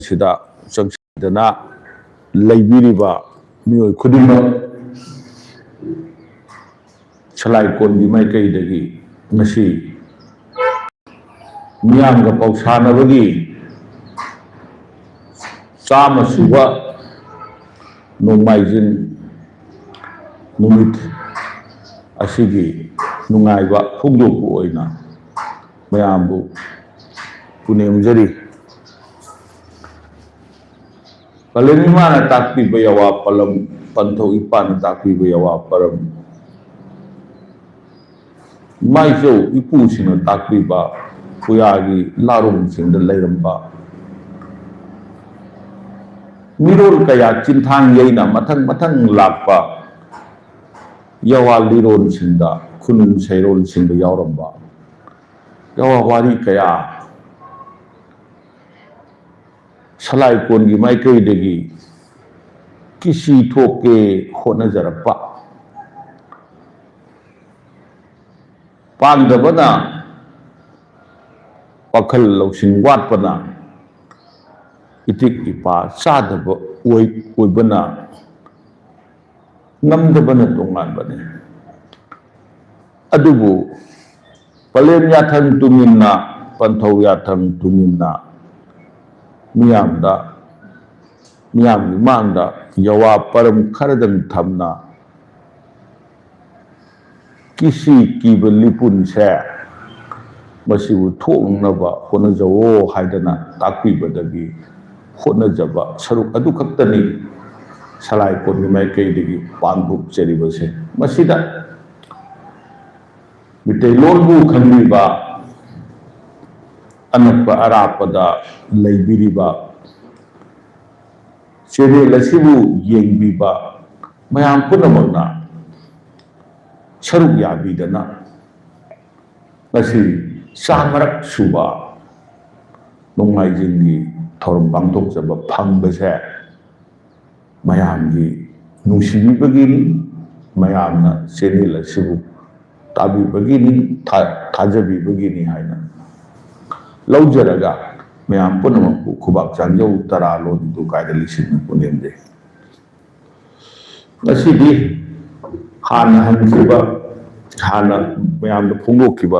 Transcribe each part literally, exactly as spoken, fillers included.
ꯁꯤꯗ ꯆꯪꯁꯤꯟꯗꯅ ꯂꯩꯕꯤꯔꯤꯕ ꯃꯤꯑꯣꯏ ꯈꯨꯗꯤꯡꯃꯛ ꯁꯂꯥꯏꯀꯣꯟꯒꯤ ꯃꯥꯏꯀꯩꯗꯒꯤ ꯉꯁꯤ ꯃꯤꯌꯥꯝꯒ ꯄꯥꯎꯁꯥꯟꯅꯕꯒꯤ ꯆꯥꯝꯃ ꯁꯨꯕ ꯅꯣꯡꯃꯥꯏꯖꯤꯡ ꯅꯨꯃꯤꯠ ꯑꯁꯤꯒꯤ ꯅꯨꯡꯉꯥꯏꯕ ꯐꯣꯡꯗꯣꯛꯄ ꯑꯣꯏꯅ ꯃꯌꯥꯝꯕꯨ ꯄꯨꯅꯦꯝꯖꯔꯤ꯫ ꯄꯂꯦꯝ ꯏꯃꯥꯅ ꯇꯥꯛꯄꯤꯕ ꯌꯥꯋꯥ ꯄꯂꯝ, ꯄꯟꯊꯧ ꯏꯄꯥꯅ ꯇꯥꯛꯄꯤꯕ ꯌꯥꯋꯥ ꯄꯔꯝ, ꯏꯃꯥ ꯏꯆꯧ ꯏꯄꯨꯁꯤꯡꯅ ꯇꯥꯛꯄꯤꯕ ꯄꯨꯌꯥꯒꯤ ꯂꯥꯔꯣꯡꯁꯤꯡꯗ ꯂꯩꯔꯝꯕ ꯃꯤꯔꯣꯜ ꯀꯌꯥ ꯆꯤꯟꯊꯥꯡ ꯌꯩꯅ ꯃꯊꯪ ꯃꯊꯪ ꯂꯥꯛꯄ ꯌꯥꯋꯥ ꯂꯤꯔꯣꯜꯁꯤꯡꯗ, ꯈꯨꯅꯨꯡ ꯁꯩꯔꯣꯜꯁꯤꯡꯗ ꯌꯥꯎꯔꯝꯕ ꯌꯥꯋꯥ ꯋꯥꯔꯤ ꯀꯌꯥ ꯁꯂꯥꯏꯀꯣꯟꯒꯤ ꯃꯥꯏꯀꯩꯗꯒꯤ ꯀꯤꯁꯤ ꯊꯣꯛꯀꯦ ꯍꯣꯠꯅꯖꯔꯛꯄ, ꯄꯥꯡꯗꯕꯅ, ꯋꯥꯈꯜ ꯂꯧꯁꯤꯡ ꯋꯥꯠꯄꯅ, ꯏꯇꯤꯛ ꯏꯄꯥ ꯆꯥꯗꯕ ꯑꯣꯏ-, ꯑꯣꯏꯕꯅ ꯉꯝꯗꯕꯅ ꯇꯣꯉꯥꯟꯕꯅꯤ꯫ ꯑꯗꯨꯕꯨ ꯄꯂꯦꯝ ꯌꯥꯊꯪ ꯇꯨꯃꯤꯟꯅ, ꯄꯟꯊꯧ ꯌꯥꯊꯪ ꯇꯨꯃꯤꯟꯅ ꯃꯤꯌꯥꯝꯗ, ꯃꯤꯌꯥꯝꯒꯤ ꯃꯥꯡꯗ ꯌꯥꯋꯥ ꯄꯔꯝ ꯈꯔꯗꯪ ꯊꯝꯅ ꯀꯤꯁꯤ ꯀꯤꯕ ꯂꯤꯄꯨꯟꯁꯦ ꯃꯁꯤꯕꯨ ꯊꯣꯛꯅꯕ ꯍꯣꯠꯅꯖꯧꯑꯣ ꯍꯥꯏꯗꯅ ꯇꯥꯛꯄꯤꯕꯗꯒꯤ ꯍꯣꯠꯅꯖꯕ ꯁꯔꯨꯛ ꯑꯗꯨꯈꯛꯇꯅꯤ ꯁꯂꯥꯏꯀꯣꯟꯒꯤ ꯃꯥꯏꯀꯩꯗꯒꯤ ꯄꯥꯡꯊꯣꯛꯆꯔꯤꯕꯁꯦ꯫ ꯃꯁꯤꯗ ꯃꯤꯇꯩꯂꯣꯟꯕꯨ ꯈꯪꯕꯤꯕ, ꯑꯅꯛꯄ ꯑꯔꯥꯞꯄꯗ ꯂꯩꯕꯤꯔꯤꯕ, ꯆꯦꯅꯦꯜ ꯑꯁꯤꯕꯨ ꯌꯦꯡꯕꯤꯕ ꯃꯌꯥꯝ ꯄꯨꯝꯅꯃꯛꯅ ꯁꯔꯨꯛ ꯌꯥꯕꯤꯗꯅ ꯉꯁꯤ ꯆꯥꯃꯔꯛ ꯁꯨꯕ ꯅꯣꯡꯃꯥꯏꯖꯤꯡꯒꯤ ꯊꯧꯔꯝ ꯄꯥꯡꯊꯣꯛꯆꯕ ꯐꯪꯕꯁꯦ ꯃꯌꯥꯝꯒꯤ ꯅꯨꯡꯁꯤꯕꯤꯕꯒꯤꯅꯤ, ꯃꯌꯥꯝꯅ ꯆꯦꯅꯦꯜ ꯑꯁꯤꯕꯨ ꯇꯥꯕꯤꯕꯒꯤꯅꯤ, ꯊꯥ-, ꯊꯥꯖꯕꯤꯕꯒꯤꯅꯤ ꯍꯥꯏꯅ ꯂꯧꯖꯔꯒ ꯃꯌꯥꯝ ꯄꯨꯝꯅꯃꯛꯄꯨ ꯈꯨꯕꯥꯛ ꯆꯥꯟꯖꯧ, ꯇꯔꯥ ꯂꯣꯟꯗꯨ ꯀꯥꯏꯗ ꯂꯤꯁꯤꯟꯅ ꯄꯨꯅꯦꯝꯗꯦ꯫ ꯉꯁꯤꯗꯤ ꯍꯥꯟꯅ ꯍꯪꯈꯤꯕ, ꯍꯥꯟꯅ ꯃꯌꯥꯝꯗ ꯐꯣꯡꯗꯣꯛꯈꯤꯕ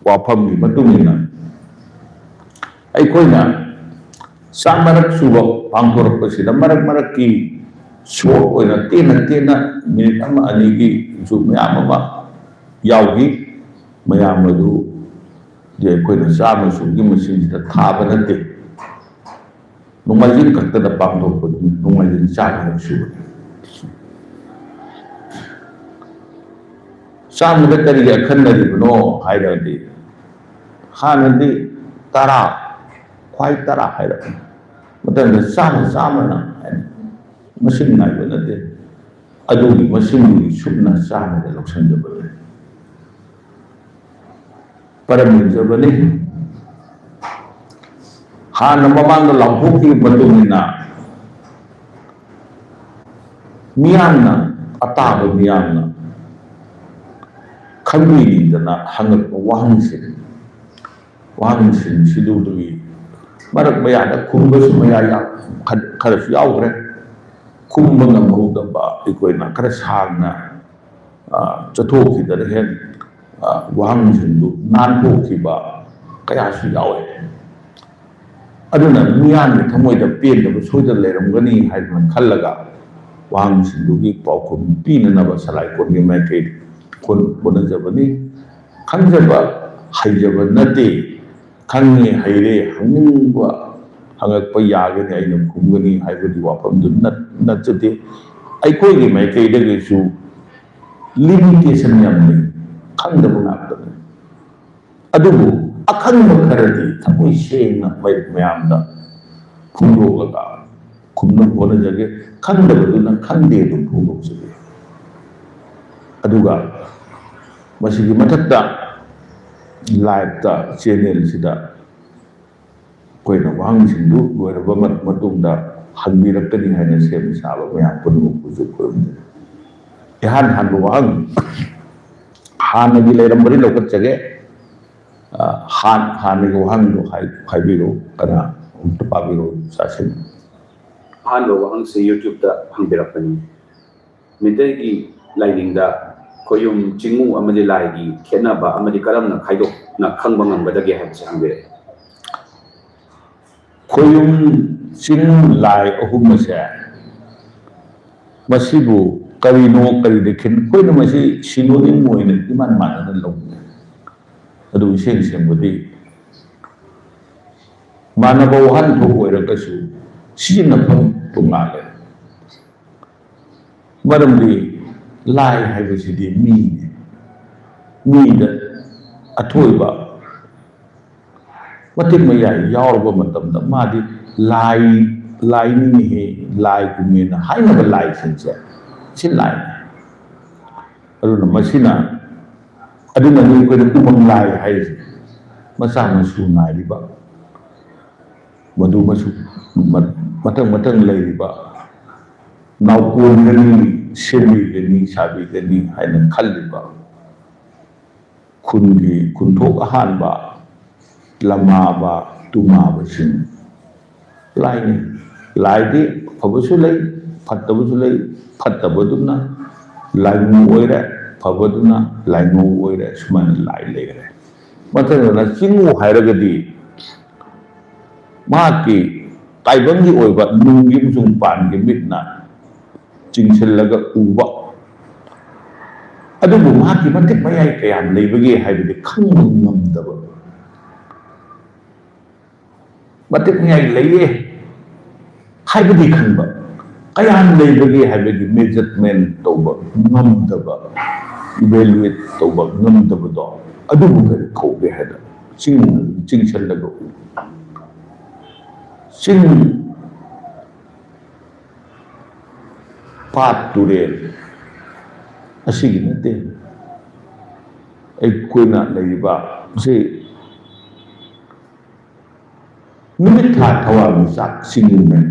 ꯋꯥꯐꯝꯒꯤ ꯃꯇꯨꯡ ꯏꯟꯅ, ꯑꯩꯈꯣꯏꯅ ꯆꯥꯃꯔꯛ ꯁꯨꯕ ꯄꯥꯡꯊꯣꯔꯛꯄꯁꯤꯗ ꯃꯔꯛ ꯃꯔꯛꯀꯤ ꯁꯣꯔꯠ ꯑꯣꯏꯅ ꯇꯦꯟꯅ ꯇꯦꯟꯅ ꯃꯤꯅꯤꯠ ꯑꯃ ꯑꯅꯤꯒꯤꯁꯨ ꯃꯌꯥꯝ ꯑꯃ ꯌꯥꯎꯈꯤ꯫ ꯃꯌꯥꯝ ꯑꯗꯨ ꯗꯤ ꯑꯩꯈꯣꯏꯅ ꯆꯥꯝꯃ ꯁꯨꯕꯒꯤ ꯃꯁꯤꯡꯁꯤꯗ ꯊꯥꯕ ꯅꯠꯇꯦ꯫ ꯅꯣꯡꯃꯥꯏꯖꯤꯡ ꯈꯛꯇꯗ ꯄꯥꯡꯊꯣꯛꯄꯗꯨꯅꯤ, ꯅꯣꯡꯃꯥꯏꯖꯤꯡ ꯆꯥꯝꯃꯔꯛ ꯁꯨꯕꯅꯤ꯫ ꯆꯥꯝꯃꯗ ꯀꯔꯤꯒꯤ ꯑꯈꯟꯅꯔꯤꯕꯅꯣ ꯍꯥꯏꯔꯒꯗꯤ, ꯍꯥꯟꯅꯗꯤ ꯇꯔꯥ, ꯈ꯭ꯋꯥꯏ ꯇꯔꯥ ꯍꯥꯏꯔꯛꯄꯅꯤ꯫ ꯃꯇꯝꯗ ꯆꯥꯝꯃ, ꯆꯥꯝꯃꯅ ꯍꯥꯏꯅ ꯃꯁꯤꯡ ꯅꯥꯏꯕ ꯅꯠꯇꯦ꯫ ꯑꯗꯨꯒꯤ ꯃꯁꯤꯡꯗꯨꯒꯤ ꯁꯨꯞꯅ ꯆꯥꯝꯃꯗ ꯂꯧꯁꯤꯟꯖꯕꯅꯤ꯫ ꯄꯔꯝ ꯌꯦꯡꯖꯕꯅꯤ꯫ ꯍꯥꯟꯅ ꯃꯃꯥꯡꯗ ꯂꯥꯎꯊꯣꯛꯈꯤꯕ ꯃꯇꯨꯡ ꯏꯟꯅ ꯃꯤꯌꯥꯝꯅ, ꯑꯇꯥꯕ ꯃꯤꯌꯥꯝꯅ ꯈꯪꯕꯤꯅꯤꯡꯗꯅ ꯍꯪꯉꯛꯄ ꯋꯥꯍꯪꯁꯤꯡ, ꯋꯥꯍꯪꯁꯤꯡꯁꯤꯗꯨꯒꯤ ꯃꯔꯛ ꯃꯌꯥꯗ ꯈꯨꯝꯕꯁꯨ ꯃꯌꯥ ꯌꯥ-, ꯈꯔ-, ꯈꯔꯁꯨ ꯌꯥꯎꯈ꯭ꯔꯦ꯫ ꯈꯨꯝꯕ ꯉꯝꯍꯧꯗꯕ ꯑꯩꯈꯣꯏꯅ ꯈꯔ ꯁꯥꯡꯅ, ꯑ, ꯆꯠꯊꯣꯛꯈꯤꯗꯅ ꯍꯦꯛ, ꯑ, ꯋꯥꯍꯪꯁꯤꯡꯗꯨ ꯅꯥꯟꯊꯣꯛꯈꯤꯕ ꯀꯌꯥꯁꯨ ꯌꯥꯎꯋꯦ꯫ ꯑꯗꯨꯅ ꯃꯤꯌꯥꯝꯒꯤ ꯊꯃꯣꯏꯗ ꯄꯦꯟꯗꯕ ꯁꯣꯏꯗꯅ ꯂꯩꯔꯝꯒꯅꯤ ꯍꯥꯏꯗꯅ ꯈꯜꯂꯒ ꯋꯥꯍꯪꯁꯤꯡꯗꯨꯒꯤ ꯄꯥꯎꯈꯨꯝ ꯄꯤꯅꯅꯕ ꯁꯂꯥꯏ ꯀꯣꯟꯒꯤ ꯃꯥꯏꯀꯩ ꯍꯣꯠ-, ꯍꯣꯠꯅꯖꯕꯅꯤ꯫ ꯈꯪꯖꯕ, ꯍꯩꯖꯕ ꯅꯠꯇꯦ꯫ ꯈꯪꯉꯦ, ꯍꯩꯔꯦ, ꯍꯪꯅꯤꯡꯕ ꯍꯪꯉꯛꯄ ꯌꯥꯒꯅꯤ, ꯑꯩꯅ ꯈꯨꯝꯒꯅꯤ ꯍꯥꯏꯕꯒꯤ ꯋꯥꯐꯝꯗꯨ ꯅꯠ-, ꯅꯠꯆꯗꯦ꯫ ꯑꯩꯈꯣꯏꯒꯤ ꯃꯥꯏꯀꯩꯗꯒꯤꯁꯨ ꯂꯤꯃꯤꯇꯦꯁꯟ ꯌꯥꯝ ꯂꯩ, ꯈꯪꯗꯕ ꯉꯥꯛꯇꯅꯤ꯫ ꯑꯗꯨꯕꯨ ꯑꯈꯪꯕ ꯈꯔꯗꯤ ꯊꯃꯣꯏ ꯁꯦꯡꯅ ꯃꯩ-, ꯃꯌꯥꯝꯗ ꯐꯣꯡꯗꯣꯛꯂꯒ ꯈꯨꯝꯅꯕ ꯍꯣꯠꯅꯖꯒꯦ꯫ ꯈꯪꯗꯕꯗꯨꯅ ꯈꯪꯗꯦ ꯑꯗꯨꯝ ꯐꯣꯡꯗꯣꯛꯆꯒꯦ꯫ ꯑꯗꯨꯒ ꯃꯁꯤꯒꯤ ꯃꯊꯛꯇ ꯂꯥꯏꯞꯇ ꯆꯦꯅꯦꯜꯁꯤꯗ ꯑꯩꯈꯣꯏꯅ ꯋꯥꯍꯪꯁꯤꯡꯗꯨ ꯂꯣꯏꯔꯕ ꯃꯠ-, ꯃꯇꯨꯡꯗ ꯍꯪꯕꯤꯔꯛꯀꯅꯤ ꯍꯥꯏꯅ ꯁꯦꯝ ꯁꯥꯕ ꯃꯌꯥꯝ ꯄꯨꯝꯅꯃꯛꯄꯨꯁꯨ ꯈꯨꯔꯨꯝꯖꯔꯤ꯫ ꯏꯍꯥꯟ ꯍꯥꯟꯕ ꯋꯥꯍꯪ ꯍꯥꯟꯅꯒꯤ ꯂꯩꯔꯝꯕꯗꯤ ꯂꯧꯈꯠꯆꯒꯦ꯫ ꯑ, ꯑ, ꯍꯥꯟ-, ꯍꯥꯟꯅꯒꯤ ꯋꯥꯍꯪꯗꯣ ꯍꯥꯏ-, ꯍꯥꯏꯕꯤꯔꯛꯎ, ꯀꯅꯥ? ꯑꯃꯨꯛꯇ ꯄꯥꯕꯤꯔꯛꯎ, ꯆꯥꯁꯤꯟ꯫ ꯑꯍꯥꯟꯕ ꯋꯥꯍꯪꯁꯤ YouTube-ꯇ ꯍꯪꯕꯤꯔꯛꯄꯅꯤ꯫ ꯃꯤꯇꯩꯒꯤ ꯂꯥꯏꯅꯤꯡꯗ ꯈꯣꯌꯨꯝ, ꯆꯤꯡꯉꯨ ꯑꯃꯗꯤ ꯂꯥꯏꯒꯤ ꯈꯦꯠꯅꯕ ꯑꯃꯗꯤ ꯀꯔꯝꯅ ꯈꯥꯏꯗꯣꯛꯅ ꯈꯪꯕ ꯉꯝꯒꯗꯒꯦ ꯍꯥꯏꯕꯁꯤ ꯍꯪꯕꯤꯔꯛꯏ꯫ ꯈꯣꯌꯨꯝ, ꯆꯤꯡꯉꯨ, ꯂꯥꯏ ꯑꯍꯨꯝ ꯑꯁꯦ, ꯃꯁꯤꯕꯨ ꯀꯔꯤꯅꯣ, ꯀꯔꯤꯗ ꯈꯦꯠꯅ-, ꯑꯩꯈꯣꯏꯅ ꯃꯁꯤ synonym ꯑꯣꯏꯅ ꯏꯃꯥꯟ ꯃꯥꯟꯅꯅ ꯂꯧꯕ ꯌꯥꯏ꯫ ꯑꯗꯨ ꯏꯁꯦꯡ ꯁꯦꯡꯕꯗꯤ ꯃꯥꯟꯅꯕ ꯋꯥꯍꯟꯊꯣꯛ ꯑꯣꯏꯔꯒꯁꯨ ꯁꯤꯖꯤꯟꯅꯐꯝ ꯇꯣꯉꯥꯜꯂꯦ꯫ ꯃꯔꯝꯗꯤ ꯂꯥꯏ ꯍꯥꯏꯕꯁꯤꯗꯤ ꯃꯤꯅꯤ꯫ ꯃꯤꯗ ꯑꯊꯣꯏꯕ ꯃꯇꯤꯛ ꯃꯌꯥꯏ ꯌꯥꯎꯔꯕ ꯃꯇꯝꯗ ꯃꯥꯗꯤ ꯂꯥꯏ, ꯂꯥꯏꯅꯤꯅꯦꯍꯦ, ꯂꯥꯏꯒꯨꯝꯃꯦꯅ ꯍꯥꯏꯅꯕ ꯂꯥꯏꯁꯤꯡꯁꯦ ꯁꯤ ꯂꯥꯏꯅꯤ꯫ ꯑꯗꯨꯅ ꯃꯁꯤꯅ, ꯑꯗꯨꯅꯅꯤ ꯑꯩꯈꯣꯏꯅ ꯎꯃꯪ ꯂꯥꯏ ꯍꯥꯏꯔꯤꯁꯦ꯫ ꯃꯆꯥ ꯃꯁꯨ ꯅꯥꯏꯔꯤꯕ, ꯃꯗꯨ ꯃꯁꯨ ꯃ-, ꯃꯊꯪ ꯃꯊꯪ ꯂꯩꯔꯤꯕ ꯅꯥꯎꯀꯣꯟꯒꯅꯤ, ꯁꯦꯝꯕꯤꯒꯅꯤ, ꯁꯥꯕꯤꯒꯅꯤ ꯍꯥꯏꯅ ꯈꯜꯂꯤꯕ ꯈꯨꯟꯒꯤ ꯈꯨꯟꯊꯣꯛ ꯑꯍꯥꯟꯕ, ꯂꯃꯥꯕ, ꯇꯨꯃꯥꯕꯁꯤꯡ ꯂꯥꯏꯅꯤ꯫ ꯂꯥꯏꯗꯤ ꯑꯐꯕꯁꯨ ꯂꯩ, ꯐꯠꯇꯕꯁꯨ ꯂꯩ꯫ ꯐꯠꯇꯕꯗꯨꯅ ꯂꯥꯏꯃꯨ ꯑꯣꯏꯔꯦ, ꯐꯕꯗꯨꯅ ꯂꯥꯏꯉꯧ ꯑꯣꯏꯔꯦ꯫ ꯁꯨꯃꯥꯏꯅ ꯂꯥꯏ ꯂꯩꯈ꯭ꯔꯦ꯫ ꯃꯊꯪꯗꯅ ꯆꯤꯡꯉꯨ ꯍꯥꯏꯔꯒꯗꯤ ꯃꯍꯥꯛꯀꯤ ꯇꯥꯏꯕꯪꯒꯤ ꯑꯣꯏꯕ ꯅꯨꯡꯒꯤ ꯑꯃꯁꯨꯡ ꯄꯥꯟꯒꯤ ꯃꯤꯠꯅ ꯆꯤꯡꯁꯤꯜꯂꯒ ꯎꯕ꯫ ꯑꯗꯨꯕꯨ ꯃꯍꯥꯛꯀꯤ ꯃꯇꯤꯛ ꯃꯌꯥꯏ ꯀꯌꯥꯝ ꯂꯩꯕꯒꯦ ꯍꯥꯏꯕꯗꯤ ꯈꯪꯕ ꯉꯝꯗꯕ꯫ ꯃꯇꯤꯛ ꯃꯌꯥꯏ ꯂꯩꯌꯦ ꯍꯥꯏꯕꯗꯤ ꯈꯪꯕ, ꯀꯌꯥꯝ ꯂꯩꯕꯒꯦ ꯍꯥꯏꯕꯒꯤ measurement ꯇꯧꯕ ꯉꯝꯗꯕ, evaluate ꯇꯧꯕ ꯉꯝꯗꯕꯗꯣ, ꯑꯗꯨꯕꯨ ꯀꯔꯤ ꯀꯧꯒꯦ ꯍꯥꯏꯅ ꯆꯤꯡ, ꯆꯤꯡꯁꯤꯜꯂꯒ ꯎ꯫ ꯆꯤꯡ, ꯄꯥꯠ, ꯇꯨꯔꯦꯜ ꯑꯁꯤꯒꯤ ꯅꯠꯇꯦ꯫ ꯑꯩꯈꯣꯏꯅ ꯂꯩꯔꯤꯕ ꯁꯤ ꯅꯨꯃꯤꯠ ꯊꯥ ꯊꯋꯥꯟꯃꯤꯆꯥꯛ ꯆꯤꯡꯒꯨꯝꯕꯅꯤ꯫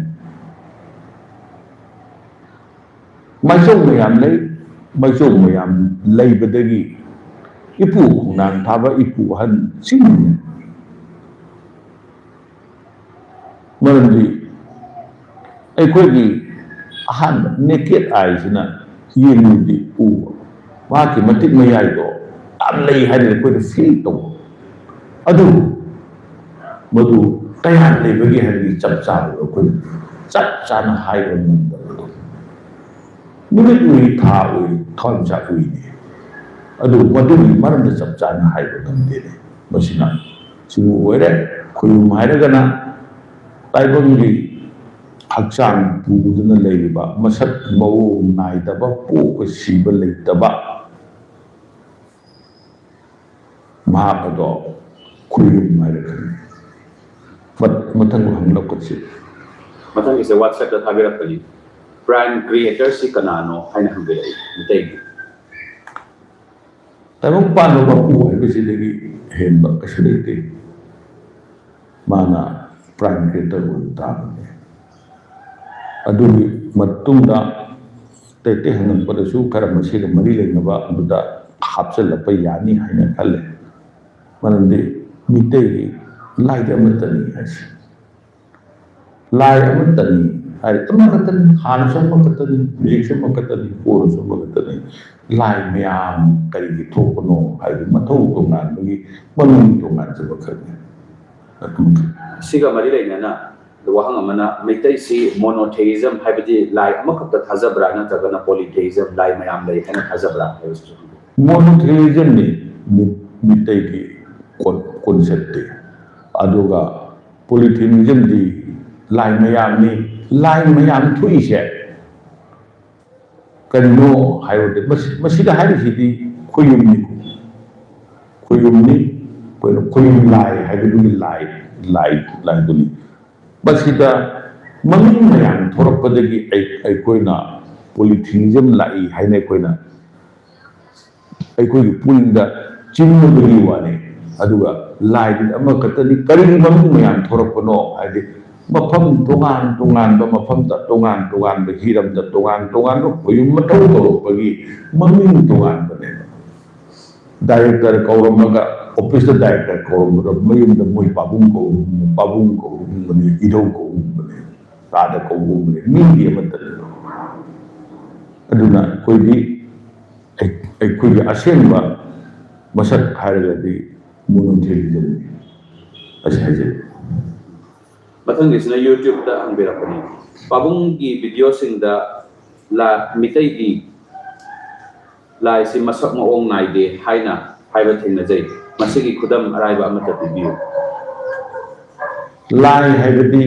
ꯃꯥꯏꯆꯧ ꯃꯌꯥꯝ ꯂꯩ꯫ ꯃꯥꯏꯆꯧ ꯃꯌꯥꯝ ꯂꯩꯕꯗꯒꯤ ꯏꯄꯨ ꯈꯣꯡꯅꯥꯡ ꯊꯥꯕ ꯏꯄꯨ ꯑꯍꯟꯁꯤꯡꯅꯤ꯫ ꯃꯔꯝꯗꯤ ꯑꯩꯈꯣꯏꯒꯤ ꯑꯍꯥꯟꯕ ꯅꯦꯀꯦꯠ ꯑꯥꯏꯁꯤꯅ ꯌꯦꯡꯕꯗꯤ ꯎꯕ, ꯃꯍꯥꯛꯀꯤ ꯃꯇꯤꯛ ꯃꯌꯥꯏꯗꯣ ꯌꯥꯝ ꯂꯩ ꯍꯥꯏꯅ ꯑꯩꯈꯣꯏꯗ ꯐꯤꯜ ꯇꯧꯕ꯫ ꯑꯗꯨꯕꯨ ꯃꯗꯨ ꯀꯌꯥ ꯂꯩꯕꯒꯦ ꯍꯥꯏꯕꯒꯤ ꯆꯞ ꯆꯥꯕꯗꯣ ꯑꯩꯈꯣꯏ ꯆꯞ ꯆꯥꯅ ꯍꯥꯏꯕ ꯉꯝꯗꯕꯗꯣ꯫ ꯅꯨꯃꯤꯠ ꯎꯏ, ꯊꯥ ꯎꯏ, ꯊꯋꯥꯟꯃꯤꯆꯥꯛ ꯎꯏꯅꯦ꯫ ꯑꯗꯨ ꯃꯗꯨꯒꯤ ꯃꯔꯝꯗ ꯆꯞ ꯆꯥꯅ ꯍꯥꯏꯕ ꯉꯝꯗꯦꯅꯦ꯫ ꯃꯁꯤꯅ ꯁꯤꯕꯨ ꯑꯣꯏꯔꯦ꯫ ꯈꯣꯌꯨꯝ ꯍꯥꯏꯔꯒꯅ ꯇꯥꯏꯕꯪꯒꯤ ꯍꯛꯆꯥꯡ ꯄꯨꯗꯨꯅ ꯂꯩꯔꯤꯕ, ꯃꯁꯛ ꯃꯑꯣꯡ ꯅꯥꯏꯗꯕ, ꯄꯣꯛꯄ ꯁꯤꯕ ꯂꯩꯇꯕ, ꯃꯍꯥꯛ ꯑꯗꯣ ꯈꯣꯌꯨꯝ ꯍꯥꯏꯔꯒꯅꯤ꯫ ꯃꯠ-, ꯃꯊꯪ ꯍꯪꯂꯛꯄꯁꯤ꯫ ꯃꯊꯪꯒꯤꯁꯦ WhatsApp-ꯇ ꯊꯥꯕꯤꯔꯛꯄꯅꯤ꯫ Prime Creator-ꯁꯤ ꯀꯅꯥꯅꯣ ꯍꯥꯏꯅ ꯍꯪꯕꯤꯔꯛꯏ ꯃꯤꯇꯩꯒꯤ꯫ ꯇꯥꯏꯕꯪ ꯄꯥꯟꯕ ꯃꯄꯨ ꯍꯥꯏꯕꯁꯤꯗꯒꯤ ꯍꯦꯟꯕ ꯀꯩꯁꯨ ꯂꯩꯇꯦ꯫ ꯃꯥꯅ Prime Creator ꯑꯣꯏꯕ ꯇꯥꯕꯅꯤ꯫ ꯑꯗꯨꯒꯤ ꯃꯇꯨꯡꯗ ꯑꯇꯩ ꯑꯇꯩ ꯍꯪꯉꯛꯄꯗꯁꯨ ꯈꯔ ꯃꯁꯤꯒ ꯃꯔꯤ ꯂꯩꯅꯕ ꯑꯗꯨꯗ ꯍꯥꯞꯆꯤꯜꯂꯛꯄ ꯌꯥꯅꯤ ꯍꯥꯏꯅ ꯈꯜꯂꯦ꯫ ꯃꯔꯝꯗꯤ ꯃꯤꯇꯩꯒꯤ ꯂꯥꯏꯗꯤ ꯑꯃꯠꯇꯅꯤ ꯍꯥꯏꯁꯦ꯫ ꯂꯥꯏ ꯑꯃꯠꯇꯅꯤ ꯍꯥꯏ, ꯑꯃꯈꯛꯇꯅꯤ, ꯍꯥꯟꯅꯁꯨ ꯑꯃꯈꯛꯇꯅꯤ, ꯍꯧꯖꯤꯛꯁꯨ ꯑꯃꯈꯛꯇꯅꯤ, ꯀꯣꯟꯅꯁꯨ ꯑꯃꯈꯛꯇꯅꯤ꯫ ꯂꯥꯏ ꯃꯌꯥꯝ ꯀꯔꯤꯒꯤ ꯊꯣꯛꯄꯅꯣ ꯍꯥꯏꯕꯗꯤ ꯃꯊꯧ ꯇꯣꯉꯥꯟꯕꯒꯤ ꯃꯃꯤꯡ ꯇꯣꯉꯥꯟꯖꯕ ꯈꯛꯅꯤ꯫ ꯁꯤꯒ ꯃꯔꯤ ꯂꯩꯅꯅ ꯋꯥꯍꯪ ꯑꯃꯅ, ꯃꯩꯇꯩꯁꯤ monotheism, ꯍꯥꯏꯕꯗꯤ ꯂꯥꯏ ꯑꯃꯈꯛꯇ ꯊꯥꯖꯕ꯭ꯔꯥ, ꯅꯠꯇ꯭ꯔꯒꯅ polytheism, ꯂꯥꯏ ꯃꯌꯥꯝ ꯂꯩ ꯍꯥꯏꯅ ꯊꯥꯖꯕ꯭ꯔꯥ ꯍꯥꯏꯕꯁꯤꯁꯨ ꯍꯪꯕꯤꯌꯨ꯫ Monotheism-ꯅꯤ ꯃꯤ-, ꯃꯤꯇꯩꯒꯤ ꯀꯣꯟ-, concept-ꯇꯤ꯫ ꯑꯗꯨꯒ polytheism-ꯗꯤ ꯂꯥꯏ ꯃꯌꯥꯝꯅꯤ꯫ ꯂꯥꯏ ꯃꯌꯥꯝ ꯊꯣꯛꯏꯁꯦ ꯀꯔꯤꯅꯣ ꯍꯥꯏꯕꯗꯤ, ꯃꯁꯤ-, ꯃꯁꯤꯗ ꯍꯥꯏꯔꯤꯁꯤꯗꯤ ꯈꯣꯌꯨꯝꯅꯤ꯫ ꯈꯣꯌꯨꯝꯅꯤ, ꯑꯩꯈꯣꯏꯅ ꯈꯣꯌꯨꯝ ꯂꯥꯏ ꯍꯥꯏꯕꯗꯨꯒꯤ ꯂꯥꯏ, ꯂꯥꯏ, ꯂꯥꯏꯗꯨꯅꯤ꯫ ꯃꯁꯤꯗ ꯃꯃꯤꯡ ꯃꯌꯥꯝ ꯊꯣꯔꯛꯄꯗꯒꯤ ꯑꯩ-, ꯑꯩꯈꯣꯏꯅ polytheism ꯂꯥꯛꯏ ꯍꯥꯏꯅ ꯑꯩꯈꯣꯏꯅ ꯑꯩꯈꯣꯏꯒꯤ ꯄꯨꯛꯅꯤꯡꯗ ꯆꯤꯡꯅꯕꯒꯤ ꯋꯥꯅꯤ꯫ ꯑꯗꯨꯒ ꯂꯥꯏꯗꯨꯗꯤ ꯑꯃꯈꯛꯇꯅꯤ꯫ ꯀꯔꯤꯒꯤ ꯃꯃꯤꯡ ꯃꯌꯥꯝ ꯊꯣꯔꯛꯄꯅꯣ ꯍꯥꯏꯗꯤ, ꯃꯐꯝ ꯇꯣꯉꯥꯟ ꯇꯣꯉꯥꯟꯕ ꯃꯐꯝꯗ, ꯇꯣꯉꯥꯟ ꯇꯣꯉꯥꯟꯕ ꯍꯤꯔꯝꯗ, ꯇꯣꯉꯥꯟ ꯇꯣꯉꯥꯟꯕ ꯈꯣꯌꯨꯝ ꯃꯊꯧ ꯇꯧꯔꯛꯄꯒꯤ ꯃꯃꯤꯡ ꯇꯣꯉꯥꯟꯕꯅꯦꯕ꯫ ꯗꯥꯏꯔꯦꯛꯇꯔ ꯀꯧꯔꯝꯃꯒ, ꯑꯣꯐꯤꯁꯇ ꯗꯥꯏꯔꯦꯛꯇꯔ ꯀꯧꯔꯝꯃꯒ, ꯃꯌꯨꯝꯗ ꯃꯣꯏ ꯄꯥꯕꯨꯡ ꯀꯧꯕꯒꯨꯝꯕꯅꯤ, ꯄꯥꯕꯨꯡ ꯀꯧꯕꯒꯨꯝꯕꯅꯤ, ꯏꯙꯧ ꯀꯧꯕꯒꯨꯝꯕꯅꯤ, ꯇꯥꯗ ꯀꯧꯕꯒꯨꯝꯕꯅꯤ, ꯃꯤꯒꯤ ꯑꯃꯠꯇꯅꯤ꯫ ꯑꯗꯨꯅ ꯑꯩꯈꯣꯏꯗꯤ, ꯑꯩ-, ꯑꯩꯈꯣꯏꯒꯤ ꯑꯁꯦꯡꯕ ꯃꯁꯛ ꯍꯥꯏꯔꯒꯗꯤ ꯃꯣꯅꯣꯊꯤꯂꯤꯖꯝꯅꯤ꯫ ꯑꯁꯤ ꯍꯥꯏꯖꯩ꯫ ꯃꯊꯪꯒꯤꯁꯤꯅ YouTube-ꯇ ꯍꯪꯕꯤꯔꯛꯄꯅꯤ꯫ ꯄꯥꯕꯨꯡꯒꯤ video-ꯁꯤꯡꯗ ꯂꯥ-, ꯃꯤꯇꯩꯒꯤ ꯂꯥꯏꯁꯤ ꯃꯁꯛ ꯃꯑꯣꯡ ꯅꯥꯏꯗꯦ ꯍꯥꯏꯅ ꯍꯥꯏꯕ ꯊꯦꯡꯅꯖꯩ꯫ ꯃꯁꯤꯒꯤ ꯈꯨꯗꯝ ꯑꯔꯥꯏꯕ ꯑꯃꯠꯇ ꯄꯤꯕꯤꯌꯨ꯫ ꯂꯥꯏ ꯍꯥꯏꯕꯗꯤ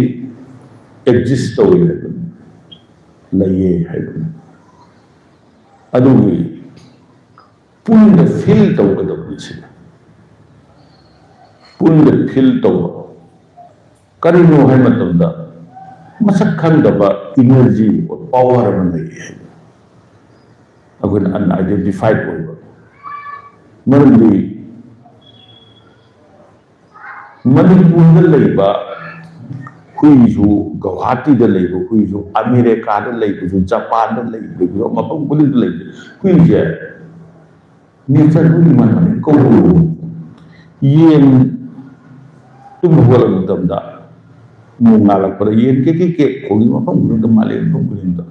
exist ꯇꯧꯏ ꯍꯥꯏꯕꯅꯤ, ꯂꯩꯌꯦ ꯍꯥꯏꯕꯅꯤ꯫ ꯑꯗꯨꯒꯤ ꯄꯨꯟꯅ feel ꯇꯧꯒꯗꯕꯅꯤ ꯁꯤꯅ꯫ ꯄꯨꯟꯅ feel ꯇꯧꯕ꯫ ꯀꯔꯤꯅꯣ ꯍꯥꯏꯕ ꯃꯇꯝꯗ, ꯃꯁꯛ ꯈꯪꯗꯕ energy, power ꯑꯃ ꯂꯩꯌꯦ ꯍꯥꯏꯕ꯫ ꯑꯩꯈꯣꯏꯅ unidentified ꯑꯣꯏꯕ꯫ ꯃꯔꯝꯗꯤ ꯃꯅꯤꯄꯨꯔꯗ ꯂꯩꯕ ꯍꯨꯏꯁꯨ, ꯒꯧꯍꯥꯇꯤꯗ ꯂꯩꯕ ꯍꯨꯏꯁꯨ, ꯑꯃꯦꯔꯤꯀꯥꯗ ꯂꯩꯕꯁꯨ, ꯖꯄꯥꯟꯗ ꯂꯩꯕꯁꯨ, ꯃꯐꯝ ꯈꯨꯗꯤꯡꯗ ꯂꯩꯕ ꯍꯨꯏꯁꯦ nature ꯍꯨꯏ ꯃꯥꯟꯕꯅꯤ꯫ ꯀꯧꯔꯨ꯫ ꯌꯦꯟ ꯇꯨꯝ ꯍꯧꯒꯠꯂꯛꯄ ꯃꯇꯝꯗ, ꯅꯣꯡꯉꯥꯜꯂꯛꯄꯗ ꯌꯦꯟ ꯀꯦꯛ ꯀꯦꯛ ꯀꯦꯛ ꯈꯣꯡꯉꯤ ꯃꯐꯝ ꯈꯨꯗꯤꯡꯗ, ꯃꯥꯂꯦꯝ ꯃꯐꯝ ꯈꯨꯗꯤꯡꯗ꯫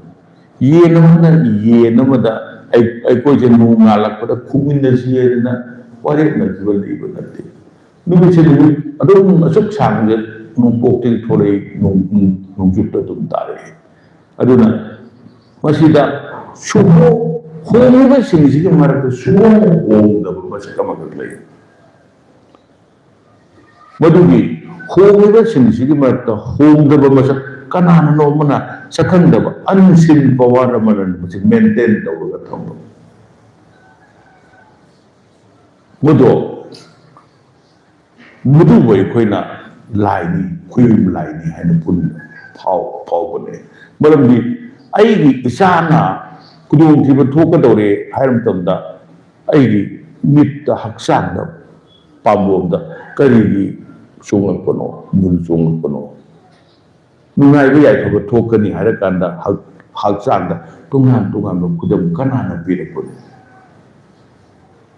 ꯌꯦꯟ ꯑꯃꯅ ꯌꯦꯟ ꯑꯃꯗ ꯑꯩ-, ꯑꯩꯈꯣꯏꯁꯦ ꯅꯣꯡꯉꯥꯜꯂꯛꯄꯗ ꯈꯨꯃꯤꯟꯅꯁꯤ ꯍꯥꯏꯗꯅ ꯋꯥꯔꯦꯞꯅꯈꯤꯕ ꯂꯩꯕ ꯅꯠꯇꯦ꯫ ꯅꯨꯃꯤꯠꯁꯦ ꯅꯨꯃꯤꯠ ꯑꯗꯨꯝ ꯑꯁꯨꯛ ꯁꯥꯡꯕꯁꯦ ꯅꯣꯡꯄꯣꯛꯇꯒꯤ ꯊꯣꯛꯂꯛꯏ, ꯅꯣꯡ-, ꯅꯣꯡ-, ꯅꯣꯡꯆꯨꯞꯇ ꯑꯗꯨꯝ ꯇꯥꯔꯛꯏ꯫ ꯑꯗꯨꯅ ꯃꯁꯤꯗ ꯁꯨꯍꯣꯡ-, ꯍꯣꯡꯂꯤꯕꯁꯤꯡꯁꯤꯒꯤ ꯃꯔꯛꯇ ꯁꯨꯍꯣꯡ ꯍꯣꯡꯗꯕ ꯃꯁꯛ ꯑꯃꯈꯛ ꯂꯩ꯫ ꯃꯗꯨꯒꯤ ꯍꯣꯡꯂꯤꯕꯁꯤꯡꯁꯤꯒꯤ ꯃꯔꯛꯇ ꯍꯣꯡꯗꯕ ꯃꯁꯛ ꯀꯅꯥꯅꯅꯣ ꯑꯃꯅ ꯁꯛꯈꯪꯗꯕ unseen power ꯑꯃꯅ ꯃꯁꯤ maintain ꯇꯧꯔꯒ ꯊꯝꯕ꯫ ꯃꯗꯣ, ꯃꯗꯨꯕꯨ ꯑꯩꯈꯣꯏꯅ ꯂꯥꯏꯅꯤ, ꯈꯨꯌꯨꯝ ꯂꯥꯏꯅꯤ ꯍꯥꯏꯅ ꯄꯨꯟꯅ ꯐꯥꯎ-, ꯐꯥꯎꯕꯅꯦ꯫ ꯃꯔꯝꯗꯤ ꯑꯩꯒꯤ ꯏꯆꯥꯅ ꯈꯨꯗꯣꯡꯊꯤꯕ ꯊꯣꯛꯀꯗꯧꯔꯦ ꯍꯥꯏꯕ ꯃꯇꯝꯗ, ꯑꯩꯒꯤ ꯃꯤꯠꯇ, ꯍꯛꯆꯥꯡꯗ, ꯄꯥꯝꯕꯣꯝꯗ ꯀꯔꯤꯒꯤ ꯆꯣꯡꯂꯛꯄꯅꯣ, ꯃꯨꯜ ꯆꯣꯡꯂꯛꯄꯅꯣ? ꯅꯨꯡꯉꯥꯏꯕ ꯌꯥꯏꯐꯕ ꯊꯣꯛꯀꯅꯤ ꯍꯥꯏꯔꯀꯥꯟꯗ ꯍꯛ-, ꯍꯛꯆꯥꯡꯗ ꯇꯣꯉꯥꯟ ꯇꯣꯉꯥꯟꯕ ꯈꯨꯗꯝ ꯀꯅꯥꯅ ꯄꯤꯔꯛꯄꯅꯣ?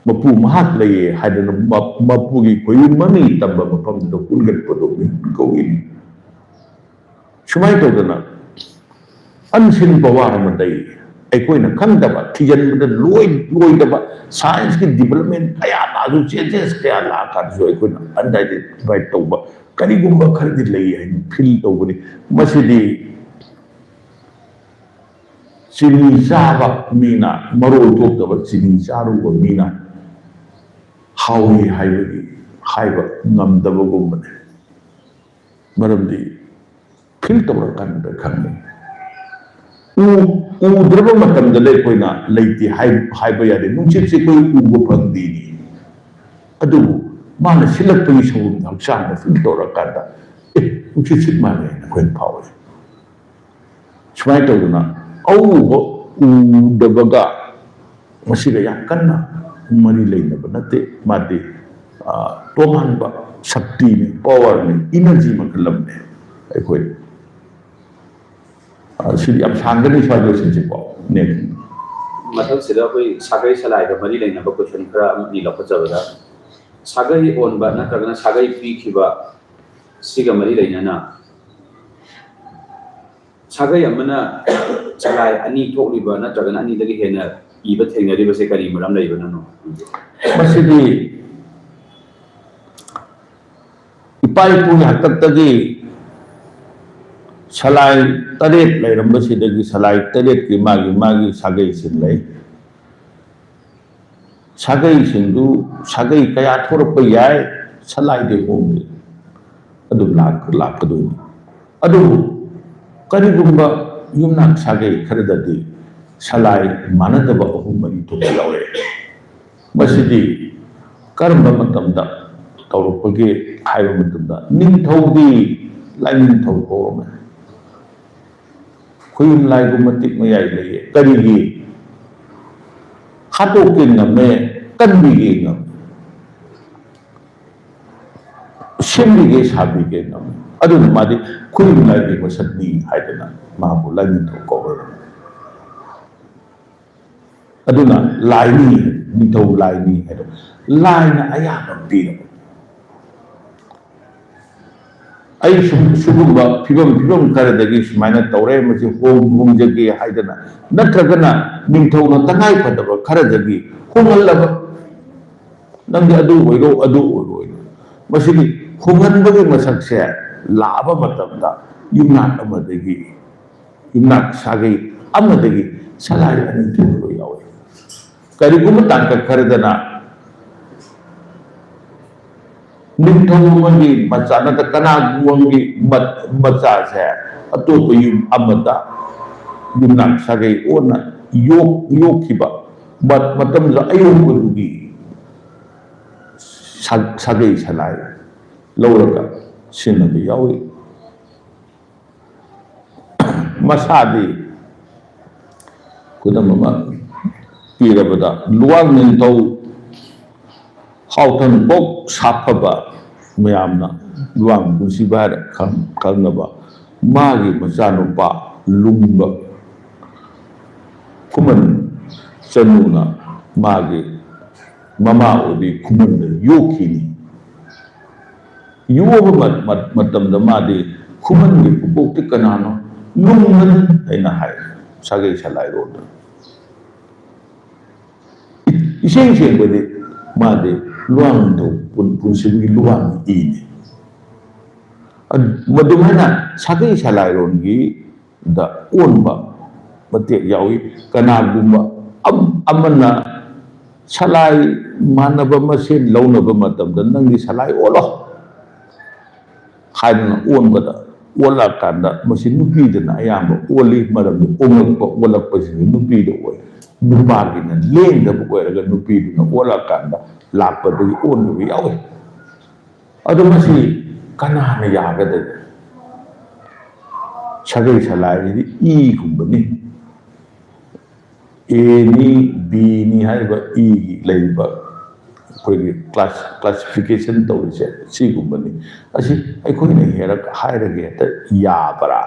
ꯃꯄꯨ ꯃꯍꯥꯛ ꯂꯩꯌꯦ ꯍꯥꯏꯗꯅ ꯃ-, ꯃꯄꯨꯒꯤ ꯈꯣꯏꯌꯨꯝ ꯃꯃꯤꯡ ꯇꯝꯕ ꯃꯐꯝꯗꯨꯗ ꯀꯨꯟꯒꯠꯄꯗꯣ ꯃꯤꯍꯨꯟ ꯀꯧꯏ꯫ ꯁꯨꯃꯥꯏꯅ ꯇꯧꯗꯅ unseen power ꯑꯃ ꯂꯩ꯫ ꯑꯩꯈꯣꯏꯅ ꯈꯪꯗꯕ, ꯊꯤꯖꯤꯟꯕꯗ ꯂꯣꯏ-, ꯂꯣꯏꯗꯕ, science ꯀꯤ development ꯀꯌꯥ ꯂꯥꯛꯑꯁꯨ, changes ꯀꯌꯥ ꯂꯥꯛꯑꯀꯥꯟꯗꯁꯨ ꯑꯩꯈꯣꯏꯅ unidentified ꯇꯧꯕ ꯀꯔꯤꯒꯨꯝꯕ ꯈꯔꯗꯤ ꯂꯩ ꯍꯥꯏꯅ feel ꯇꯧꯕꯅꯤ꯫ ꯃꯁꯤꯗꯤ ꯆꯤꯅꯤ ꯆꯥꯕ ꯃꯤꯅ, ꯃꯔꯣꯜ ꯊꯣꯛꯇꯕ ꯆꯤꯅꯤ ꯆꯥꯔꯨꯕ ꯃꯤꯅ ꯍꯥꯎꯏ ꯍꯥꯏꯕꯒꯤ, ꯍꯥꯏꯕ ꯉꯝꯗꯕꯒꯨꯝꯕꯅꯤ꯫ ꯃꯔꯝꯗꯤ feel ꯇꯧꯔꯀꯥꯟꯗ ꯈꯪꯉꯤ꯫ ꯎ-, ꯎꯗ꯭ꯔꯕ ꯃꯇꯝꯗꯗꯤ ꯑꯩꯈꯣꯏꯅ ꯂꯩꯇꯦ ꯍꯥꯏ-, ꯍꯥꯏꯕ ꯌꯥꯗꯦ꯫ ꯅꯨꯡꯁꯤꯠꯁꯦ ꯑꯩꯈꯣꯏ ꯎꯕ ꯐꯪꯗꯦꯅꯤ꯫ ꯑꯗꯨꯕꯨ ꯃꯥꯅ ꯁꯤꯜꯂꯛꯄꯒꯤ ꯁꯑꯣꯡꯗ ꯍꯛꯆꯥꯡꯗ feel ꯇꯧꯔꯀꯥꯟꯗ, "ꯑꯦ, ꯅꯨꯡꯁꯤꯠ ꯁꯤꯠ ꯃꯥꯜꯂꯦ" ꯍꯥꯏꯅ ꯑꯩꯈꯣꯏꯅ ꯐꯥꯎꯏ꯫ ꯁꯨꯃꯥꯏꯅ ꯇꯧꯗꯅ ꯑꯎꯕ ꯎꯗꯕꯒ ꯃꯁꯤꯒ ꯌꯥꯝ ꯀꯟꯅ ꯃꯔꯤ ꯂꯩꯅꯕ ꯅꯠꯇꯦ꯫ ꯃꯥꯗꯤ, ꯑ, ꯇꯣꯉꯥꯟꯕ ꯁꯛꯇꯤꯅꯤ, power ꯅꯤ, energy ꯃꯈꯜ ꯑꯃꯅꯤ꯫ ꯑꯩꯈꯣꯏ, ꯑ, ꯁꯤꯗꯤ ꯌꯥꯝ ꯁꯥꯡꯒꯅꯤ, ꯁ꯭ꯋꯥꯏ ꯂꯣꯏꯁꯤꯟꯁꯤꯀꯣ꯫ Next꯫ ꯃꯊꯪꯁꯤꯗ ꯑꯩꯈꯣꯏ ꯁꯥꯒꯩ ꯁꯂꯥꯏꯒ ꯃꯔꯤ ꯂꯩꯅꯕ question ꯈꯔ ꯑꯃ ꯑꯅꯤ ꯂꯧꯈꯠꯆꯕꯗ, ꯁꯥꯒꯩ ꯑꯣꯟꯕ ꯅꯠꯇ꯭ꯔꯒꯅ ꯁꯥꯒꯩ ꯄꯤꯈꯤꯕ ꯁꯤꯒ ꯃꯔꯤ ꯂꯩꯅꯅ ꯁꯥꯒꯩ ꯑꯃꯅ ꯆꯂꯥꯏ ꯑꯅꯤ ꯊꯣꯛꯂꯤꯕ ꯅꯠꯇ꯭ꯔꯒꯅ ꯑꯅꯤꯗꯒꯤ ꯍꯦꯟꯅ ꯏꯕ ꯊꯦꯡꯅꯔꯤꯕꯁꯦ ꯀꯔꯤ ꯃꯔꯝ ꯂꯩꯕꯅꯅꯣ? ꯃꯁꯤꯗꯤ ꯏꯄꯥ ꯏꯄꯨꯒꯤ ꯍꯥꯛꯇꯛꯇꯒꯤ ꯁꯂꯥꯏ ꯇꯔꯦꯠ ꯂꯩꯔꯝꯕꯁꯤꯗꯒꯤ ꯁꯂꯥꯏ ꯇꯔꯦꯠꯀꯤ ꯃꯥꯒꯤ ꯃꯥꯒꯤ ꯁꯥꯒꯩꯁꯤꯡ ꯂꯩ꯫ ꯁꯥꯒꯩꯁꯤꯡꯗꯨ, ꯁꯥꯒꯩ ꯀꯌꯥ ꯊꯣꯔꯛꯄ ꯌꯥꯏ, ꯁꯂꯥꯏꯗꯤ ꯍꯣꯡꯗꯦ꯫ ꯑꯗꯨꯝ ꯂꯥꯛ-, ꯂꯥꯛꯀꯗꯣꯏꯅꯤ꯫ ꯑꯗꯨꯕꯨ ꯀꯔꯤꯒꯨꯝꯕ ꯌꯨꯝꯅꯥꯛ ꯁꯥꯒꯩ ꯈꯔꯗꯗꯤ ꯁꯂꯥꯏ ꯃꯥꯟꯅꯗꯕ ꯑꯍꯨꯝ ꯃꯔꯤ ꯊꯣꯛꯄ ꯌꯥꯎꯔꯛꯑꯦ꯫ ꯃꯁꯤꯗꯤ ꯀꯔꯝꯕ ꯃꯇꯝꯗ ꯇꯧꯔꯛꯄꯒꯦ ꯍꯥꯏꯕ ꯃꯇꯝꯗ, ꯅꯤꯡꯊꯧꯗꯤ ꯂꯥꯏꯅꯤꯡꯊꯧ ꯀꯧꯔꯝꯃꯦ꯫ ꯈꯨꯌꯨꯝ ꯂꯥꯏꯕꯨ ꯃꯇꯤꯛ ꯃꯌꯥꯏ ꯂꯩꯌꯦ꯫ ꯀꯔꯤꯒꯤ? ꯍꯥꯠꯇꯣꯛꯀꯦ ꯉꯝꯃꯦ, ꯀꯟꯕꯤꯒꯦ ꯉꯝꯃꯦ, ꯁꯦꯝꯕꯤꯒꯦ ꯁꯥꯕꯤꯒꯦ ꯉꯝꯃꯦ꯫ ꯑꯗꯨꯅ ꯃꯥꯗꯤ ꯈꯨꯌꯨꯝ ꯂꯥꯏꯒꯤ ꯃꯁꯛꯅꯤ ꯍꯥꯏꯗꯅ ꯃꯥꯕꯨ ꯂꯥꯏꯅꯤꯡꯊꯧ ꯀꯧꯔꯔꯕꯅꯤ꯫ ꯑꯗꯨꯅ ꯂꯥꯏꯅꯤ, ꯅꯤꯡꯊꯧ ꯂꯥꯏꯅꯤ ꯍꯥꯏꯗꯣ ꯂꯥꯏꯅ ꯑꯌꯥꯕ ꯄꯤꯔꯕ꯫ ꯑꯩ ꯁꯨꯝ ꯁꯤꯒꯨꯝꯕ ꯐꯤꯕꯝ ꯐꯤꯕꯝ ꯈꯔꯗꯒꯤ ꯁꯨꯃꯥꯏꯅ ꯇꯧꯔꯦ, ꯃꯁꯤ ꯍꯣꯡ ꯍꯣꯡꯖꯒꯦ ꯍꯥꯏꯗꯅ, ꯅꯠꯇ꯭ꯔꯒꯅ ꯅꯤꯡꯊꯧꯅ ꯇꯉꯥꯏ ꯐꯗꯕ ꯈꯔꯗꯒꯤ ꯍꯣꯡꯍꯜꯂꯕ, ꯅꯪꯗꯤ ꯑꯗꯨ ꯑꯣꯏꯔꯣ, ꯑꯗꯨ ꯑꯣꯏꯔꯣ, ꯃꯁꯤꯗꯤ ꯍꯣꯡꯍꯟꯕꯒꯤ ꯃꯁꯛꯁꯦ ꯂꯥꯛꯑꯕ ꯃꯇꯝꯗ ꯌꯨꯝꯅꯥꯛ ꯑꯃꯗꯒꯤ, ꯌꯨꯝꯅꯥꯛ ꯁꯥꯒꯩ ꯑꯃꯗꯒꯤ ꯁꯂꯥꯏ ꯑꯅꯤ ꯊꯣꯛꯄ ꯌꯥꯎꯏ꯫ ꯀꯔꯤꯒꯨꯝꯕ ꯇꯥꯡꯀꯛ ꯈꯔꯗꯅ ꯅꯤꯡꯊꯧ ꯑꯃꯒꯤ ꯃꯆꯥ ꯅꯠꯇ꯭ꯔ ꯀꯅꯥꯒꯨꯝꯕ ꯑꯃꯒꯤ ꯃ-, ꯃꯆꯥꯁꯦ ꯑꯇꯣꯞꯄ ꯌꯨꯝ ꯑꯃꯗ ꯌꯨꯝꯅꯥꯛ ꯁꯥꯒꯩ ꯑꯣꯟꯅ ꯌꯣꯛ-, ꯌꯣꯛꯈꯤꯕ ꯃ-, ꯃꯇꯝꯗꯨꯗ ꯑꯌꯣꯛꯄꯗꯨꯒꯤ ꯁꯥ-, ꯁꯥꯒꯩ ꯁꯂꯥꯏ ꯂꯧꯔꯒ ꯁꯤꯖꯤꯟꯅꯕ ꯌꯥꯎꯏ꯫ ꯃꯁꯥꯗꯤ ꯈꯨꯗꯝ ꯑꯃ ꯄꯤꯔꯕꯗ, ꯂꯨꯋꯥꯡ ꯅꯤꯡꯊꯧ ꯍꯥꯎꯊꯪ ꯄꯣꯛ ꯁꯥꯐꯕ, ꯃꯌꯥꯝꯅ ꯂꯨꯋꯥꯡ ꯄꯨꯟꯁꯤꯕ ꯍꯥꯏꯔ ꯈꯪ-, ꯈꯪꯅꯕ, ꯃꯥꯒꯤ ꯃꯆꯥꯅꯨꯄꯥ ꯂꯨꯝꯕ ꯈꯨꯃꯟ ꯆꯅꯨꯅ ꯃꯥꯒꯤ ꯃꯃꯥ ꯑꯣꯏꯕꯤ ꯈꯨꯃꯟꯗ ꯌꯣꯛꯈꯤꯅꯤ꯫ ꯌꯣꯛꯑꯕ ꯃ-, ꯃ-, ꯃꯇꯝꯗ ꯃꯥꯗꯤ ꯈꯨꯃꯟꯒꯤ ꯄꯨꯀꯣꯛꯇꯤ ꯀꯅꯥꯅꯣ? ꯂꯨꯝꯕꯅꯤ ꯍꯥꯏꯅ ꯍꯥꯏ ꯁꯥꯒꯩ ꯁꯂꯥꯏꯔꯣꯟꯗ꯫ ꯏꯁꯦꯡ ꯁꯦꯡꯕꯗꯤ ꯃꯥꯗꯤ ꯂꯨꯋꯥꯡꯅꯤꯡꯊꯧ ꯄꯨꯟ-, ꯄꯨꯟꯁꯤꯕꯒꯤ ꯂꯨꯋꯥꯡ ꯏꯅꯤ꯫ ꯑꯗꯨ-, ꯃꯗꯨꯃꯥꯏꯅ ꯁꯥꯒꯩ ꯁꯂꯥꯏꯔꯣꯟꯒꯤꯗ ꯑꯣꯟꯕ ꯃꯇꯦꯛ ꯌꯥꯎꯏ꯫ ꯀꯅꯥꯒꯨꯝꯕ ꯑꯝ-, ꯑꯃꯅ ꯁꯂꯥꯏ ꯃꯥꯟꯅꯕ ꯃꯁꯦꯟ ꯂꯧꯅꯕ ꯃꯇꯝꯗ "ꯅꯪꯒꯤ ꯁꯂꯥꯏ ꯑꯣꯜꯂꯣ" ꯍꯥꯏꯗꯅ ꯑꯣꯟꯕꯗ, ꯑꯣꯜꯂꯛꯑꯀꯥꯟꯗ ꯃꯁꯤ ꯅꯨꯄꯤꯗꯅ ꯑꯌꯥꯝꯕ ꯑꯣꯜꯂꯤ, ꯃꯔꯝꯗꯤ ꯑꯣꯉꯛꯄ, ꯑꯣꯜꯂꯛꯄꯁꯤꯗꯤ ꯅꯨꯄꯤꯗ ꯑꯣꯏ꯫ ꯅꯨꯄꯥꯒꯤꯅ ꯂꯦꯡꯗꯕ ꯑꯣꯏꯔꯒ ꯅꯨꯄꯤꯗꯨꯅ ꯑꯣꯜꯂꯛꯑꯀꯥꯟꯗ ꯂꯥꯛꯄꯗꯒꯤ ꯑꯣꯟꯕ ꯌꯥꯎꯏ꯫ ꯑꯗꯣ ꯃꯁꯤ ꯀꯅꯥꯅ ꯌꯥꯒꯗꯒꯦ? ꯁꯥꯒꯩ ꯁꯂꯥꯏꯁꯤꯗꯤ ꯏꯒꯨꯝꯕꯅꯤ꯫ ꯑꯦꯅꯤ, ꯕꯤꯅꯤ ꯍꯥꯏꯔꯤꯕ ꯏꯒꯤ ꯂꯩꯔꯤꯕ ꯑꯩꯈꯣꯏꯒꯤ ꯀ꯭ꯂꯥꯁ-, ꯀ꯭ꯂꯥꯁꯤꯐꯤꯀꯦꯁꯟ ꯇꯧꯔꯤꯁꯦ ꯁꯤꯒꯨꯝꯕꯅꯤ꯫ ꯑꯁꯤ ꯑꯩꯈꯣꯏꯅ ꯍꯦꯔꯛ ꯍꯥꯏꯔꯒ ꯍꯦꯛꯇ ꯌꯥꯕ꯭ꯔꯥ?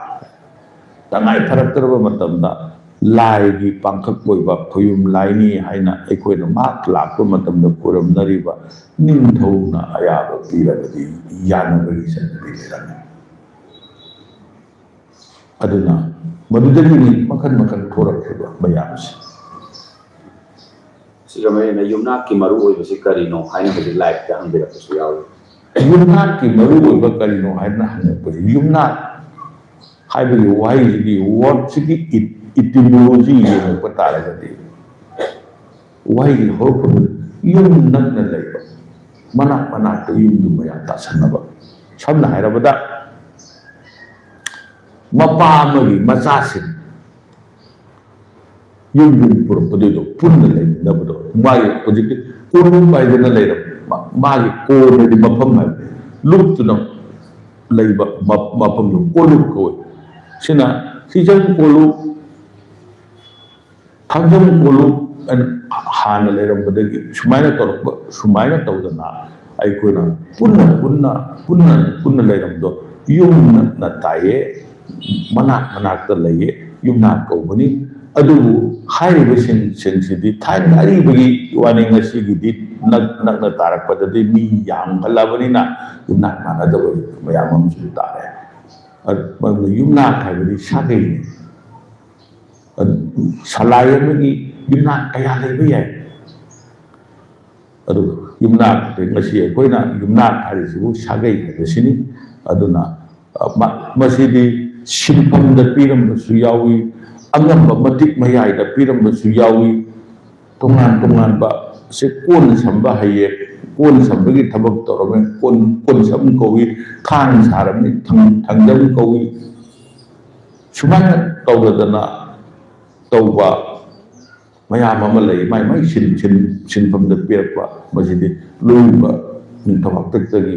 ꯇꯉꯥꯏ ꯐꯔꯛꯇ꯭ꯔꯕ ꯃꯇꯝꯗ ꯂꯥꯏꯒꯤ ꯄꯥꯡꯈꯛ ꯑꯣꯏꯕ ꯈꯣꯌꯨꯝ ꯂꯥꯏꯅꯤ ꯍꯥꯏꯅ ꯑꯩꯈꯣꯏꯅ ꯃꯍꯥꯛ ꯂꯥꯛꯄ ꯃꯇꯝꯗ ꯈꯨꯔꯨꯝꯅꯔꯤꯕ ꯅꯤꯡꯊꯧꯅ ꯑꯌꯥꯕ ꯄꯤꯔꯕꯗꯤ ꯌꯥꯅꯕꯒꯤ ꯆꯠꯅꯕꯤ ꯂꯩꯔꯝꯃꯤ꯫ ꯑꯗꯨꯅ ꯃꯗꯨꯗꯒꯤꯅꯤ ꯃꯈꯜ ꯃꯈꯜ ꯊꯣꯔꯛꯈꯤꯕ ꯃꯌꯥꯝꯁꯦ꯫ ꯁꯤꯒ ꯃꯔꯤ ꯂꯩꯅꯅ ꯌꯨꯝꯅꯥꯛꯀꯤ ꯃꯔꯨ ꯑꯣꯏꯕꯁꯤ ꯀꯔꯤꯅꯣ ꯍꯥꯏꯅ ꯍꯧꯖꯤꯛ ꯂꯥꯏꯐꯇ ꯍꯪꯕꯤꯔꯛꯄꯁꯨ ꯌꯥꯎꯏ꯫ ꯌꯨꯝꯅꯥꯛꯀꯤ ꯃꯔꯨ ꯑꯣꯏꯕ ꯀꯔꯤꯅꯣ ꯍꯥꯏꯗꯅ ꯍꯪꯉꯛꯄꯁꯦ, ꯌꯨꯝꯅꯥꯛ ꯍꯥꯏꯕꯒꯤ ꯋꯥꯍꯩꯁꯤꯒꯤ ꯋꯥꯔꯗꯁꯤꯒꯤ ꯏꯇꯤꯃꯣꯂꯣꯖꯤ ꯌꯦꯡꯉꯛꯄ ꯇꯥꯔꯒꯗꯤ, ꯋꯥꯍꯩꯒꯤ ꯍꯧꯔꯛꯐꯝꯗ ꯌꯨꯝ ꯅꯛꯅ ꯂꯩꯕ, ꯃꯅꯥꯛ ꯃꯅꯥꯛꯇ ꯌꯨꯝꯗꯨ ꯃꯌꯥꯝ ꯇꯥꯁꯟꯅꯕ꯫ ꯁꯝꯅ ꯍꯥꯏꯔꯕꯗ, ꯃꯄꯥ ꯑꯃꯒꯤ ꯃꯆꯥꯁꯤꯡ ꯌꯨꯝ ꯌꯨꯝ ꯄꯨꯔꯛꯄꯗꯨꯗꯣ ꯄꯨꯟꯅ ꯂꯩꯃꯤꯟꯅꯕꯗꯣ, ꯃꯥꯒꯤ ꯍꯧꯖꯤꯛꯀꯤ ꯀꯣꯂꯨꯞ ꯍꯥꯏꯗꯅ ꯂꯩꯔꯕ, ꯃꯥꯒꯤ ꯀꯣꯟ ꯍꯥꯏꯗꯤ ꯃꯐꯝ ꯍꯥꯏꯕ, ꯂꯨꯞꯇꯨꯅ ꯂꯩꯕ ꯃ-, ꯃꯐꯝꯗꯣ ꯀꯣꯂꯨꯞ ꯀꯧꯏ꯫ ꯁꯤꯅ ꯍꯤꯖꯝ ꯀꯣꯂꯨꯞ, ꯊꯥꯡꯖꯝ ꯀꯣꯂꯨꯞ ꯍꯥꯏꯅ ꯍꯥꯟꯅ ꯂꯩꯔꯝꯕꯗꯒꯤ ꯁꯨꯃꯥꯏꯅ ꯇꯧꯔꯛꯄ, ꯁꯨꯃꯥꯏꯅ ꯇꯧꯗꯅ ꯑꯩꯈꯣꯏꯅ ꯄꯨꯟꯅ ꯄꯨꯟꯅ, ꯄꯨꯟꯅ ꯄꯨꯟꯅ ꯂꯩꯔꯝꯕꯗꯣ ꯌꯨꯝ ꯅꯛꯅ ꯇꯥꯏꯌꯦ, ꯃꯅꯥꯛ ꯃꯅꯥꯛꯇ ꯂꯩꯌꯦ, ꯌꯨꯝꯅꯥꯛ ꯀꯧꯕꯅꯤ꯫ ꯑꯗꯨꯕꯨ ꯍꯥꯏꯔꯤꯕꯁꯤꯡ, ꯁꯤꯡꯁꯤꯗꯤ ꯊꯥꯏꯅ ꯑꯔꯤꯕꯒꯤ ꯋꯥꯅꯤ, ꯉꯁꯤꯒꯤꯗꯤ ꯅꯛ-, ꯅꯛꯅ ꯇꯥꯔꯛꯄꯗꯗꯤ ꯃꯤ ꯌꯥꯝꯈꯠꯂꯕꯅꯤꯅ ꯌꯨꯝꯅꯥꯛ ꯃꯥꯟꯅꯗꯕ ꯃꯌꯥꯝ ꯑꯃꯁꯨ ꯇꯥꯔꯦ꯫ ꯑꯗꯨ ꯃꯔꯝꯗ ꯌꯨꯝꯅꯥꯛ ꯍꯥꯏꯕꯗꯤ ꯁꯥꯒꯩꯅꯤ꯫ ꯑꯗꯨ ꯁꯂꯥꯏ ꯑꯃꯒꯤ ꯌꯨꯝꯅꯥꯛ ꯀꯌꯥ ꯂꯩꯕ ꯌꯥꯏ꯫ ꯑꯗꯨꯒ ꯌꯨꯝꯅꯥꯛ, ꯉꯁꯤ ꯑꯩꯈꯣꯏꯅ ꯌꯨꯝꯅꯥꯛ ꯍꯥꯏꯔꯤꯁꯤꯕꯨ ꯁꯥꯒꯩ ꯍꯥꯏꯕꯁꯤꯅꯤ꯫ ꯑꯗꯨꯅ, ꯑ, ꯃ-, ꯃꯁꯤꯗꯤ ꯁꯤꯟꯐꯝꯗ ꯄꯤꯔꯝꯕꯁꯨ ꯌꯥꯎꯏ, ꯑꯉꯝꯕ ꯃꯇꯤꯛ ꯃꯌꯥꯏꯗ ꯄꯤꯔꯝꯕꯁꯨ ꯌꯥꯎꯏ, ꯇꯣꯉꯥꯟ ꯇꯣꯉꯥꯟꯕ, ꯁꯦ ꯀꯣꯟ ꯁꯝꯕ ꯍꯩꯌꯦ, ꯀꯣꯟ ꯁꯝꯕꯒꯤ ꯊꯕꯛ ꯇꯧꯔꯝꯃꯦ, ꯀꯣꯟ, ꯀꯣꯟ ꯁꯝ ꯀꯧꯏ, ꯊꯥꯡ ꯁꯥꯔꯝꯃꯤ, ꯊꯥꯡ-, ꯊꯥꯡꯖꯝ ꯀꯧꯏ꯫ ꯁꯨꯃꯥꯏꯅ ꯇꯧꯗꯗꯅ ꯇꯧꯕ ꯃꯌꯥꯝ ꯑꯃ ꯂꯩ, ꯃꯥꯏ ꯃꯥꯏ ꯁꯤꯟ-, ꯁꯤꯟ-, ꯁꯤꯟꯐꯝꯗ ꯄꯤꯔꯛꯄ꯫ ꯃꯁꯤꯗꯤ ꯂꯣꯏꯅꯕ ꯅꯤꯡꯊꯧ ꯍꯥꯛꯇꯛꯇꯒꯤ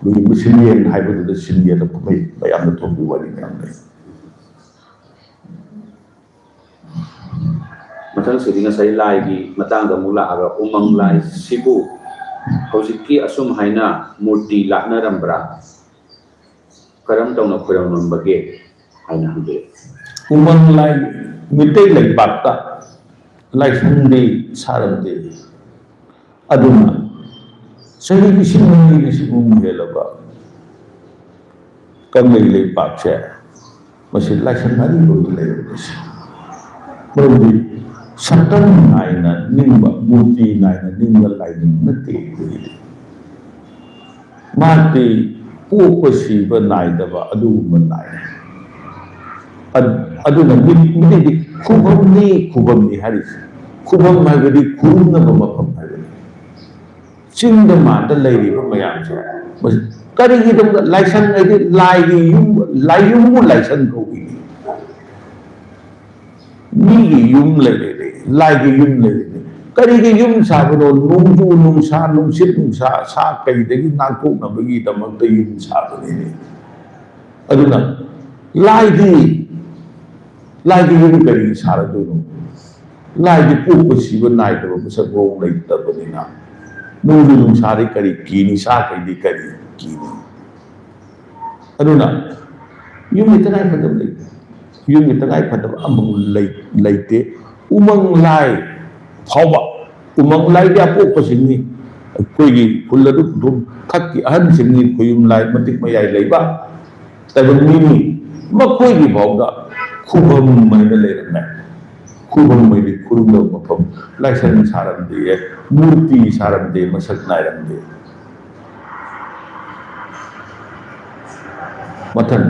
ꯂꯣꯏꯅꯕ ꯁꯤꯟꯌꯦꯟ ꯍꯥꯏꯕꯗꯨꯗ ꯁꯤꯟꯌꯦꯟꯗ ꯀꯨꯝꯍꯩ ꯃꯌꯥꯝꯅ ꯊꯣꯛꯄꯒꯤ ꯋꯥꯔꯤ ꯃꯌꯥꯝ ꯂꯩ꯫ ꯃꯊꯪꯁꯤꯗꯤ ꯉꯁꯥꯏ ꯂꯥꯏꯒꯤ ꯃꯇꯥꯡꯗ ꯑꯃꯨꯛ ꯂꯥꯛꯑꯒ, ꯎꯃꯪ ꯂꯥꯏꯁꯤꯕꯨ ꯍꯧꯖꯤꯛꯀꯤ ꯑꯁꯨꯝ ꯍꯥꯏꯅ ꯃꯨꯔꯇꯤ ꯂꯥꯠꯅꯔꯝꯕ꯭ꯔꯥ? ꯀꯔꯝ ꯇꯧꯅ ꯈꯣꯏꯔꯝꯂꯝꯕꯒꯦ ꯍꯥꯏꯅ ꯍꯪꯕꯤꯔꯛꯏ꯫ ꯎꯃꯪ ꯂꯥꯏ, ꯃꯤꯇꯩ ꯂꯩꯕꯥꯛꯇ ꯂꯥꯏꯁꯪꯗꯤ ꯁꯥꯔꯝꯗꯦ꯫ ꯑꯗꯨꯅ ꯆꯍꯤ ꯂꯤꯁꯤꯡ ꯑꯅꯤ, ꯂꯤꯁꯤꯡ ꯑꯍꯨꯝ ꯍꯦꯜꯂꯕ ꯀꯪꯂꯩ ꯂꯩꯄꯥꯛꯁꯦ, ꯃꯁꯤ ꯂꯥꯏꯁꯪ ꯑꯔꯤꯕ ꯑꯃ ꯂꯩꯔꯝꯕꯁꯦ꯫ ꯃꯔꯝꯗꯤ ꯁꯛꯇꯝ ꯅꯥꯏꯅ ꯅꯤꯡꯕ, ꯃꯨꯔꯇꯤ ꯅꯥꯏꯅ ꯅꯤꯡꯕ ꯂꯥꯏꯅꯤꯡ ꯅꯠꯇꯦ ꯑꯩꯈꯣꯏꯒꯤꯗꯤ꯫ ꯃꯍꯥꯛꯇꯤ ꯄꯣꯛꯄ ꯁꯤꯕ ꯅꯥꯏꯗꯕ ꯑꯗꯨꯒꯨꯝꯕ ꯅꯥꯏ꯫ ꯑꯗ-, ꯑꯗꯨꯅ ꯃꯤ-, ꯃꯤꯇꯩꯗꯤ ꯈꯨꯕꯝꯅꯤ, ꯈꯨꯕꯝꯅꯤ ꯍꯥꯏꯔꯤꯁꯦ꯫ ꯈꯨꯕꯝ ꯍꯥꯏꯕꯗꯤ ꯈꯨꯔꯨꯝꯅꯕ ꯃꯐꯝ ꯍꯥꯏꯕꯅꯤ꯫ ꯆꯤꯡꯗ ꯃꯥꯟꯗ ꯂꯩꯔꯤꯕ ꯃꯌꯥꯝꯁꯦ, ꯃꯁꯤ ꯀꯔꯤꯒꯤꯗꯃꯛꯇ ꯂꯥꯏꯁꯪ ꯍꯥꯏꯗꯤ ꯂꯥꯏꯒꯤ ꯌꯨꯝ, ꯂꯥꯏꯌꯨꯝꯕꯨ ꯂꯥꯏꯁꯪ ꯀꯧꯏꯅꯤ꯫ ꯃꯤꯒꯤ ꯌꯨꯝ ꯂꯩꯔꯦꯅꯦ, ꯂꯥꯏꯒꯤ ꯌꯨꯝ ꯂꯩꯔꯦꯅꯦ꯫ ꯀꯔꯤꯒꯤ ꯌꯨꯝ ꯁꯥꯕꯅꯣ? ꯅꯣꯡꯖꯨ ꯅꯨꯡꯁꯥ, ꯅꯨꯡꯁꯤꯠ ꯅꯨꯡꯁꯥ, ꯁꯥ ꯀꯩꯗꯒꯤ ꯉꯥꯛꯊꯣꯛꯅꯕꯒꯤꯗꯃꯛꯇ ꯌꯨꯝ ꯁꯥꯕꯅꯤꯅꯦ꯫ ꯑꯗꯨꯅ ꯂꯥꯏꯗꯤ, ꯂꯥꯏꯒꯤ ꯌꯨꯝ ꯀꯔꯤ ꯁꯥꯔꯗꯣꯏꯅꯣ? ꯂꯥꯏꯗꯤ ꯄꯣꯛꯄ ꯁꯤꯕ ꯅꯥꯏꯗꯕ ꯃꯁꯛ ꯃꯑꯣꯡ ꯂꯩꯇꯕꯅꯤꯅ, ꯅꯣꯡꯖꯨ ꯅꯨꯡꯁꯥꯗꯤ ꯀꯔꯤ ꯀꯤꯅꯤ? ꯁꯥ ꯀꯩꯗꯤ ꯀꯔꯤ ꯀꯤꯅꯤ? ꯑꯗꯨꯅ ꯌꯨꯝꯒꯤ ꯇꯉꯥꯏ ꯐꯗꯕ ꯂꯩ, ꯌꯨꯝꯒꯤ ꯇꯉꯥꯏ ꯐꯗꯕ ꯑꯃꯐꯥꯎ ꯂꯩ-, ꯂꯩꯇꯦ꯫ ꯎꯃꯪ ꯂꯥꯏ ꯐꯥꯎꯕ, ꯎꯃꯪ ꯂꯥꯏꯗꯤ ꯑꯄꯣꯛꯄꯁꯤꯡꯅꯤ꯫ ꯑꯩꯈꯣꯏꯒꯤ ꯈꯨꯜ ꯑꯗꯨꯝ ꯊꯛꯀꯤ ꯑꯍꯟꯁꯤꯡꯅꯤ ꯈꯨꯌꯨꯝ ꯂꯥꯏ ꯃꯇꯤꯛ ꯃꯌꯥꯏ ꯂꯩꯕ ꯇꯥꯏꯕꯪ ꯃꯤꯅꯤ꯫ ꯃꯈꯣꯏꯒꯤ ꯐꯥꯎꯗ ꯈꯨꯕꯝ ꯍꯥꯏꯅ ꯂꯩꯔꯝꯃꯦ꯫ ꯈꯨꯕꯝ ꯍꯥꯏꯗꯤ ꯈꯨꯔꯨꯝꯕ ꯃꯐꯝ, ꯂꯥꯏꯁꯪ ꯁꯥꯔꯝꯗꯦ, ꯃꯨꯔꯇꯤ ꯁꯥꯔꯝꯗꯦ, ꯃꯁꯛ ꯅꯥꯏꯔꯝꯗꯦ꯫ ꯃꯊꯪ꯫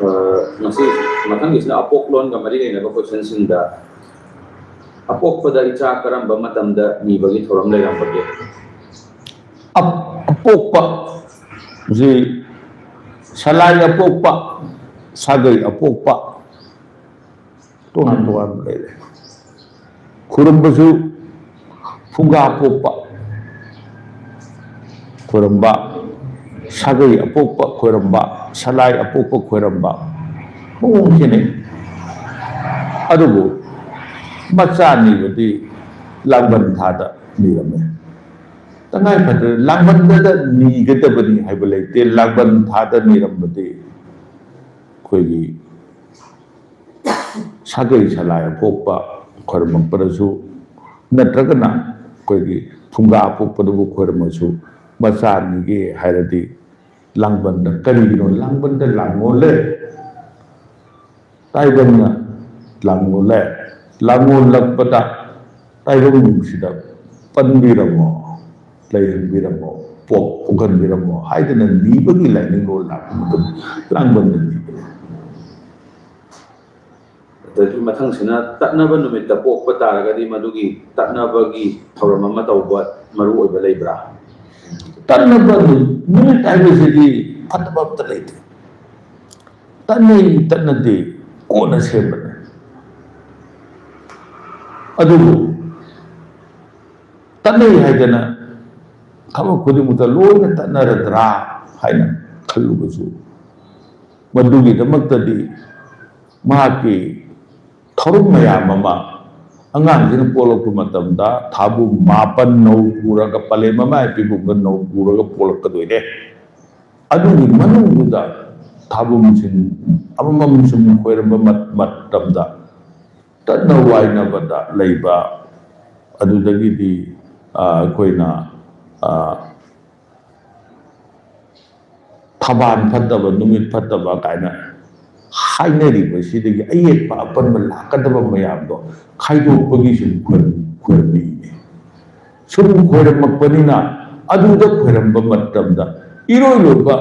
ꯑ, ꯉꯁꯤ ꯃꯊꯪꯒꯤꯁꯤꯅ ꯑꯄꯣꯛꯂꯣꯟꯒ ꯃꯔꯤ ꯂꯩꯅꯕ ꯀꯣꯏꯁꯟꯁꯤꯡꯗ, ꯑꯄꯣꯛꯄꯗ ꯏꯆꯥ ꯀꯔꯝꯕ ꯃꯇꯝꯗ ꯅꯤꯕꯒꯤ ꯊꯧꯔꯝ ꯂꯩꯔꯝꯕꯒꯦ? ꯑꯞ-, ꯑꯄꯣꯛꯄ ꯁꯤ ꯁꯂꯥꯏ ꯑꯄꯣꯛꯄ, ꯁꯥꯒꯩ ꯑꯄꯣꯛꯄ, ꯇꯣꯉꯥꯟ ꯇꯣꯉꯥꯟꯕ ꯂꯩꯔꯦ꯫ ꯈꯨꯔꯨꯝꯕꯁꯨ ꯐꯨꯡꯒꯥ ꯄꯣꯛꯄ ꯈꯣꯏꯔꯝꯕ, ꯁꯥꯒꯩ ꯑꯄꯣꯛꯄ ꯈꯣꯏꯔꯝꯕ, ꯁꯂꯥꯏ ꯑꯄꯣꯛꯄ ꯈꯣꯏꯔꯝꯕ, ꯃꯑꯣꯡ ꯈꯦꯠꯅꯩ꯫ ꯑꯗꯨꯕꯨ ꯃꯆꯥ ꯅꯤꯕꯗꯤ ꯂꯥꯡꯕꯟ ꯊꯥꯗ ꯅꯤꯔꯝꯃꯦ꯫ ꯇꯉꯥꯏ ꯐꯗꯅ ꯂꯥꯡꯕꯟꯗꯗ ꯅꯤꯒꯗꯕꯅꯤ ꯍꯥꯏꯕ ꯂꯩꯇꯦ꯫ ꯂꯥꯡꯕꯟ ꯊꯥꯗ ꯅꯤꯔꯝꯕꯗꯤ ꯑꯩꯈꯣꯏꯒꯤ ꯁꯥꯒꯩ ꯁꯂꯥꯏ ꯑꯄꯣꯛꯄ ꯈꯣꯏꯔꯝꯃꯛꯄꯗꯁꯨ, ꯅꯠꯇ꯭ꯔꯒꯅ ꯑꯩꯈꯣꯏꯒꯤ ꯐꯨꯡꯒꯥ ꯑꯄꯣꯛꯄꯗꯕꯨ ꯈꯣꯏꯔꯝꯃꯁꯨ, ꯃꯆꯥ ꯅꯤꯒꯦ ꯍꯥꯏꯔꯗꯤ ꯂꯥꯡꯕꯟꯗ, ꯀꯔꯤꯒꯤꯅꯣ ꯂꯥꯡꯕꯟꯗ ꯂꯥꯡꯉꯣꯜꯂꯦ? ꯇꯥꯏꯕꯪꯅ ꯂꯥꯡꯉꯣꯜꯂꯦ꯫ ꯂꯥꯡꯉꯣꯜꯂꯛꯄꯗ ꯇꯥꯏꯕꯪꯁꯤꯗ ꯄꯟꯕꯤꯔꯝꯃꯣ, ꯂꯩꯍꯟꯕꯤꯔꯝꯃꯣ, ꯄꯣꯛ ꯄꯣꯛꯍꯟꯕꯤꯔꯝꯃꯣ ꯍꯥꯏꯗꯅ ꯅꯤꯕꯒꯤ ꯂꯥꯏꯅꯤꯡꯂꯣꯟ ꯂꯥꯛꯄ ꯃꯇꯝꯗ ꯂꯥꯡꯕꯟꯗ ꯅꯤꯕꯅꯤ꯫ ꯑꯗꯒꯤ ꯃꯊꯪꯁꯤꯅ ꯇꯠꯅꯕ ꯅꯨꯃꯤꯠꯇ ꯄꯣꯛꯄ ꯇꯥꯔꯒꯗꯤ ꯃꯗꯨꯒꯤ ꯇꯠꯅꯕꯒꯤ ꯊꯧꯔꯝ ꯑꯃ ꯇꯧꯕ ꯃꯔꯨ ꯑꯣꯏꯕ ꯂꯩꯕ꯭ꯔꯥ? ꯇꯠꯅꯕ ꯅꯨꯃꯤꯠ ꯍꯥꯏꯕꯁꯤꯗꯤ ꯐꯠꯇꯕ ꯑꯝꯇ ꯂꯩꯇꯦ꯫ ꯇꯠꯅꯩ ꯇꯠꯅꯗꯦ ꯀꯣꯟꯅ ꯁꯦꯝꯕꯅꯦ꯫ ꯑꯗꯨꯕꯨ ꯇꯠꯅꯩ ꯍꯥꯏꯗꯅ ꯊꯕꯛ ꯈꯨꯗꯤꯡꯃꯛꯇ ꯂꯣꯏꯅ ꯇꯠꯅꯔꯗ꯭ꯔꯥ ꯍꯥꯏꯅ ꯈꯜꯂꯨꯕꯁꯨ, ꯃꯗꯨꯒꯤꯗꯃꯛꯇꯗꯤ ꯃꯍꯥꯛꯀꯤ ꯊꯧꯔꯝ ꯃꯌꯥꯝ ꯑꯃ, ꯑꯉꯥꯡꯁꯤꯅ ꯄꯣꯛꯂꯛꯄ ꯃꯇꯝꯗ ꯊꯥꯕꯨ ꯃꯥꯄꯟ ꯅꯧ ꯄꯨꯔꯒ, ꯄꯂꯦꯝ ꯑꯃ ꯍꯥꯏ ꯄꯤꯕꯨꯡꯗ ꯅꯧ ꯄꯨꯔꯒ ꯄꯣꯛꯂꯛꯀꯗꯣꯏꯅꯦ꯫ ꯑꯗꯨꯒꯤ ꯃꯅꯨꯡꯗꯨꯗ ꯊꯥꯕꯨꯝꯁꯤꯡ ꯑꯃꯃꯝ ꯁꯨꯝ ꯈꯣꯏꯔꯝꯕ ꯃꯇꯝꯗ ꯇꯠꯅ ꯋꯥꯏꯅꯕꯗ ꯂꯩꯕ, ꯑꯗꯨꯗꯒꯤꯗꯤ ꯑꯩꯈꯣꯏꯅ ꯊꯕꯥꯜ ꯐꯠꯇꯕ, ꯅꯨꯃꯤꯠ ꯐꯠꯇꯕ ꯀꯥꯏꯅ ꯍꯥꯏꯅꯔꯤꯕꯁꯤꯗꯒꯤ ꯑꯌꯦꯠꯄ ꯑꯄꯟꯕ ꯂꯥꯛꯀꯗꯕ ꯃꯌꯥꯝꯗꯣ ꯈꯥꯏꯗꯣꯛꯄꯒꯤ ꯁꯨꯝ ꯈꯣꯏꯔꯝꯃꯤꯅꯦ꯫ ꯁꯨꯝ ꯈꯣꯏꯔꯝꯃꯛꯄꯅꯤꯅ ꯑꯗꯨꯗ ꯈꯣꯏꯔꯝꯕ ꯃꯇꯝꯗ ꯏꯔꯣꯏ ꯂꯣꯏꯕ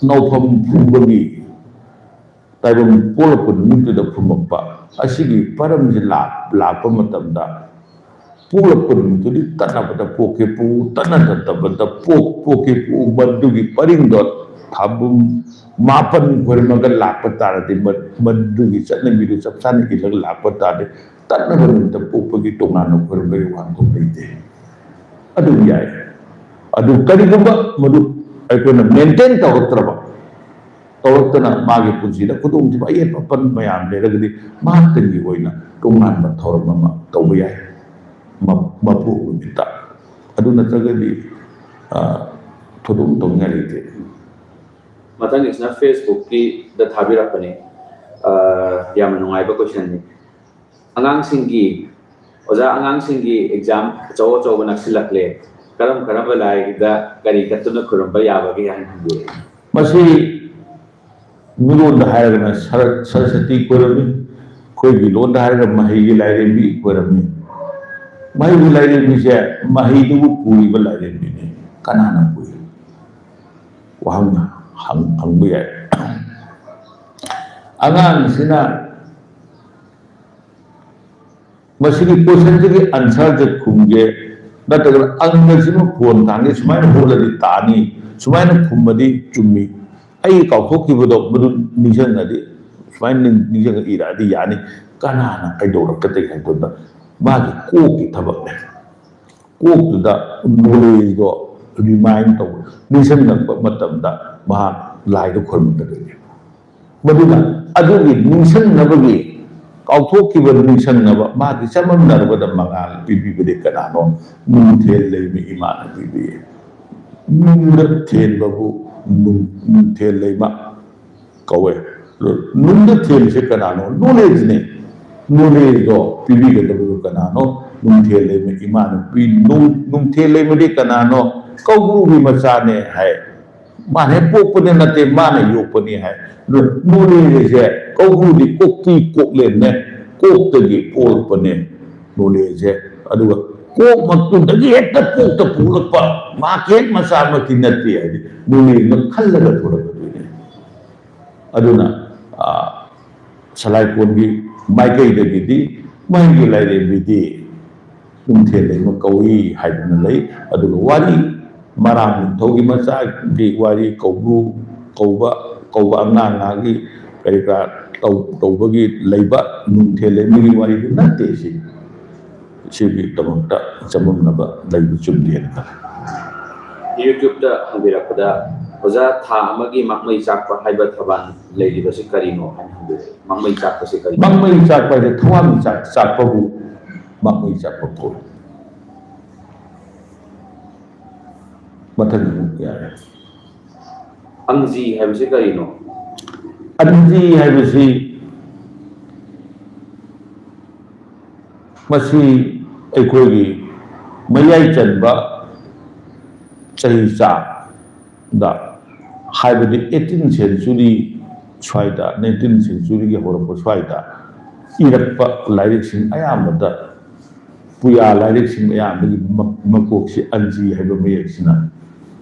ꯅꯥꯎꯐꯝ ꯐꯨꯝꯕꯒꯤ ꯇꯥꯏꯕꯪ ꯄꯣꯛꯂꯛꯄ ꯅꯨꯃꯤꯠꯇꯨꯗ ꯐꯨꯝꯃꯛꯄ ꯑꯁꯤꯒꯤ ꯄꯔꯝꯁꯤ ꯂꯥꯛꯄ ꯃꯇꯝꯗ ꯄꯣꯛꯂꯛꯄ ꯅꯨꯃꯤꯠꯇꯨꯗꯤ ꯇꯠꯅꯕꯗ ꯄꯣꯛꯀꯦ ꯄꯨ, ꯇꯠꯅꯗꯕꯗ ꯄꯣꯛ ꯄꯣꯛꯀꯦ ꯄꯨ, ꯃꯗꯨꯒꯤ ꯄꯔꯤꯡꯗꯣ ꯊꯥꯕꯨꯝ ꯃꯥꯄꯟ ꯈꯣꯏꯔꯝꯃꯒ ꯂꯥꯛꯄ ꯇꯥꯔꯗꯤ ꯃꯗꯨꯒꯤ ꯆꯠꯅꯕꯤꯗꯨ ꯆꯞ ꯆꯥꯅ ꯏꯜꯂꯒ ꯂꯥꯛꯄ ꯇꯥꯔꯗꯤ ꯇꯠꯅꯕ ꯅꯨꯃꯤꯠꯇ ꯄꯣꯛꯄꯒꯤ ꯇꯣꯉꯥꯟꯅ ꯈꯣꯏꯔꯝꯕꯒꯤ ꯋꯥꯍꯟꯊꯣꯛ ꯂꯩꯇꯦ꯫ ꯑꯗꯨꯝ ꯌꯥꯏ꯫ ꯑꯗꯨ ꯀꯔꯤꯒꯨꯝꯕ ꯃꯗꯨ ꯑꯩꯈꯣꯏꯅ ꯃꯦꯟꯇꯦꯟ ꯇꯧꯔꯛꯇ꯭ꯔꯕ, ꯇꯧꯔꯛꯇꯅ ꯃꯥꯒꯤ ꯄꯨꯟꯁꯤꯗ ꯈꯨꯗꯣꯡꯊꯤꯕ ꯑꯌꯦꯠꯄ ꯑꯄꯟ ꯃꯌꯥꯝ ꯂꯩꯔꯒꯗꯤ ꯃꯍꯥꯛꯇꯒꯤ ꯑꯣꯏꯅ ꯇꯣꯉꯥꯟꯕ ꯊꯧꯔꯝ ꯑꯃ ꯇꯧꯕ ꯌꯥꯏ꯫ ꯃꯄꯣꯛ ꯅꯨꯃꯤꯠꯇ꯫ ꯑꯗꯨ ꯅꯠꯇ꯭ꯔꯒꯗꯤ ꯊꯣꯏꯗꯣꯛꯅ ꯇꯧꯅꯤꯡꯉꯥꯏ ꯂꯩꯇꯦ꯫ ꯃꯊꯪꯒꯤꯁꯤꯅ ꯐꯦꯁꯕꯨꯛꯀꯤꯗ ꯊꯥꯕꯤꯔꯛꯄꯅꯤ꯫ ꯑ, ꯌꯥꯝꯅ ꯅꯨꯡꯉꯥꯏꯕ ꯀꯣꯏꯁꯟꯅꯤ꯫ ꯑꯉꯥꯡꯁꯤꯡꯒꯤ, ꯑꯣꯖꯥ, ꯑꯉꯥꯡꯁꯤꯡꯒꯤ ꯑꯦꯛꯖꯥꯝ ꯑꯆꯧ ꯑꯆꯧꯕ ꯅꯛꯁꯤꯜꯂꯛꯂꯦ꯫ ꯀꯔꯝ ꯀꯔꯝꯕ ꯂꯥꯏꯗ ꯀꯔꯤ ꯀꯠꯇꯨꯅ ꯈꯨꯔꯨꯝꯕ ꯌꯥꯕꯒꯦ ꯍꯥꯏꯅ ꯍꯪꯕꯤꯔꯛꯏ꯫ ꯃꯁꯤ ꯃꯤꯔꯣꯟꯗ ꯍꯥꯏꯔꯒꯅ ꯁꯔ-, ꯁꯔꯁꯇꯤ ꯈꯣꯏꯔꯝꯃꯤ, ꯑꯩꯈꯣꯏꯒꯤ ꯂꯣꯟꯗ ꯍꯥꯏꯔꯒ ꯃꯍꯩꯒꯤ ꯂꯥꯏꯔꯦꯝꯕꯤ ꯈꯣꯏꯔꯝꯃꯤ꯫ ꯃꯍꯩꯒꯤ ꯂꯥꯏꯔꯦꯝꯕꯤꯁꯦ ꯃꯍꯩꯗꯨꯕꯨ ꯄꯨꯔꯤꯕ ꯂꯥꯏꯔꯦꯝꯕꯤꯅꯤ꯫ ꯀꯅꯥꯅ ꯄꯨꯏ? ꯋꯥꯍꯪ ꯍꯪ-, ꯍꯪꯕ ꯌꯥꯏ꯫ ꯑꯉꯥꯡꯁꯤꯅ ꯃꯁꯤꯒꯤ ꯀꯣꯏꯁꯟꯁꯤꯒꯤ ꯑꯟꯁꯔꯁꯦ ꯈꯨꯝꯒꯦ, ꯅꯠꯇ꯭ꯔꯒꯅ ꯑꯪꯀꯁꯤꯃ ꯐꯣꯟ ꯊꯥꯡꯒꯦ, ꯁꯨꯃꯥꯏꯅ ꯍꯣꯠꯂꯗꯤ ꯇꯥꯅꯤ, ꯁꯨꯃꯥꯏꯅ ꯈꯨꯝꯃꯗꯤ ꯆꯨꯝꯃꯤ, ꯑꯩ ꯀꯥꯎꯊꯣꯛꯈꯤꯕꯗꯣ ꯃꯗꯨ ꯅꯤꯡꯁꯤꯡꯉꯗꯤ, ꯁꯨꯃꯥꯏꯅ ꯅꯤꯡ-, ꯅꯤꯡꯁꯤꯡꯉ ꯏꯔꯛꯑꯗꯤ ꯌꯥꯅꯤ꯫ ꯀꯅꯥꯅ ꯀꯩꯗꯧꯔꯛꯀꯗꯒꯦ ꯍꯥꯏꯕꯗ ꯃꯥꯒꯤ ꯀꯣꯛꯀꯤ ꯊꯕꯛꯅꯦ꯫ ꯀꯣꯛꯇꯨꯗ ꯅꯣꯂꯦꯖꯇꯣ ꯔꯤꯃꯥꯏꯟ ꯇꯧꯕ, ꯅꯤꯡꯁꯤꯡꯂꯛꯄ ꯃꯇꯝꯗ ꯃꯍꯥꯛ ꯂꯥꯏꯗꯣ ꯈꯨꯔꯨꯝꯃꯛꯀꯗꯣꯏꯅꯦ꯫ ꯃꯗꯨꯅ ꯑꯗꯨꯒꯤ ꯅꯤꯡꯁꯤꯡꯅꯕꯒꯤ, ꯀꯥꯎꯊꯣꯛꯈꯤꯕ ꯅꯤꯡꯁꯤꯡꯅꯕ ꯃꯥꯒꯤ ꯆꯃꯝꯅꯔꯕꯗ ꯃꯉꯥꯜ ꯄꯤꯕꯤꯕꯗꯤ ꯀꯅꯥꯅꯣ? ꯅꯨꯡꯊꯦꯜ ꯂꯩꯃ ꯏꯃꯥꯅ ꯄꯤꯕꯤꯌꯦ꯫ ꯅꯨꯡꯗ ꯊꯦꯟꯕꯕꯨ ꯅꯨꯡ-, ꯅꯨꯡꯊꯦꯜ ꯂꯩꯃ ꯀꯧꯋꯦ꯫ ꯅꯨꯡꯗ ꯊꯦꯜꯂꯤꯁꯦ ꯀꯅꯥꯅꯣ? ꯅꯣꯂꯦꯖꯅꯦ꯫ ꯅꯣꯂꯦꯖꯗꯣ ꯄꯤꯕꯤꯒꯗꯕꯗꯣ ꯀꯅꯥꯅꯣ? ꯅꯨꯡꯊꯦꯜ ꯂꯩꯃ ꯏꯃꯥꯅ ꯄꯤ-, ꯅꯨꯡ-, ꯅꯨꯡꯊꯦꯜ ꯂꯩꯃꯗꯤ ꯀꯅꯥꯅꯣ? ꯀꯧꯕ꯭ꯔꯨꯒꯤ ꯃꯆꯥꯅꯦ ꯍꯥꯏ꯫ ꯃꯥꯅ ꯍꯦꯛ ꯄꯣꯛꯄꯗꯤ ꯅꯠꯇꯦ, ꯃꯥꯅ ꯌꯣꯛꯄꯅꯤ ꯍꯥꯏ꯫ ꯑꯗꯨ ꯅꯣꯂꯦꯖꯁꯦ ꯀꯧꯕ꯭ꯔꯨꯗꯤ ꯀꯣꯛꯇꯤ ꯀꯣꯛꯂꯦꯟꯅꯦ, ꯀꯣꯛꯇꯒꯤ ꯄꯣꯛꯂꯛꯄꯅꯦ ꯅꯣꯂꯦꯖꯁꯦ꯫ ꯑꯗꯨꯒ ꯀꯣꯛꯃꯛꯇꯨꯗꯒꯤ ꯍꯦꯛꯇ ꯀꯣꯛꯇ ꯄꯣꯛꯂꯛꯄ, ꯃꯥ ꯍꯦꯛ ꯃꯆꯥꯃꯛꯇꯤ ꯅꯠꯇꯦ ꯍꯥꯏꯗꯤ ꯅꯣꯂꯦꯖꯅ ꯈꯜꯂꯒ ꯊꯣꯛꯂꯛꯀꯗꯣꯏꯅꯦ꯫ ꯑꯗꯨꯅ, ꯑ, ꯁꯂꯥꯏꯀꯣꯟꯒꯤ ꯃꯥꯏꯀꯩꯗꯒꯤꯗꯤ ꯃꯍꯩꯒꯤ ꯂꯥꯏꯔꯦꯝꯕꯤꯗꯤ ꯅꯨꯡꯊꯦꯜ ꯂꯩꯃ ꯀꯧꯏ ꯍꯥꯏꯗꯨꯅ ꯂꯩ꯫ ꯑꯗꯨꯒ ꯋꯥꯔꯤ ꯃꯔꯥꯡ ꯅꯤꯡꯊꯧꯒꯤ ꯃꯆꯥꯒꯤ ꯋꯥꯔꯤ, ꯀꯧꯕ꯭ꯔꯨ ꯀꯧꯕ, ꯀꯧꯕ ꯑꯉꯥꯡ ꯉꯥꯒꯤ ꯀꯔꯤ ꯀꯔꯥ ꯇꯧ-, ꯇꯧꯕꯒꯤ ꯂꯩꯕ ꯅꯨꯡꯊꯦꯜ ꯂꯩꯃꯒꯤ ꯋꯥꯔꯤꯗꯨ ꯅꯠꯇꯦ ꯁꯤ꯫ ꯁꯤꯒꯤꯗꯃꯛꯇ ꯆꯃꯝꯅꯕ ꯂꯩꯕ ꯆꯨꯝꯗꯦꯅ ꯈꯜꯂꯤ꯫ YouTube-ꯇ ꯍꯪꯕꯤꯔꯛꯄꯗ, "ꯑꯣꯖꯥ, ꯊꯥ ꯑꯃꯒꯤ ꯃꯥꯛꯃꯩ ꯆꯥꯛꯄ ꯍꯥꯏꯕ ꯊꯧꯕꯥꯜ ꯂꯩꯔꯤꯕꯁꯤ ꯀꯔꯤꯅꯣ?" ꯍꯥꯏꯅ ꯍꯪꯕꯤꯔꯛꯏ꯫ ꯃꯥꯛꯃꯩ ꯆꯥꯛꯄꯁꯤ ꯀꯔꯤꯅꯣ? ꯃꯥꯛꯃꯩ ꯆꯥꯛꯄ ꯍꯥꯏꯗꯤ ꯊꯋꯥꯟꯃꯤꯆꯥꯛ ꯆꯥꯛꯄꯕꯨ ꯃꯥꯛꯃꯩ ꯆꯥꯛꯄ ꯀꯧꯏ꯫ ꯃꯊꯪ ꯑꯃꯨꯛ ꯌꯥꯔꯦ꯫ ꯑꯪꯖꯤ ꯍꯥꯏꯕꯁꯤ ꯀꯔꯤꯅꯣ? ꯑꯪꯖꯤ ꯍꯥꯏꯕꯁꯤ ꯃꯁꯤ ꯑꯩꯈꯣꯏꯒꯤ ꯃꯌꯥꯏ ꯆꯟꯕ ꯆꯍꯤ ꯆꯥꯗ, ꯍꯥꯏꯕꯗꯤ eighteen century ꯁ꯭ꯋꯥꯏꯗ, nineteenth centuryꯒꯤ ꯍꯧꯔꯛꯄ ꯁ꯭ꯋꯥꯏꯗ ꯏꯔꯛꯄ ꯂꯥꯏꯔꯤꯛꯁꯤꯡ ꯑꯌꯥꯝꯕꯗ, ꯄꯨꯌꯥ ꯂꯥꯏꯔꯤꯛꯁꯤꯡ ꯑꯌꯥꯝꯕꯒꯤ ꯃ-, ꯃꯀꯣꯛꯁꯤ ꯑꯟꯖꯤ ꯍꯥꯏꯕ ꯃꯌꯦꯛꯁꯤꯅ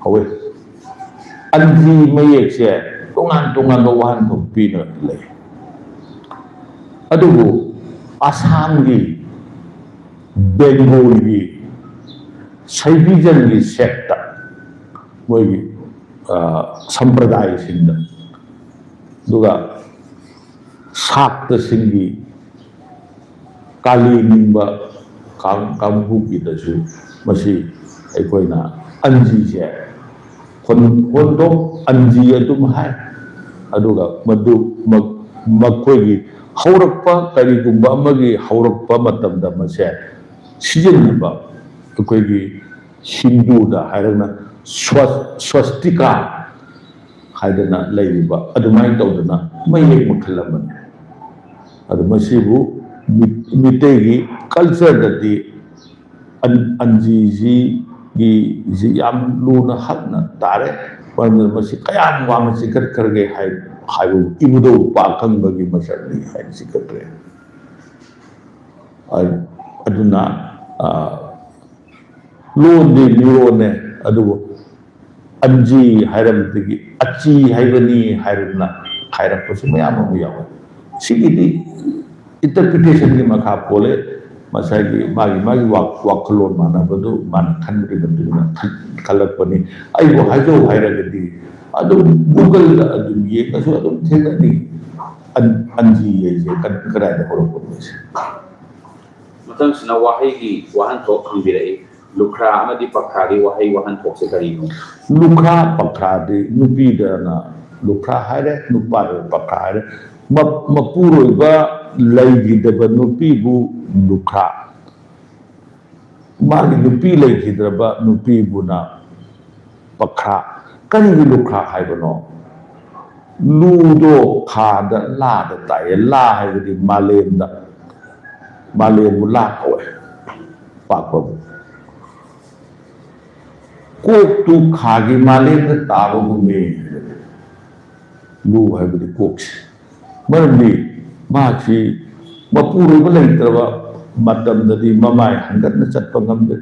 ꯍꯧꯋꯦ꯫ ꯑꯟꯖꯤ ꯃꯌꯦꯛꯁꯦ ꯇꯣꯉꯥꯟ ꯇꯣꯉꯥꯟꯕ ꯋꯥꯍꯟꯊꯣꯛ ꯄꯤꯅ ꯂꯩ꯫ ꯑꯗꯨꯕꯨ ꯑꯁꯥꯝꯒꯤ, ꯕꯦꯡꯒꯣꯜꯒꯤ, ꯁꯩꯕꯤꯖꯟꯒꯤ ꯁꯦꯛꯇ, ꯃꯣꯏꯒꯤ, ꯑ, ꯁꯝꯄ꯭ꯔꯗꯥꯌꯁꯤꯡꯗ, ꯑꯗꯨꯒ ꯁꯥꯛꯇꯁꯤꯡꯒꯤ ꯀꯥꯂꯤ ꯅꯤꯡꯕ ꯀꯥꯡ-, ꯀꯥꯡꯕꯨꯒꯤꯗꯁꯨ ꯃꯁꯤ ꯑꯩꯈꯣꯏꯅ ꯑꯟꯖꯤꯁꯦ ꯍꯣꯟ-, ꯍꯣꯟꯗꯣꯛ ꯑꯟꯖꯤ ꯑꯗꯨꯝ ꯍꯥꯏ꯫ ꯑꯗꯨꯒ ꯃꯗꯨ ꯃ-, ꯃꯈꯣꯏꯒꯤ ꯍꯧꯔꯛꯄ, ꯀꯔꯤꯒꯨꯝꯕ ꯑꯃꯒꯤ ꯍꯧꯔꯛꯄ ꯃꯇꯝꯗ ꯃꯁꯦ ꯁꯤꯖꯤꯟꯅꯕ, ꯑꯩꯈꯣꯏꯒꯤ ꯍꯤꯟꯗꯨꯗ ꯍꯥꯏꯔꯒꯅ ꯁ꯭ꯋ-, ꯁ꯭ꯋꯁꯇꯤꯀꯥ ꯍꯥꯏꯗꯅ ꯂꯩꯔꯤꯕ, ꯑꯗꯨꯃꯥꯏꯅ ꯇꯧꯗꯅ ꯃꯌꯦꯛ ꯃꯈꯜ ꯑꯃꯅꯤ꯫ ꯑꯗꯨ ꯃꯁꯤꯕꯨ ꯃꯤ-, ꯃꯤꯇꯩꯒꯤ cultureꯗꯗꯤ ꯑꯟ-, ꯑꯟꯖꯤꯁꯤꯒꯤ, ꯁꯤ ꯌꯥꯝ ꯂꯨꯅ ꯍꯛꯅ ꯇꯥꯔꯦ꯫ ꯃꯔꯝꯗꯤ ꯃꯁꯤ ꯀꯌꯥꯝ ꯋꯥꯡꯅ ꯆꯤꯡꯈꯠꯈ꯭ꯔꯒꯦ ꯍꯥꯏ-, ꯍꯥꯏꯕꯕꯨ ꯏꯕꯨꯙꯧ ꯄꯥꯈꯪꯕꯒꯤ ꯃꯁꯛꯅꯤ ꯍꯥꯏꯅ ꯆꯤꯡꯈꯠꯈ꯭ꯔꯦ꯫ ꯑ-, ꯑꯗꯨꯅ, ꯑ, ꯂꯣꯟꯗꯤ ꯃꯤꯔꯣꯟꯅꯦ, ꯑꯗꯨꯕꯨ ꯑꯟꯖꯤ ꯍꯥꯏꯔꯝꯕꯗꯒꯤ ꯑꯆꯤ ꯍꯥꯏꯕꯅꯤ ꯍꯥꯏꯔꯗꯅ ꯈꯥꯏꯔꯛꯄꯁꯨ ꯃꯌꯥꯝ ꯑꯃ ꯌꯥꯎꯋꯦ꯫ ꯁꯤꯒꯤꯗꯤ interpretationꯒꯤ ꯃꯈꯥ ꯄꯣꯜꯂꯦ꯫ ꯉꯁꯥꯏꯒꯤ ꯃꯥꯒꯤ, ꯃꯥꯒꯤ ꯋꯥ-, ꯋꯥꯈꯜꯂꯣꯟ ꯃꯥꯟꯅꯕꯗꯨ ꯃꯥꯅ ꯈꯟꯕꯒꯤ ꯃꯇꯨꯡ ꯏꯟꯅ ꯈꯟ-, ꯈꯜꯂꯛꯄꯅꯤ꯫ ꯑꯩꯕꯨ ꯍꯥꯏꯖꯧ ꯍꯥꯏꯔꯒꯗꯤ ꯑꯗꯨꯝ Googleꯗ ꯑꯗꯨꯝ ꯌꯦꯡꯉꯁꯨ ꯑꯗꯨꯝ ꯊꯦꯡꯅꯅꯤ꯫ ꯑꯟ-, ꯑꯟꯖꯤ ꯍꯥꯏꯁꯦ ꯀ-, ꯀꯗꯥꯏꯗ ꯍꯧꯔꯛꯄꯅꯣ ꯍꯥꯏꯁꯦ꯫ ꯃꯊꯪꯁꯤꯅ ꯋꯥꯍꯩꯒꯤ ꯋꯥꯍꯟꯊꯣꯛ ꯍꯪꯕꯤꯔꯛꯏ꯫ ꯂꯨꯈ꯭ꯔꯥ ꯑꯃꯗꯤ ꯄꯈ꯭ꯔꯥꯒꯤ ꯋꯥꯍꯩ ꯋꯥꯍꯟꯊꯣꯛꯁꯦ ꯀꯔꯤꯅꯣ? ꯂꯨꯈ꯭ꯔꯥ ꯄꯈ꯭ꯔꯥꯗꯤ ꯅꯨꯄꯤꯗꯅ ꯂꯨꯈ꯭ꯔꯥ ꯍꯥꯏꯔꯦ, ꯅꯨꯄꯥꯗꯅ ꯄꯈ꯭ꯔꯥ ꯍꯥꯏꯔꯦ꯫ ꯃ-, ꯃꯄꯨꯔꯣꯏꯕ ꯂꯩꯈꯤꯗꯕ ꯅꯨꯄꯤꯕꯨ ꯂꯨꯈ꯭ꯔꯥ, ꯃꯥꯒꯤ ꯅꯨꯄꯤ ꯂꯩꯈꯤꯗ꯭ꯔꯕ ꯅꯨꯄꯤꯕꯨꯅ ꯄꯈ꯭ꯔꯥ꯫ ꯀꯔꯤꯒꯤ ꯂꯨꯈ꯭ꯔꯥ ꯍꯥꯏꯕꯅꯣ? ꯂꯨꯗꯣ ꯈꯥꯗ ꯂꯥꯗ ꯇꯥꯏꯌꯦ꯫ ꯂꯥ ꯍꯥꯏꯕꯗꯤ ꯃꯥꯂꯦꯝꯗ꯫ ꯃꯥꯂꯦꯝꯕꯨ ꯂꯥ ꯀꯧꯋꯦ꯫ ꯄꯥꯛꯄꯕꯨ꯫ ꯀꯣꯛꯇꯨ ꯈꯥꯒꯤ ꯃꯥꯂꯦꯝꯗ ꯇꯥꯕꯒꯨꯝꯃꯤ꯫ ꯂꯨ ꯍꯥꯏꯕꯗꯤ ꯀꯣꯛꯁꯦ꯫ ꯃꯔꯝꯗꯤ ꯃꯍꯥꯛꯁꯤ ꯃꯄꯨꯔꯣꯏꯕ ꯂꯩꯇ꯭ꯔꯕ ꯃꯇꯝꯗꯗꯤ ꯃꯃꯥꯏ ꯍꯟꯒꯠꯅ ꯆꯠꯄ ꯉꯝꯗꯦ꯫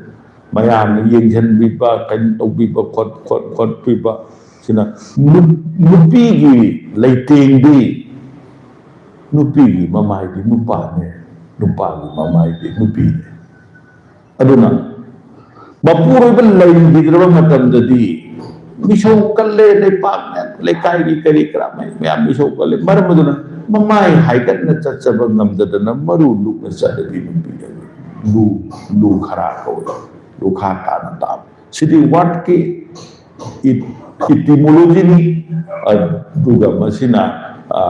ꯃꯌꯥꯝꯅ ꯌꯦꯡꯁꯤꯟꯕꯤꯕ, ꯀꯩꯅꯣ ꯇꯧꯕꯤꯕ, ꯈꯣꯠ-, ꯈꯣꯠ-, ꯈꯣꯠꯄꯤꯕ ꯁꯤꯅ ꯅꯨ-, ꯅꯨꯄꯤꯒꯤ ꯂꯩꯇꯦꯡꯗꯤ, ꯅꯨꯄꯤꯒꯤ ꯃꯃꯥꯏꯗꯤ ꯅꯨꯄꯥꯅꯦ, ꯅꯨꯄꯥꯒꯤ ꯃꯃꯥꯏꯗꯤ ꯅꯨꯄꯤꯅꯦ꯫ ꯑꯗꯨꯅ ꯃꯄꯨꯔꯣꯏꯕ ꯂꯩꯈꯤꯗ꯭ꯔꯕ ꯃꯇꯝꯗꯗꯤ ꯃꯤꯁꯧ ꯀꯜꯂꯦ, ꯂꯩꯄꯥꯛ ꯂꯩꯀꯥꯏꯒꯤ ꯀꯔꯤ ꯀꯔꯥ ꯃꯌꯥꯝ ꯃꯤꯁꯧ ꯀꯜꯂꯦ꯫ ꯃꯔꯝ ꯑꯗꯨꯅ ꯃꯃꯥꯏ ꯍꯥꯏꯒꯠꯅ ꯆꯠꯆꯕ ꯉꯝꯗꯗꯅ ꯃꯔꯨ ꯂꯨꯛꯅ ꯆꯠꯂꯗꯤ ꯅꯨꯄꯤ ꯍꯥꯏꯕ ꯂꯨ, ꯂꯨ ꯈꯔ ꯀꯧꯏ, ꯂꯨꯈꯥ ꯇꯥꯅ ꯇꯥꯕ꯫ ꯁꯤꯗꯤ ꯋꯥꯔꯗꯀꯤ ꯏ-, ꯏꯇꯤꯃꯣꯂꯣꯖꯤꯅꯤ꯫ ꯑꯗꯨꯒ ꯃꯁꯤꯅ, ꯑ,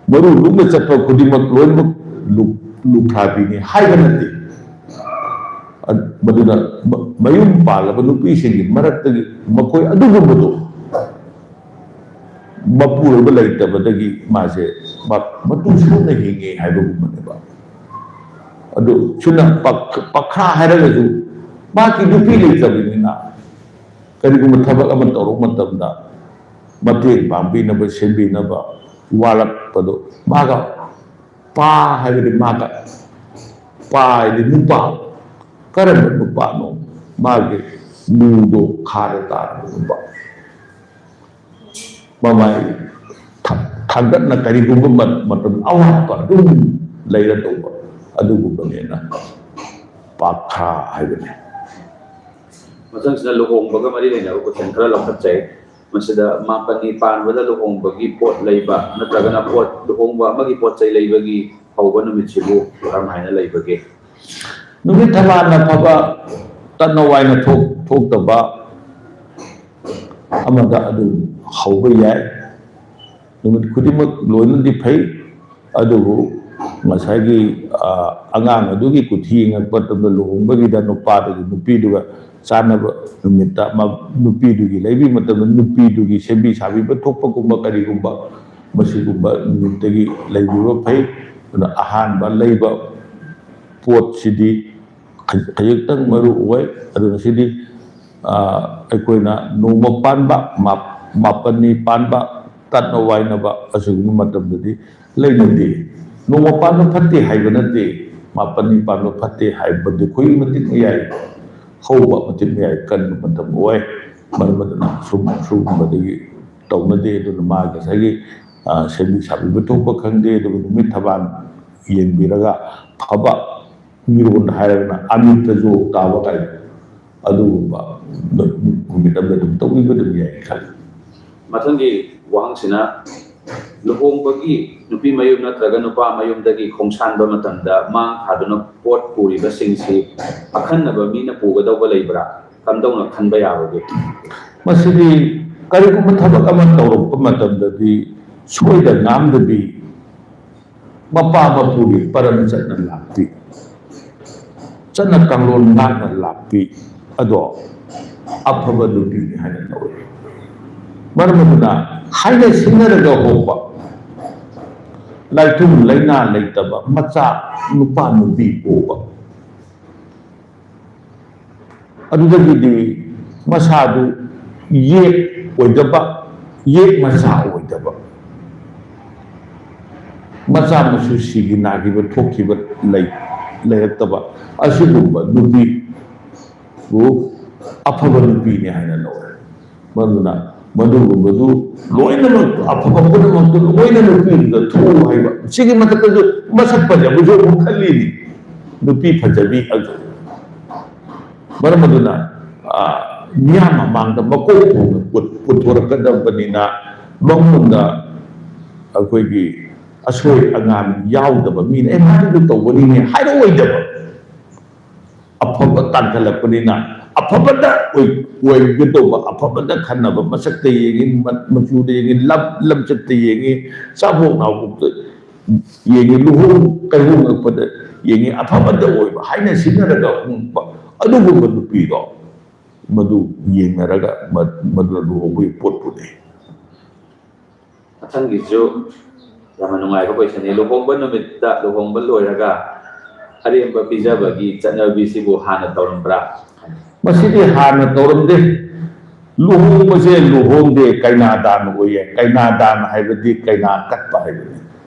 ꯃꯔꯨ ꯂꯨꯛꯅ ꯆꯠꯄ ꯈꯨꯗꯤꯡꯃꯛ ꯂꯣꯏꯅꯃꯛ ꯂꯨ-, ꯂꯨꯈ꯭ꯔꯥꯕꯤꯅꯤ ꯍꯥꯏꯕ ꯅꯠꯇꯦ꯫ ꯑ-, ꯃꯗꯨꯅ ꯃ-, ꯃꯌꯨꯝ ꯄꯥꯜꯂꯕ ꯅꯨꯄꯤꯁꯤꯡꯒꯤ ꯃꯔꯛꯇꯒꯤ ꯃꯈꯣꯏ ꯑꯗꯨꯒꯨꯝꯕꯗꯣ ꯃꯄꯨꯔꯣꯏꯕ ꯂꯩꯇꯕꯗꯒꯤ ꯃꯥꯁꯦ ꯃ-, ꯃꯇꯨ ꯁꯣꯟꯅ ꯍꯤꯡꯉꯦ ꯍꯥꯏꯕꯒꯨꯝꯕꯅꯦꯕ꯫ ꯑꯗꯨ ꯁꯤꯅ ꯄꯛ-, ꯄꯛꯈ꯭ꯔꯥ ꯍꯥꯏꯔꯒꯁꯨ ꯃꯍꯥꯛꯀꯤ ꯅꯨꯄꯤ ꯂꯩꯇꯕꯅꯤꯅ ꯀꯔꯤꯒꯨꯝꯕ ꯊꯕꯛ ꯑꯃ ꯇꯧꯔꯛꯄ ꯃꯇꯝꯗ ꯃꯇꯦꯡ ꯄꯥꯡꯕꯤꯅꯕ, ꯁꯦꯝꯕꯤꯅꯕ ꯋꯥꯔꯛꯄꯗꯣ ꯃꯥꯒ ꯄꯥ ꯍꯥꯏꯕꯗꯤ ꯃꯥꯒ, ꯄꯥ ꯍꯥꯏꯗꯤ ꯅꯨꯄꯥ, ꯀꯔꯝꯕ ꯅꯨꯄꯥꯅꯣ? ꯃꯥꯒꯤ ꯂꯨꯗꯣ ꯈꯥꯗ ꯇꯥꯔꯕ ꯅꯨꯄꯥ꯫ ꯃꯃꯥꯏ ꯊ-, ꯊꯥꯡꯒꯠꯅ ꯀꯔꯤꯒꯨꯝꯕ ꯃ-, ꯃꯇꯝ ꯑꯋꯥꯠꯄ ꯑꯗꯨꯝ ꯂꯩꯔ ꯇꯧꯕ ꯑꯗꯨꯒꯨꯝꯕꯅꯦꯅ ꯄꯥꯛꯈꯥ ꯍꯥꯏꯕꯅꯤ꯫ ꯃꯊꯪꯁꯤꯅ ꯂꯨꯍꯣꯡꯕꯒ ꯃꯔꯤ ꯂꯩꯅꯕ ꯀꯣꯏꯁꯟ ꯈꯔ ꯂꯧꯈꯠꯆꯩ꯫ ꯃꯁꯤꯗ ꯃꯥꯄꯅꯤ ꯄꯥꯟꯕꯗ ꯂꯨꯍꯣꯡꯕꯒꯤ ꯄꯣꯠ ꯂꯩꯕ ꯅꯠꯇ꯭ꯔꯒꯅ ꯄꯣꯠ, ꯂꯨꯍꯣꯡꯕ ꯑꯃꯒꯤ ꯄꯣꯠ ꯆꯩ ꯂꯩꯕꯒꯤ ꯍꯧꯕ ꯅꯨꯃꯤꯠꯁꯤꯕꯨ ꯀꯔꯝ ꯍꯥꯏꯅ ꯂꯩꯕꯒꯦ? ꯅꯨꯃꯤꯠ ꯊꯕꯥꯟꯅ ꯐꯕ, ꯇꯠꯅ ꯋꯥꯏꯅ ꯊꯣꯛ-, ꯊꯣꯛꯇꯕ ꯑꯃꯗ ꯑꯗꯨꯝ ꯍꯧꯕ ꯌꯥꯏ꯫ ꯅꯨꯃꯤꯠ ꯈꯨꯗꯤꯡꯃꯛ ꯂꯣꯏꯅꯗꯤ ꯐꯩ, ꯑꯗꯨꯕꯨ ꯉꯁꯥꯏꯒꯤ, ꯑ, ꯑꯉꯥꯡ ꯑꯗꯨꯒꯤ ꯀꯨꯊꯤ ꯌꯦꯡꯉꯛꯄ ꯃꯇꯝꯗ ꯂꯨꯍꯣꯡꯕꯒꯤꯗ ꯅꯨꯄꯥꯗꯨꯒꯤ ꯅꯨꯄꯤꯗꯨꯒ ꯆꯥꯟꯅꯕ ꯅꯨꯃꯤꯠꯇ ꯃ-, ꯅꯨꯄꯤꯗꯨꯒꯤ ꯂꯩꯕꯤ ꯃꯇꯝꯗ ꯅꯨꯄꯤꯗꯨꯒꯤ ꯁꯦꯝꯕꯤ ꯁꯥꯕꯤꯕ ꯊꯣꯛꯄꯒꯨꯝꯕ ꯀꯔꯤꯒꯨꯝꯕ ꯃꯁꯤꯒꯨꯝꯕ ꯅꯨꯃꯤꯠꯇꯒꯤ ꯂꯩꯕꯤꯕ ꯐꯩ꯫ ꯑꯗꯨꯅ ꯑꯍꯥꯟꯕ ꯂꯩꯕ ꯄꯣꯠꯁꯤꯗꯤ ꯈꯖꯤꯛꯇꯪ ꯃꯔꯨ ꯑꯣꯏ꯫ ꯑꯗꯨꯅ ꯁꯤꯗꯤ ꯑꯩꯈꯣꯏꯅ ꯅꯣꯡꯃ ꯄꯥꯟꯕ, ꯃꯥꯄꯟꯅꯤ ꯄꯥꯟꯕ, ꯇꯠꯅ ꯋꯥꯏꯅꯕ ꯑꯁꯤꯒꯨꯝꯕ ꯃꯇꯝꯗꯗꯤ ꯂꯩꯅꯗꯦ꯫ ꯅꯣꯡꯃ ꯄꯥꯟꯕ ꯐꯠꯇꯦ ꯍꯥꯏꯕ ꯅꯠꯇꯦ, ꯃꯥꯄꯟꯅꯤ ꯄꯥꯟꯕ ꯐꯠꯇꯦ ꯍꯥꯏꯕꯗꯤ ꯑꯩꯈꯣꯏꯒꯤ ꯃꯇꯤꯛ ꯃꯌꯥꯏ ꯍꯧꯕ, ꯃꯇꯤꯛ ꯃꯌꯥꯏ ꯀꯟꯕ ꯃꯇꯝ ꯑꯣꯏ꯫ ꯃꯔꯝ ꯑꯗꯨꯅ ꯁꯨꯝ ꯁꯤꯒꯨꯝꯕꯗꯒꯤ ꯇꯧꯅꯗꯦ꯫ ꯑꯗꯨꯅ ꯃꯥ ꯉꯁꯥꯏꯒꯤ ꯁꯦꯝꯕꯤ ꯁꯥꯕꯤꯕ ꯊꯣꯛꯄ ꯈꯪꯗꯦ, ꯑꯗꯨꯒ ꯅꯨꯃꯤꯠ ꯊꯕꯥꯟ ꯌꯦꯡꯕꯤꯔꯒ ꯐꯕ ꯃꯤꯔꯣꯟ ꯍꯥꯏꯔꯒꯅ ꯑꯃꯤꯠꯇꯁꯨ ꯇꯥꯕ ꯀꯥꯏꯅ ꯑꯗꯨꯒꯨꯝꯕ ꯅꯨꯃꯤꯠ ꯑꯃꯗ ꯑꯗꯨꯝ ꯇꯧꯕꯤꯕ ꯑꯗꯨꯝ ꯌꯥꯏ ꯈꯜꯂꯤ꯫ ꯃꯊꯪꯒꯤ ꯋꯥꯍꯪꯁꯤꯅ, ꯂꯨꯍꯣꯡꯕꯒꯤ ꯅꯨꯄꯤ ꯃꯌꯨꯝ ꯅꯠꯇ꯭ꯔꯒ ꯅꯨꯄꯥ ꯃꯌꯨꯝꯗꯒꯤ ꯈꯣꯡꯁꯥꯟꯕ ꯃꯇꯝꯗ ꯃꯥꯡ ꯊꯥꯗꯨꯅ ꯄꯣꯠ ꯄꯨꯔꯤꯕꯁꯤꯡꯁꯤ ꯑꯈꯟꯅꯕ ꯃꯤꯅ ꯄꯨꯒꯗꯧꯕ ꯂꯩꯕ꯭ꯔꯥ? ꯀꯝꯗꯧꯅ ꯈꯟꯕ ꯌꯥꯕꯒꯦ? ꯃꯁꯤꯗꯤ ꯀꯔꯤꯒꯨꯝꯕ ꯊꯕꯛ ꯑꯃ ꯇꯧꯔꯛꯄ ꯃꯇꯝꯗꯗꯤ ꯁꯣꯏꯗ ꯉꯥꯝꯗꯕꯤ ꯃꯄꯥ ꯃꯄꯨꯒꯤ ꯄꯔꯝ ꯆꯠꯅ ꯂꯥꯛꯄꯤ, ꯆꯠꯅ ꯀꯥꯡꯂꯣꯟ ꯉꯥꯛꯅ ꯂꯥꯛꯄꯤ ꯑꯗꯣ ꯑꯐꯕ ꯅꯨꯄꯤꯅꯤ ꯍꯥꯏꯅ ꯂꯧꯏ꯫ ꯃꯔꯝ ꯑꯗꯨꯅ ꯍꯥꯏꯅ ꯁꯤꯡꯅꯔꯒ ꯍꯣꯡꯕ, ꯂꯥꯏꯊꯨꯡ ꯂꯩꯅꯥ ꯂꯩꯇꯕ, ꯃꯆꯥ ꯅꯨꯄꯥ ꯅꯨꯄꯤ ꯄꯣꯛꯄ, ꯑꯗꯨꯗꯒꯤꯗꯤ ꯃꯁꯥꯗꯨ ꯌꯦꯛ ꯑꯣꯏꯗꯕ, ꯌꯦꯛ ꯃꯆꯥ ꯑꯣꯏꯗꯕ, ꯃꯆꯥ ꯃꯁꯨ ꯁꯤꯈꯤ ꯅꯥꯈꯤꯕ ꯊꯣꯛꯈꯤꯕ ꯂꯩ ꯂꯩꯔꯛꯇꯕ ꯑꯁꯤꯒꯨꯝꯕ ꯅꯨꯄꯤꯕꯨ ꯑꯐꯕ ꯅꯨꯄꯤꯅꯤ ꯍꯥꯏꯅ ꯂꯧꯋꯦ꯫ ꯃꯗꯨꯅ ꯃꯗꯨꯒꯨꯝꯕꯗꯨ ꯂꯣꯏꯅꯃꯛ, ꯑꯐꯕ ꯄꯨꯝꯅꯃꯛꯇꯨ ꯂꯣꯏꯅ ꯅꯨꯄꯤꯗꯨꯗ ꯊꯣꯛꯎ ꯍꯥꯏꯕ꯫ ꯁꯤꯒꯤ ꯃꯊꯛꯇꯁꯨ ꯃꯁꯛ ꯐꯖꯕꯁꯨ ꯑꯃꯨꯛ ꯈꯜꯂꯤꯅꯤ, ꯅꯨꯄꯤ ꯐꯖꯕꯤ ꯑꯗꯨ꯫ ꯃꯔꯝ ꯑꯗꯨꯅ ꯃꯤꯌꯥꯝ ꯃꯃꯥꯡꯗ ꯃꯀꯣꯛ ꯊꯣꯡꯅ ꯄꯨꯊꯣꯔꯛꯀꯗꯕꯅꯤꯅ, ꯃꯉꯣꯟꯗ ꯑꯩꯈꯣꯏꯒꯤ ꯑꯁꯣꯏ ꯑꯉꯥꯝ ꯌꯥꯎꯗꯕ ꯃꯤꯅ ꯑꯦ ꯃꯥꯗꯨ ꯇꯧꯕꯅꯤꯅꯦ ꯍꯥꯏꯔꯛꯑꯣꯏꯗꯕ꯫ ꯑꯐꯕ ꯇꯥꯟꯈꯠꯂꯛꯄꯅꯤꯅ ꯑꯐꯕꯗ ꯑꯣꯏꯒꯗꯧꯕ, ꯑꯐꯕꯗ ꯈꯟꯅꯕ, ꯃꯁꯛꯇ ꯌꯦꯡꯉꯤ, ꯃꯆꯨꯗ ꯌꯦꯡꯉꯤ, ꯂꯝꯆꯠꯇ ꯌꯦꯡꯉꯤ, ꯆꯥꯕꯣꯛ ꯅꯥꯕꯣꯛꯇ ꯌꯦꯡꯉꯤ, ꯂꯨꯍꯣꯡ ꯀꯩꯍꯣꯡꯉꯛꯄꯗ ꯌꯦꯡꯉꯤ, ꯑꯐꯕꯗ ꯑꯣꯏꯕ ꯍꯥꯏꯅ ꯁꯤꯟꯅꯔꯒ ꯍꯣꯡꯉꯛꯄ ꯑꯗꯨꯒꯨꯝꯕ ꯅꯨꯄꯤꯗꯣ, ꯃꯗꯨ ꯌꯦꯡꯅꯔꯒ ꯃꯗꯨꯅ ꯂꯨꯍꯣꯡꯕꯒꯤ ꯄꯣꯠ ꯄꯨꯅꯩ꯫ ꯃꯊꯪꯒꯤꯁꯨ ꯌꯥꯝꯅ ꯅꯨꯡꯉꯥꯏꯕ ꯀꯣꯏꯁꯟꯅꯤ꯫ ꯂꯨꯍꯣꯡꯕ ꯅꯨꯃꯤꯠꯇ, ꯂꯨꯍꯣꯡꯕ ꯂꯣꯏꯔꯒ ꯑꯔꯦꯝꯕ ꯄꯤꯖꯕꯒꯤ ꯆꯠꯅꯕꯤꯁꯤꯕꯨ ꯍꯥꯟꯅ ꯇꯧꯔꯝꯕ꯭ꯔꯥ? ꯃꯁꯤꯗꯤ ꯍꯥꯟꯅ ꯇꯧꯔꯝꯗꯦ꯫ ꯂꯨꯍꯣꯡꯕꯁꯦ ꯂꯨꯍꯣꯡꯗꯦ, ꯀꯩꯅꯥꯗꯥꯟ ꯑꯣꯏꯌꯦ꯫ ꯀꯩꯅꯥꯗꯥꯟ ꯍꯥꯏꯕꯗꯤ ꯀꯩꯅꯥ ꯀꯠꯄ ꯍꯥꯏꯕꯅꯤ꯫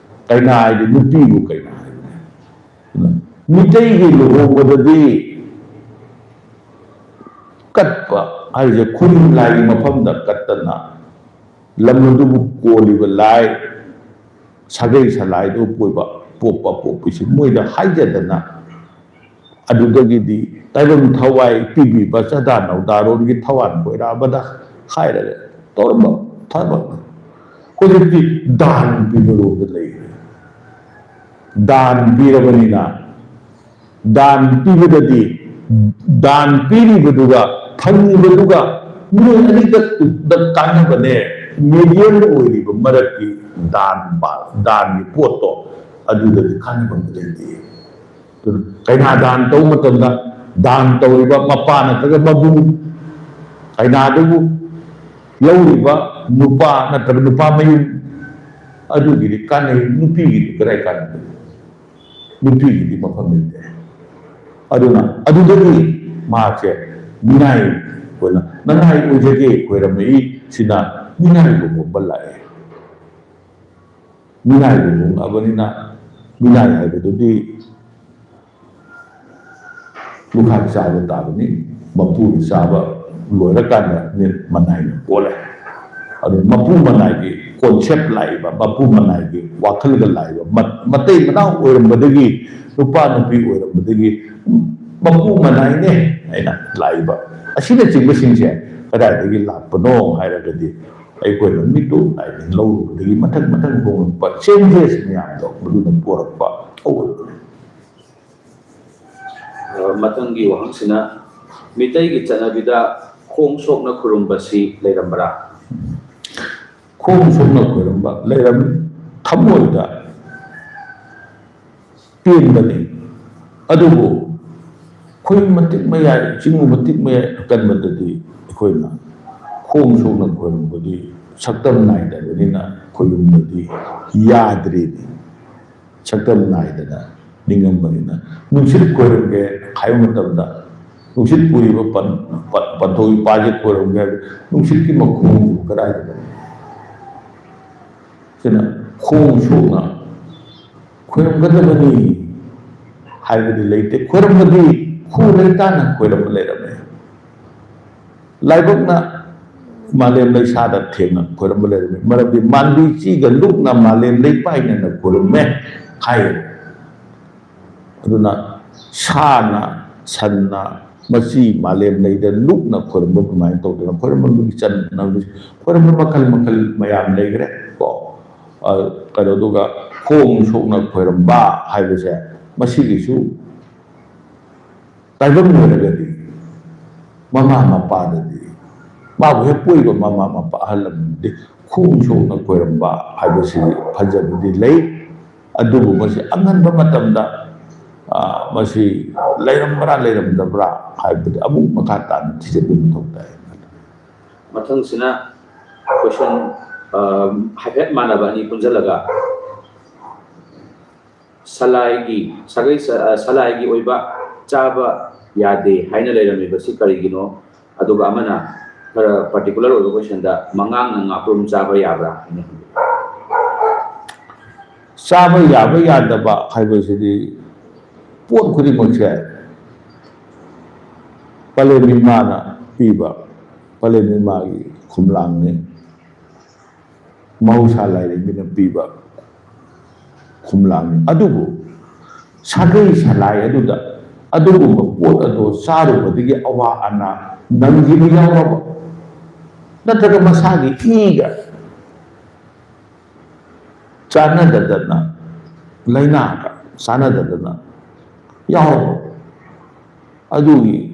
ꯀꯩꯅꯥ ꯍꯥꯏꯗꯤ ꯅꯨꯄꯤꯕꯨ ꯀꯩꯅꯥ ꯍꯥꯏꯕꯅꯤ꯫ ꯃꯤꯇꯩꯒꯤ ꯂꯨꯍꯣꯡꯕꯗꯗꯤ ꯀꯠꯄ ꯍꯥꯏꯔꯤꯁꯦ ꯈꯨꯅꯤꯡ ꯂꯥꯏꯒꯤ ꯃꯐꯝꯗ ꯀꯠꯇꯅ ꯂꯝ ꯑꯗꯨꯕꯨ ꯀꯣꯜꯂꯤꯕ ꯂꯥꯏ, ꯁꯥꯒꯩ ꯁꯂꯥꯏꯗꯨ ꯄꯣꯏꯕ ꯄꯣꯛꯄ ꯄꯣꯛꯄꯤꯁꯤ ꯃꯣꯏꯗ ꯍꯥꯏꯖꯗꯅ ꯑꯗꯨꯗꯒꯤꯗꯤ ꯇꯥꯏꯕꯪ ꯊꯋꯥꯏ ꯄꯤꯕꯤꯕ ꯆꯥꯗꯥ ꯅꯧꯗꯥꯔꯣꯟꯒꯤ ꯊꯋꯥꯟ ꯀꯣꯏꯔꯥꯕꯗ ꯍꯥꯏꯔꯒ ꯇꯧꯔꯝꯕ ꯊꯕꯛꯅꯤ꯫ ꯍꯧꯖꯤꯛꯇꯤ ꯗꯥꯟ ꯄꯤꯕꯔꯣꯝꯗ ꯂꯩꯈ꯭ꯔꯦ꯫ ꯗꯥꯟ ꯄꯤꯔꯕꯅꯤꯅ ꯗꯥꯟ ꯄꯤꯕꯗꯗꯤ ꯗꯥꯟ ꯄꯤꯔꯤꯕꯗꯨꯒ ꯐꯪꯉꯤꯕꯗꯨꯒ ꯃꯣꯏ ꯑꯅꯤꯈꯛꯇ ꯀꯥꯟꯅꯕꯅꯦ꯫ ꯃꯦꯗꯤꯌꯝ ꯑꯣꯏꯔꯤꯕ ꯃꯔꯛꯀꯤ ꯗꯥꯟ ꯄꯥ- ꯗꯥꯟꯒꯤ ꯄꯣꯠꯇꯣ ꯑꯗꯨꯗꯗꯤ ꯀꯥꯟꯅꯕ ꯑꯃ ꯂꯩꯇꯦ꯫ ꯑꯗꯨꯅ ꯀꯩꯅꯥ ꯗꯥꯟ ꯇꯧꯕ ꯃꯇꯝꯗ ꯗꯥꯟ ꯇꯧꯔꯤꯕ ꯃꯄꯥ ꯅꯠꯇ꯭ꯔꯒ ꯃꯕꯨꯡ, ꯀꯩꯅꯥꯗꯨꯕꯨ ꯂꯧꯔꯤꯕ ꯅꯨꯄꯥ ꯅꯠꯇ꯭ꯔꯒ ꯅꯨꯄꯥ ꯃꯌꯨꯝ, ꯑꯗꯨꯒꯤꯗꯤ ꯀꯥꯟꯅꯩ꯫ ꯅꯨꯄꯤꯒꯤꯗꯤ ꯀꯗꯥꯏ ꯀꯥꯟꯅꯕ? ꯅꯨꯄꯤꯒꯤꯗꯤ ꯃꯐꯝ ꯂꯩꯇꯦ꯫ ꯑꯗꯨꯅ ꯑꯗꯨꯗꯒꯤ ꯃꯍꯥꯛꯁꯦ ꯃꯤꯅꯥꯏ ꯑꯣꯏꯅ ꯅꯅꯥꯏ ꯑꯣꯏꯖꯒꯦ ꯈꯣꯏꯔꯝꯃꯛꯏ꯫ ꯁꯤꯅ ꯃꯤꯅꯥꯏ ꯂꯨꯍꯣꯡꯕ ꯂꯥꯛꯑꯦ꯫ ꯃꯤꯅꯥꯏ ꯂꯨꯍꯣꯡꯂꯛꯑꯕꯅꯤꯅ ꯃꯤꯅꯥꯏ ꯍꯥꯏꯕꯗꯨꯗꯤ ꯂꯨꯈꯥꯛ ꯆꯥꯕ ꯇꯥꯕꯅꯤ꯫ ꯃꯄꯨꯅ ꯆꯥꯕ ꯂꯣꯏꯔꯀꯥꯟꯗ ꯃꯤꯠ ꯃꯅꯥꯏꯅ ꯀꯣꯜꯂꯦ꯫ ꯑꯗꯨ ꯃꯄꯨ ꯃꯅꯥꯏꯒꯤ ꯀꯣꯟꯁꯦꯞ ꯂꯥꯛꯏꯕ, ꯃꯄꯨ ꯃꯅꯥꯏꯒꯤ ꯋꯥꯈꯜꯒ ꯂꯥꯛꯏꯕ, ꯃ- ꯃꯇꯩ ꯃꯅꯥꯎ ꯑꯣꯏꯔꯝꯕꯗꯒꯤ, ꯅꯨꯄꯥ ꯅꯨꯄꯤ ꯑꯣꯏꯔꯝꯕꯗꯒꯤ ꯃꯄꯨ ꯃꯅꯥꯏꯅꯦ ꯍꯥꯏꯅ ꯂꯥꯛꯏꯕ ꯑꯁꯤꯅꯆꯤꯡꯕꯁꯤꯡꯁꯦ ꯀꯗꯥꯏꯗꯒꯤ ꯂꯥꯛꯄꯅꯣ ꯍꯥꯏꯔꯒꯗꯤ ꯑꯩꯈꯣꯏꯅ ꯃꯤꯠꯇꯨ ꯂꯥꯏꯅꯤꯡ ꯂꯧꯔꯨꯕꯗꯒꯤ ꯃꯊꯪ ꯃꯊꯪ ꯍꯣꯡꯂꯛꯄ ꯆꯦꯟꯖꯦꯁ ꯃꯌꯥꯝꯗꯣ ꯃꯗꯨꯅ ꯄꯨꯔꯛꯄ ꯑꯣꯏꯔꯛꯄꯅꯤ꯫ ꯑ, ꯃꯊꯪꯒꯤ ꯋꯥꯍꯪꯁꯤꯅ, ꯃꯤꯇꯩꯒꯤ ꯆꯠꯅꯕꯤꯗ ꯈꯣꯡ ꯁꯣꯛꯅ ꯈꯨꯔꯨꯝꯕꯁꯤ ꯂꯩꯔꯝꯕ꯭ꯔꯥ? ꯈꯣꯡ ꯁꯣꯛꯅ ꯈꯣꯏꯔꯝꯕ ꯂꯩꯔꯝꯃꯤ꯫ ꯊꯃꯣꯏꯗ ꯄꯦꯟꯕꯅꯤ꯫ ꯑꯗꯨꯕꯨ ꯑꯩꯈꯣꯏ ꯃꯇꯤꯛ ꯃꯌꯥꯏ, ꯆꯤꯡꯉꯨ ꯃꯇꯤꯛ ꯃꯌꯥꯏ ꯑꯀꯟꯕꯗꯗꯤ ꯑꯩꯈꯣꯏꯅ ꯈꯣꯡ ꯁꯣꯛꯅ ꯈꯣꯏꯔꯝꯕꯗꯤ ꯁꯛꯇꯝ ꯅꯥꯏꯗꯕꯅꯤꯅ ꯈꯣꯏꯔꯝꯕꯗꯤ ꯌꯥꯗ꯭ꯔꯤꯅꯤ꯫ ꯁꯛꯇꯝ ꯅꯥꯏꯗꯅ ꯅꯤꯡꯉꯝꯕꯅꯤꯅ, ꯅꯨꯡꯁꯤꯠ ꯈꯣꯏꯔꯝꯒꯦ ꯍꯥꯏꯕ ꯃꯇꯝꯗ, ꯅꯨꯡꯁꯤꯠ ꯄꯨꯔꯤꯕ ꯄꯟ-, ꯄꯟ-, ꯄꯟꯊꯧ ꯏꯄꯥꯁꯦ ꯈꯣꯏꯔꯝꯒꯦ ꯍꯥꯏꯕ, ꯅꯨꯡꯁꯤꯠꯀꯤ ꯃꯈꯣꯡꯁꯤꯕꯨ ꯀꯗꯥꯏꯗꯅꯣ? ꯁꯤꯅ ꯈꯣꯡ ꯁꯣꯛꯅ ꯈꯣꯏꯔꯝꯒꯗꯕꯅꯤ ꯍꯥꯏꯕꯗꯤ ꯂꯩꯇꯦ꯫ ꯈꯣꯏꯔꯝꯕꯗꯤ ꯈꯨ ꯂꯩꯇꯥꯅ ꯈꯣꯏꯔꯝꯕ ꯂꯩꯔꯝꯃꯦ꯫ ꯂꯥꯏꯕꯛꯅ ꯃꯥꯂꯦꯝ ꯂꯩꯁꯥꯗ ꯊꯦꯡꯅ ꯈꯣꯏꯔꯝꯕ ꯂꯩꯔꯝꯃꯤ꯫ ꯃꯔꯝꯗꯤ ꯃꯥꯟꯕꯤ ꯆꯤꯒ ꯂꯨꯛꯅ ꯃꯥꯂꯦꯝ ꯂꯩꯄꯥꯏꯅꯅ ꯈꯣꯏꯔꯝꯃꯦ ꯍꯥꯏꯌꯦ꯫ ꯑꯗꯨꯅ ꯁꯥꯅ, ꯁꯟꯅ, ꯃꯆꯤ ꯃꯥꯂꯦꯝ ꯂꯩꯗ ꯂꯨꯛꯅ ꯈꯣꯏꯔꯝꯕ ꯑꯗꯨꯃꯥꯏꯅ ꯇꯧꯗꯅ ꯈꯣꯏꯔꯝꯕꯒꯤ ꯆꯟꯅꯕ, ꯈꯣꯏꯔꯝꯕ ꯃꯈꯜ ꯃꯈꯜ ꯃꯌꯥꯝ ꯂꯩꯈ꯭ꯔꯦ ꯀꯣ꯫ ꯑ, ꯀꯩꯅꯣꯗꯨꯒ ꯈꯣꯡ ꯁꯣꯛꯅ ꯈꯣꯏꯔꯝꯕ ꯍꯥꯏꯕꯁꯦ, ꯃꯁꯤꯒꯤꯁꯨ ꯇꯥꯏꯕꯪ ꯑꯣꯏꯔꯒꯗꯤ ꯃꯃꯥ ꯃꯄꯥꯗꯗꯤ, ꯃꯥꯕꯨ ꯍꯦꯛ ꯄꯣꯛꯏꯕ ꯃꯃꯥ ꯃꯄꯥ ꯑꯍꯜ ꯂꯃꯟꯗꯤ ꯈꯣꯡ ꯁꯣꯛꯅ ꯈꯣꯏꯔꯝꯕ ꯍꯥꯏꯕꯁꯤ ꯐꯖꯕꯗꯤ ꯂꯩ꯫ ꯑꯗꯨꯕꯨ ꯃꯁꯤ ꯑꯉꯟꯕ ꯃꯇꯝꯗ, ꯑ, ꯃꯁꯤ ꯂꯩꯔꯝꯕ꯭ꯔꯥ ꯂꯩꯔꯝꯗꯕ꯭ꯔꯥ ꯍꯥꯏꯕꯗꯤ ꯑꯃꯨꯛ ꯃꯈꯥ ꯇꯥꯅ ꯊꯤꯖꯤꯟꯕ ꯃꯊꯧ ꯇꯥꯏ꯫ ꯃꯊꯪꯁꯤꯅ question, ꯑ, ꯍꯥꯏꯐꯦꯠ ꯃꯥꯟꯅꯕ ꯑꯅꯤ ꯄꯨꯟꯁꯤꯜꯂꯒ, ꯁꯂꯥꯏꯒꯤ, ꯁꯥꯒꯩ ꯁ-, ꯑ, ꯁꯂꯥꯏꯒꯤ ꯑꯣꯏꯕ ꯆꯥꯕ ꯌꯥꯗꯦ ꯍꯥꯏꯅ ꯂꯩꯔꯝꯃꯤꯕꯁꯤ ꯀꯔꯤꯒꯤꯅꯣ? ꯑꯗꯨꯒ ꯑꯃꯅ ꯈꯔ particular ꯑꯣꯏꯕ questionꯗ, ꯃꯉꯥꯡꯅ ꯉꯥꯄ꯭ꯔꯨꯝ ꯆꯥꯕ ꯌꯥꯕ꯭ꯔꯥ ꯍꯥꯏꯅ ꯍꯪꯕꯤꯕ꯫ ꯆꯥꯕ ꯌꯥꯕ ꯌꯥꯗꯕ ꯍꯥꯏꯕꯁꯤꯗꯤ ꯄꯣꯠ ꯈꯨꯗꯤꯡꯃꯛꯁꯦ ꯄꯂꯦꯝ ꯏꯃꯥꯅ ꯄꯤꯕ, ꯄꯂꯦꯝ ꯏꯃꯥꯒꯤ ꯈꯨꯝꯂꯥꯡꯅꯤ, ꯃꯍꯧꯁꯥ ꯂꯥꯏꯔꯦꯝꯕꯤꯅ ꯄꯤꯕ ꯈꯨꯝꯂꯥꯡꯅꯤ꯫ ꯑꯗꯨꯕꯨ ꯁꯥꯒꯩ ꯁꯂꯥꯏ ꯑꯗꯨꯗ ꯑꯗꯨꯒꯨꯝꯕ ꯄꯣꯠ ꯑꯗꯨ ꯆꯥꯔꯨꯕꯗꯒꯤ ꯑꯋꯥ ꯑꯅꯥ ꯅꯪꯈꯤꯕ ꯌꯥꯎꯔꯕ, ꯅꯠꯇ꯭ꯔꯒ ꯃꯁꯥꯒꯤ ꯏꯒ ꯆꯥꯟꯅꯗꯗꯅ, ꯂꯥꯏꯅꯥꯒ ꯆꯥꯟꯅꯗꯗꯅ ꯌꯥꯎꯔꯕ, ꯑꯗꯨꯒꯤ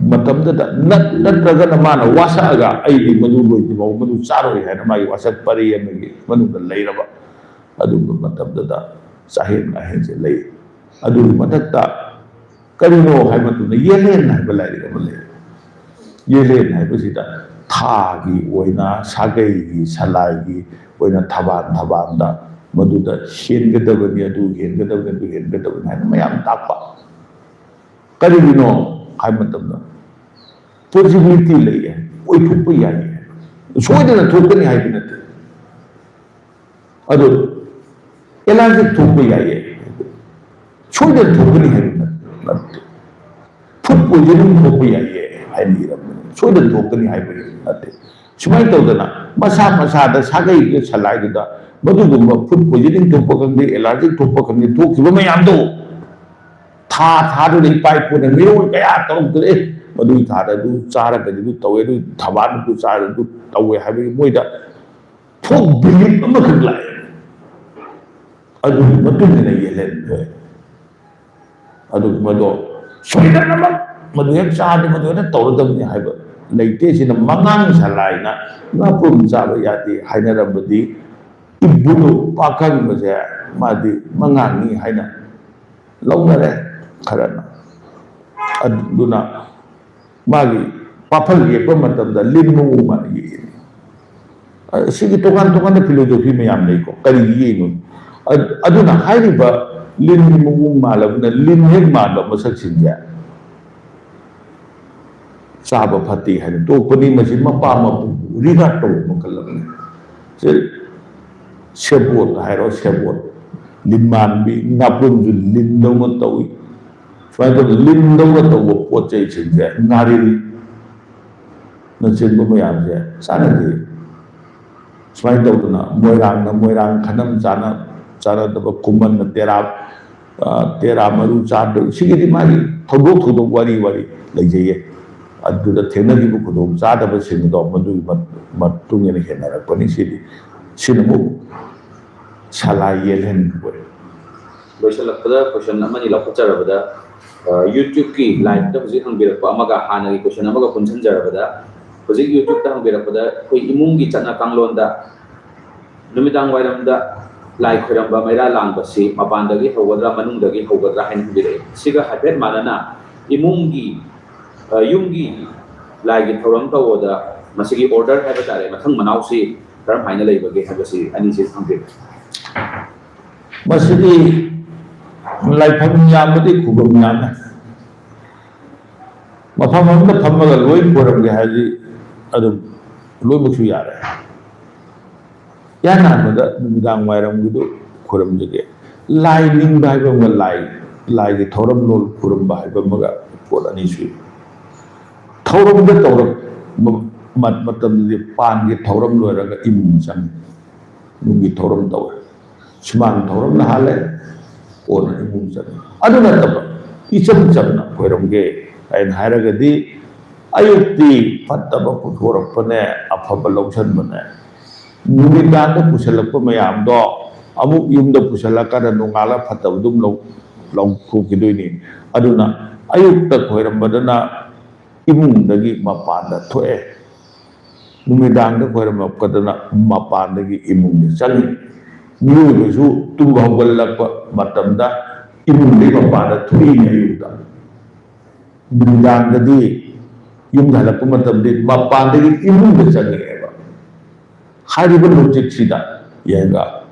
ꯃꯇꯝꯗꯨꯗ ꯅꯠ-, ꯅꯠꯇ꯭ꯔꯒꯅ ꯃꯥꯅ ꯋꯥꯁꯛꯑꯒ, "ꯑꯩꯗꯤ ꯃꯗꯨ ꯂꯣꯏꯗ꯭ꯔꯤꯐꯥꯎ ꯃꯗꯨ ꯆꯥꯔꯣꯏ" ꯍꯥꯏꯅ ꯃꯥꯒꯤ ꯋꯥꯁꯛ ꯄꯔꯤ ꯑꯃꯒꯤ ꯃꯅꯨꯡꯗ ꯂꯩꯔꯕ ꯑꯗꯨꯒꯨꯝꯕ ꯃꯇꯝꯗꯨꯗ ꯆꯥꯛꯍꯦꯟ ꯉꯥꯍꯦꯟꯁꯦ ꯂꯩ꯫ ꯑꯗꯨꯒꯤ ꯃꯊꯛꯇ ꯀꯔꯤꯅꯣ ꯍꯥꯏꯕ ꯃꯇꯝꯗ, ꯌꯦꯂꯦꯟ ꯍꯥꯏꯕ ꯂꯥꯏꯔꯤꯛ ꯑꯃ ꯂꯩ꯫ ꯌꯦꯂꯦꯟ ꯍꯥꯏꯕꯁꯤꯗ ꯊꯥꯒꯤ ꯑꯣꯏꯅ, ꯁꯥꯒꯩꯒꯤ, ꯁꯂꯥꯏꯒꯤ ꯑꯣꯏꯅ ꯊꯕꯥꯟ ꯊꯕꯥꯟꯗ ꯃꯗꯨꯗ ꯍꯦꯟꯒꯗꯕꯅꯤ, ꯑꯗꯨ ꯍꯦꯟꯒꯗꯕꯅꯤ, ꯑꯗꯨ ꯍꯦꯟꯒꯗꯕꯅꯤ ꯍꯥꯏꯅ ꯃꯌꯥꯝ ꯇꯥꯛꯄ꯫ ꯀꯔꯤꯒꯤꯅꯣ ꯍꯥꯏꯕ ꯃꯇꯝꯗ, ꯄꯣꯁꯤꯕꯤꯂꯤꯇꯤ ꯂꯩꯌꯦ, ꯑꯣꯏꯊꯣꯛꯄ ꯌꯥꯏꯌꯦ, ꯁꯣꯏꯗꯅ ꯊꯣꯛꯀꯅꯤ ꯍꯥꯏꯕ ꯅꯠꯇꯦ꯫ ꯑꯗꯨ ꯑꯦꯂꯔꯖꯤꯛ ꯊꯣꯛꯄ ꯌꯥꯏꯌꯦ, ꯁꯣꯏꯗꯅ ꯊꯣꯛꯀꯅꯤ ꯍꯥꯏꯕ ꯅꯠꯇꯦ꯫ ꯐꯨꯗ ꯄꯣꯏꯖꯅꯤꯡ ꯊꯣꯛꯄ ꯌꯥꯏꯌꯦ ꯍꯥꯏꯅ ꯏꯔꯝꯕꯅꯤ, ꯁꯣꯏꯗꯅ ꯊꯣꯛꯀꯅꯤ ꯍꯥꯏꯕ ꯅꯠꯇꯦ꯫ ꯁꯨꯃꯥꯏꯅ ꯇꯧꯗꯅ ꯃꯁꯥ ꯃꯁꯥꯗ ꯁꯥꯒꯩꯗꯨ ꯁꯂꯥꯏꯗꯨꯗ ꯃꯗꯨꯒꯨꯝꯕ ꯐꯨꯗ ꯄꯣꯏꯖꯅꯤꯡ ꯊꯣꯛꯄ ꯈꯪꯗꯦ, ꯑꯦꯂꯔꯖꯤꯛ ꯊꯣꯛꯄ ꯈꯪꯗꯦ, ꯊꯣꯛꯈꯤꯕ ꯃꯌꯥꯝꯗꯣ ꯊꯥ ꯊꯥꯗꯨꯗ ꯏꯄꯥ ꯏꯄꯨꯅ ꯃꯤꯔꯣꯜ ꯀꯌꯥ ꯇꯧꯔꯛꯇ꯭ꯔꯦ, ꯃꯗꯨꯒꯤ ꯊꯥꯗ ꯑꯗꯨ ꯆꯥꯔꯒꯗꯤ ꯑꯗꯨ ꯇꯧꯋꯦ, ꯑꯗꯨ ꯊꯕꯥꯗꯨ ꯆꯥꯔ ꯑꯗꯨ ꯇꯧꯋꯦ ꯍꯥꯏꯕꯒꯤ ꯃꯣꯏꯗ ꯐꯣꯛ ꯕꯤꯂꯤꯞ ꯑꯃꯈꯛ ꯂꯥꯛꯑꯦ꯫ ꯑꯗꯨꯒꯤ ꯃꯇꯨꯡ ꯏꯟꯅ ꯌꯦꯜꯍꯟꯈ꯭ꯔꯦ꯫ ꯑꯗꯨ ꯃꯗꯣ ꯁꯣꯏꯗꯅꯃꯛ ꯃꯗꯨ ꯍꯦꯛ ꯆꯥꯗꯤ ꯃꯗꯨ ꯍꯦꯛꯇ ꯇꯧꯔꯗꯕꯅꯤ ꯍꯥꯏꯕ ꯂꯩꯇꯦ꯫ ꯁꯤꯅ ꯃꯉꯥꯡ ꯁꯂꯥꯏꯅ ꯉꯥꯄ꯭ꯔꯨꯝ ꯆꯥꯕ ꯌꯥꯗꯦ ꯍꯥꯏꯅꯔꯝꯕꯗꯤ ꯏꯕꯨꯗꯨ ꯄꯥꯈꯪꯕꯁꯦ ꯃꯥꯗꯤ ꯃꯉꯥꯡꯅꯤ ꯍꯥꯏꯅ ꯂꯧꯅꯔꯦ ꯈꯔꯅ꯫ ꯑꯗꯨꯅ ꯃꯥꯒꯤ ꯄꯥꯐꯜ ꯌꯦꯛꯄ ꯃꯇꯝꯗ ꯂꯤꯟ ꯃꯑꯣꯡ ꯃꯥꯟꯅ ꯌꯦꯛꯏ꯫ ꯑ, ꯁꯤꯒꯤ ꯇꯣꯉꯥꯟ ꯇꯣꯉꯥꯟꯕ ꯐꯤꯂꯣꯖꯣꯐꯤ ꯃꯌꯥꯝ ꯂꯩꯀꯣ, ꯀꯔꯤꯒꯤ ꯌꯦꯛꯏꯅꯣ? ꯑ-, ꯑꯗꯨꯅ ꯍꯥꯏꯔꯤꯕ ꯂꯤꯟꯒꯤ ꯃꯑꯣꯡ ꯃꯥꯜꯂꯕꯅ ꯂꯤꯟ ꯍꯦꯛ ꯃꯥꯟꯕ ꯃꯁꯛꯁꯤꯡꯁꯦ ꯆꯥꯕ ꯐꯠꯇꯦ ꯍꯥꯏꯅ ꯇꯣꯛꯄꯅꯤ꯫ ꯃꯁꯤ ꯃꯄꯥ ꯃꯄꯨ ꯔꯤꯒꯥꯔꯗ ꯇꯧꯕ ꯃꯈꯜ ꯑꯃꯅꯤ꯫ ꯁꯦ, ꯁꯦꯕꯣꯠ ꯍꯥꯏꯔꯣ, ꯁꯦꯕꯣꯠ, ꯂꯤꯟ ꯃꯥꯟꯕꯤ, ꯉꯥꯄ꯭ꯔꯨꯝꯁꯨ ꯂꯤꯟꯗꯧꯅ ꯇꯧꯏ꯫ ꯁꯨꯃꯥꯏꯅ ꯇꯧꯗꯅ ꯂꯤꯟꯗꯧꯅ ꯇꯧꯕ ꯄꯣꯠ ꯆꯩꯁꯤꯡꯁꯦ, ꯉꯥꯔꯤꯜ ꯅꯆꯤꯡꯕ ꯃꯌꯥꯝꯁꯦ ꯆꯥꯟꯅꯗꯦ꯫ ꯁꯨꯃꯥꯏꯅ ꯇꯧꯗꯅ ꯃꯣꯏꯔꯥꯡꯅ ꯃꯣꯏꯔꯥꯡ ꯈꯟꯝ ꯆꯥꯅ ꯆꯥꯅꯗꯕ, ꯈꯨꯃꯟꯅ ꯇꯦꯔꯥ, ꯑ, ꯇꯦꯔꯥ ꯃꯔꯨ ꯆꯥꯗꯕ, ꯁꯤꯒꯤꯗꯤ ꯃꯥꯒꯤ ꯊꯧꯗꯣꯛ ꯊꯧꯗꯣꯛ ꯋꯥꯔꯤ ꯋꯥꯔꯤ ꯂꯩꯖꯩꯌꯦ꯫ ꯑꯗꯨꯗ ꯊꯦꯡꯅꯈꯤꯕ ꯈꯨꯗꯣꯡ ꯆꯥꯗꯕꯁꯤꯡꯗꯣ ꯃꯗꯨꯒꯤ ꯃ-, ꯃꯇꯨꯡ ꯏꯟꯅ ꯍꯦꯟꯅꯔꯛꯄꯅꯤ꯫ ꯁꯤꯗꯤ, ꯁꯤꯅ ꯑꯃꯨꯛ ꯁꯂꯥꯏ ꯌꯦꯜꯍꯟꯕ ꯑꯣꯏ꯫ ꯂꯣꯏꯁꯤꯜꯂꯛꯄꯗ ꯀꯣꯏꯁꯟ ꯑꯃꯅꯤ ꯂꯧꯈꯠꯆꯔꯕꯗ, ꯑ, YouTube-ꯀꯤ live-ꯇ ꯍꯧꯖꯤꯛ ꯍꯪꯕꯤꯔꯛꯄ ꯑꯃꯒ ꯍꯥꯟꯅꯒꯤ ꯀꯣꯏꯁꯟ ꯑꯃꯒ ꯄꯨꯟꯁꯤꯟꯖꯔꯕꯗ, ꯍꯧꯖꯤꯛ YouTube-ꯇ ꯍꯪꯕꯤꯔꯛꯄꯗ ꯑꯩꯈꯣꯏ ꯏꯃꯨꯡꯒꯤ ꯆꯠꯅ ꯀꯥꯡꯂꯣꯟꯗ ꯅꯨꯃꯤꯗꯥꯡ ꯋꯥꯏꯔꯝꯗ ꯂꯥꯏ ꯈꯣꯏꯔꯝꯕ ꯃꯩꯔꯥ ꯂꯥꯡꯕꯁꯤ ꯃꯄꯥꯟꯗꯒꯤ ꯍꯧꯒꯗ꯭ꯔꯥ ꯃꯅꯨꯡꯗꯒꯤ ꯍꯧꯒꯗ꯭ꯔꯥ ꯍꯥꯏꯅ ꯍꯪꯕꯤꯔꯛꯏ꯫ ꯁꯤꯒ ꯍꯥꯏꯐꯦꯠ ꯃꯥꯟꯅꯅ ꯏꯃꯨꯡꯒꯤ, ꯑ, ꯌꯨꯝꯒꯤ ꯂꯥꯏꯒꯤ ꯊꯧꯔꯝ ꯇꯧꯕꯗ ꯃꯁꯤꯒꯤ order ꯍꯥꯏꯕ ꯇꯥꯔꯦ, ꯃꯊꯪ ꯃꯅꯥꯎꯁꯤ ꯀꯔꯝ ꯍꯥꯏꯅ ꯂꯩꯕꯒꯦ ꯍꯥꯏꯕꯁꯤ ꯑꯅꯤꯁꯤ ꯊꯝꯕꯤꯔꯦ꯫ ꯃꯁꯤꯗꯤ ꯂꯥꯏꯐꯝ ꯌꯥꯝꯕꯗꯤ ꯈꯨꯕꯝ ꯌꯥꯝꯃꯦ꯫ ꯃꯐꯝ ꯑꯃꯗ ꯐꯝꯃꯒ ꯂꯣꯏ ꯈꯣꯏꯔꯝꯒꯦ ꯍꯥꯏꯔꯗꯤ ꯑꯗꯨꯝ ꯂꯣꯏꯅꯃꯛꯁꯨ ꯌꯥꯔꯦ꯫ ꯏꯍꯥꯟ ꯍꯥꯟꯕꯗ ꯅꯨꯃꯤꯗꯥꯡ ꯋꯥꯏꯔꯝꯒꯤꯗꯨ ꯈꯣꯏꯔꯝꯖꯒꯦ꯫ ꯂꯥꯏ ꯅꯤꯡꯕ ꯍꯥꯏꯕ ꯑꯃꯒ ꯂꯥꯏ, ꯂꯥꯏꯒꯤ ꯊꯧꯔꯝ ꯂꯣꯜ ꯈꯨꯔꯨꯝꯕ ꯍꯥꯏꯕ ꯑꯃꯒ ꯄꯣꯠ ꯑꯅꯤ ꯁꯨꯏ꯫ ꯊꯧꯔꯝꯗ ꯇꯧꯔꯛꯄ ꯃ-, ꯃꯇꯝꯗꯗꯤ ꯄꯥꯟꯒꯤ ꯊꯧꯔꯝ ꯂꯣꯏꯔꯒ ꯏꯃꯨꯡ ꯆꯪꯉꯤ꯫ ꯏꯃꯨꯡꯒꯤ ꯊꯧꯔꯝ ꯇꯧꯋꯦ꯫ ꯁꯨꯃꯥꯡ ꯊꯧꯔꯝꯅ ꯍꯥꯜꯂꯦ, ꯀꯣꯟꯅ ꯏꯃꯨꯡ ꯆꯪꯉꯤ꯫ ꯑꯗꯨ ꯅꯠꯇꯕ ꯏꯆꯝ ꯆꯝꯅ ꯈꯣꯏꯔꯝꯒꯦ ꯍꯥꯏꯅ ꯍꯥꯏꯔꯒꯗꯤ, ꯑꯌꯨꯛꯇꯤ ꯐꯠꯇꯕ ꯄꯨꯊꯣꯔꯛꯄꯅꯦ, ꯑꯐꯕ ꯂꯧꯁꯟꯕꯅꯦ꯫ ꯅꯨꯃꯤꯗꯥꯡꯗ ꯄꯨꯁꯜꯂꯛꯄ ꯃꯌꯥꯝꯗꯣ ꯑꯃꯨꯛ ꯌꯨꯝꯗ ꯄꯨꯁꯜꯂꯀꯥꯟꯗ ꯅꯣꯡꯉꯥꯜꯂ ꯐꯠꯇꯕ ꯑꯗꯨꯝ ꯂꯧ-, ꯂꯧꯊꯣꯛꯈꯤꯗꯣꯏꯅꯤ꯫ ꯑꯗꯨꯅ ꯑꯌꯨꯛꯇ ꯈꯣꯏꯔꯝꯕꯗꯅ ꯏꯃꯨꯡꯗꯒꯤ ꯃꯄꯥꯟꯗ ꯊꯣꯛꯑꯦ, ꯅꯨꯃꯤꯗꯥꯡꯗ ꯈꯣꯏꯔꯝꯂꯛꯄꯗꯅ ꯃꯄꯥꯟꯗꯒꯤ ꯏꯃꯨꯡꯗ ꯆꯪꯉꯤ꯫ ꯃꯤꯑꯣꯏꯕꯁꯨ ꯇꯨꯝꯕ ꯍꯧꯒꯠꯂꯛꯄ ꯃꯇꯝꯗ ꯏꯃꯨꯡꯗꯒꯤ ꯃꯄꯥꯟꯗ ꯊꯣꯛꯏꯅꯦ ꯑꯌꯨꯛꯇ꯫ ꯅꯨꯃꯤꯗꯥꯡꯗꯗꯤ ꯌꯨꯝꯗ ꯍꯜꯂꯛꯄ ꯃꯇꯝꯗꯤ ꯃꯄꯥꯟꯗꯒꯤ ꯏꯃꯨꯡꯗ ꯆꯪꯉꯛꯑꯦꯕ꯫ ꯍꯥꯏꯔꯤꯕ ꯂꯣꯖꯤꯛꯁꯤꯗ ꯌꯦꯡꯉꯒ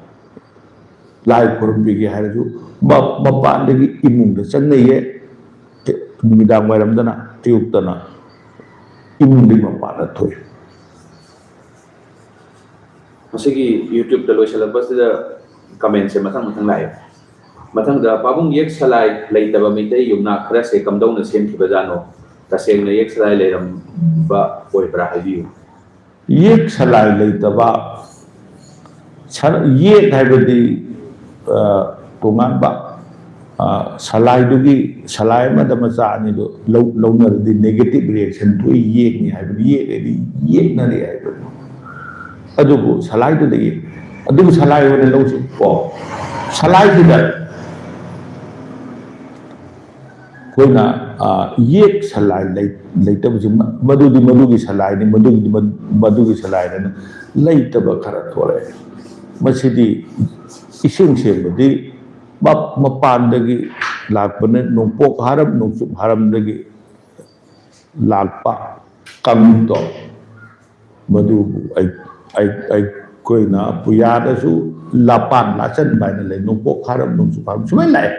ꯂꯥꯏ ꯈꯨꯔꯨꯝꯕꯤꯒꯦ ꯍꯥꯏꯔꯁꯨ ꯃ-, ꯃꯄꯥꯟꯗꯒꯤ ꯏꯃꯨꯡꯗ ꯆꯪꯅꯩꯌꯦ꯫ ꯅꯨꯃꯤꯗꯥꯡ ꯋꯥꯏꯔꯝꯗꯅ, ꯑꯌꯨꯛꯇꯅ ꯏꯃꯨꯡꯗꯒꯤ ꯃꯄꯥꯟꯗ ꯊꯣꯛꯏ꯫ ꯃꯁꯤꯒꯤ YouTube-ꯇ ꯂꯣꯏꯁꯤꯜꯂꯛꯄꯁꯤꯗ comment-ꯁꯦ ꯃꯊꯪ ꯃꯊꯪ ꯂꯥꯛꯑꯦ꯫ ꯃꯊꯪꯗ, "ꯄꯥꯕꯨꯡ, ꯌꯦꯛ ꯁꯂꯥꯏ ꯂꯩꯇꯕ ꯃꯩꯇꯩ ꯌꯨꯝꯅꯥꯛ ꯈꯔꯁꯦ ꯀꯝꯗꯧꯅ ꯁꯦꯝꯈꯤꯕꯖꯥꯠꯅꯣ? ꯇꯁꯦꯡꯅ ꯌꯦꯛ ꯁꯂꯥꯏ ꯂꯩꯔꯝꯕ ꯑꯣꯏꯕ꯭ꯔꯥ ꯍꯥꯏꯕꯤꯌꯨ"꯫ ꯌꯦꯛ ꯁꯂꯥꯏ ꯂꯩꯇꯕ, ꯁ-, ꯌꯦꯛ ꯍꯥꯏꯕꯗꯤ, ꯑ, ꯇꯣꯉꯥꯟꯕ, ꯑ, ꯁꯂꯥꯏꯗꯨꯒꯤ, ꯁꯂꯥꯏ ꯑꯃꯗ ꯃꯆꯥ ꯑꯅꯤꯗꯨ ꯂꯧ-, ꯂꯧꯅꯔꯗꯤ negative reaction ꯊꯣꯛꯏ, ꯌꯦꯛꯅꯤ ꯍꯥꯏꯕꯗꯤ, ꯌꯦꯛ ꯍꯥꯏꯗꯤ ꯌꯦꯛꯅꯔꯦ ꯍꯥꯏꯕꯅꯤ꯫ ꯑꯗꯨꯕꯨ ꯁꯂꯥꯏꯗꯨꯗꯒꯤ, ꯑꯗꯨꯕꯨ ꯁꯂꯥꯏ ꯑꯣꯏꯅ ꯂꯧꯁꯤ ꯀꯣ꯫ ꯁꯂꯥꯏꯁꯤꯗ ꯑꯩꯈꯣꯏꯅ, ꯑ, ꯌꯦꯛ ꯁꯂꯥꯏ ꯂꯩ-, ꯂꯩꯇꯕꯁꯤ ꯃ-, ꯃꯗꯨꯗꯤ ꯃꯗꯨꯒꯤ ꯁꯂꯥꯏꯅꯤ, ꯃꯗꯨꯒꯤꯗꯤ ꯃ-, ꯃꯗꯨꯒꯤ ꯁꯂꯥꯏꯅꯤꯅ ꯂꯩꯇꯕ ꯈꯔ ꯊꯣꯛꯂꯛꯑꯦ꯫ ꯃꯁꯤꯗꯤ ꯏꯁꯦꯡ ꯁꯦꯡꯕꯗꯤ ꯃ-, ꯃꯄꯥꯟꯗꯒꯤ ꯂꯥꯛꯄꯅ ꯅꯣꯡꯄꯣꯛ ꯍꯥꯔꯝ, ꯅꯣꯡꯆꯨꯞ ꯍꯥꯔꯝꯗꯒꯤ ꯂꯥꯛꯄ ꯀꯥꯡꯂꯨꯞꯇꯣ, ꯃꯗꯨꯕꯨ ꯑꯩ-, ꯑꯩ-, ꯑꯩꯈꯣꯏꯅ ꯄꯨꯌꯥꯗꯁꯨ ꯂꯥꯄꯥꯟ ꯂꯥꯆꯟꯕ ꯍꯥꯏꯅ ꯂꯩ, ꯅꯣꯡꯄꯣꯛ ꯈꯥꯔꯝ, ꯅꯣꯡꯆꯨꯞ ꯈꯥꯔꯝ, ꯁꯨꯃꯥꯏꯅ ꯂꯥꯛꯑꯦ꯫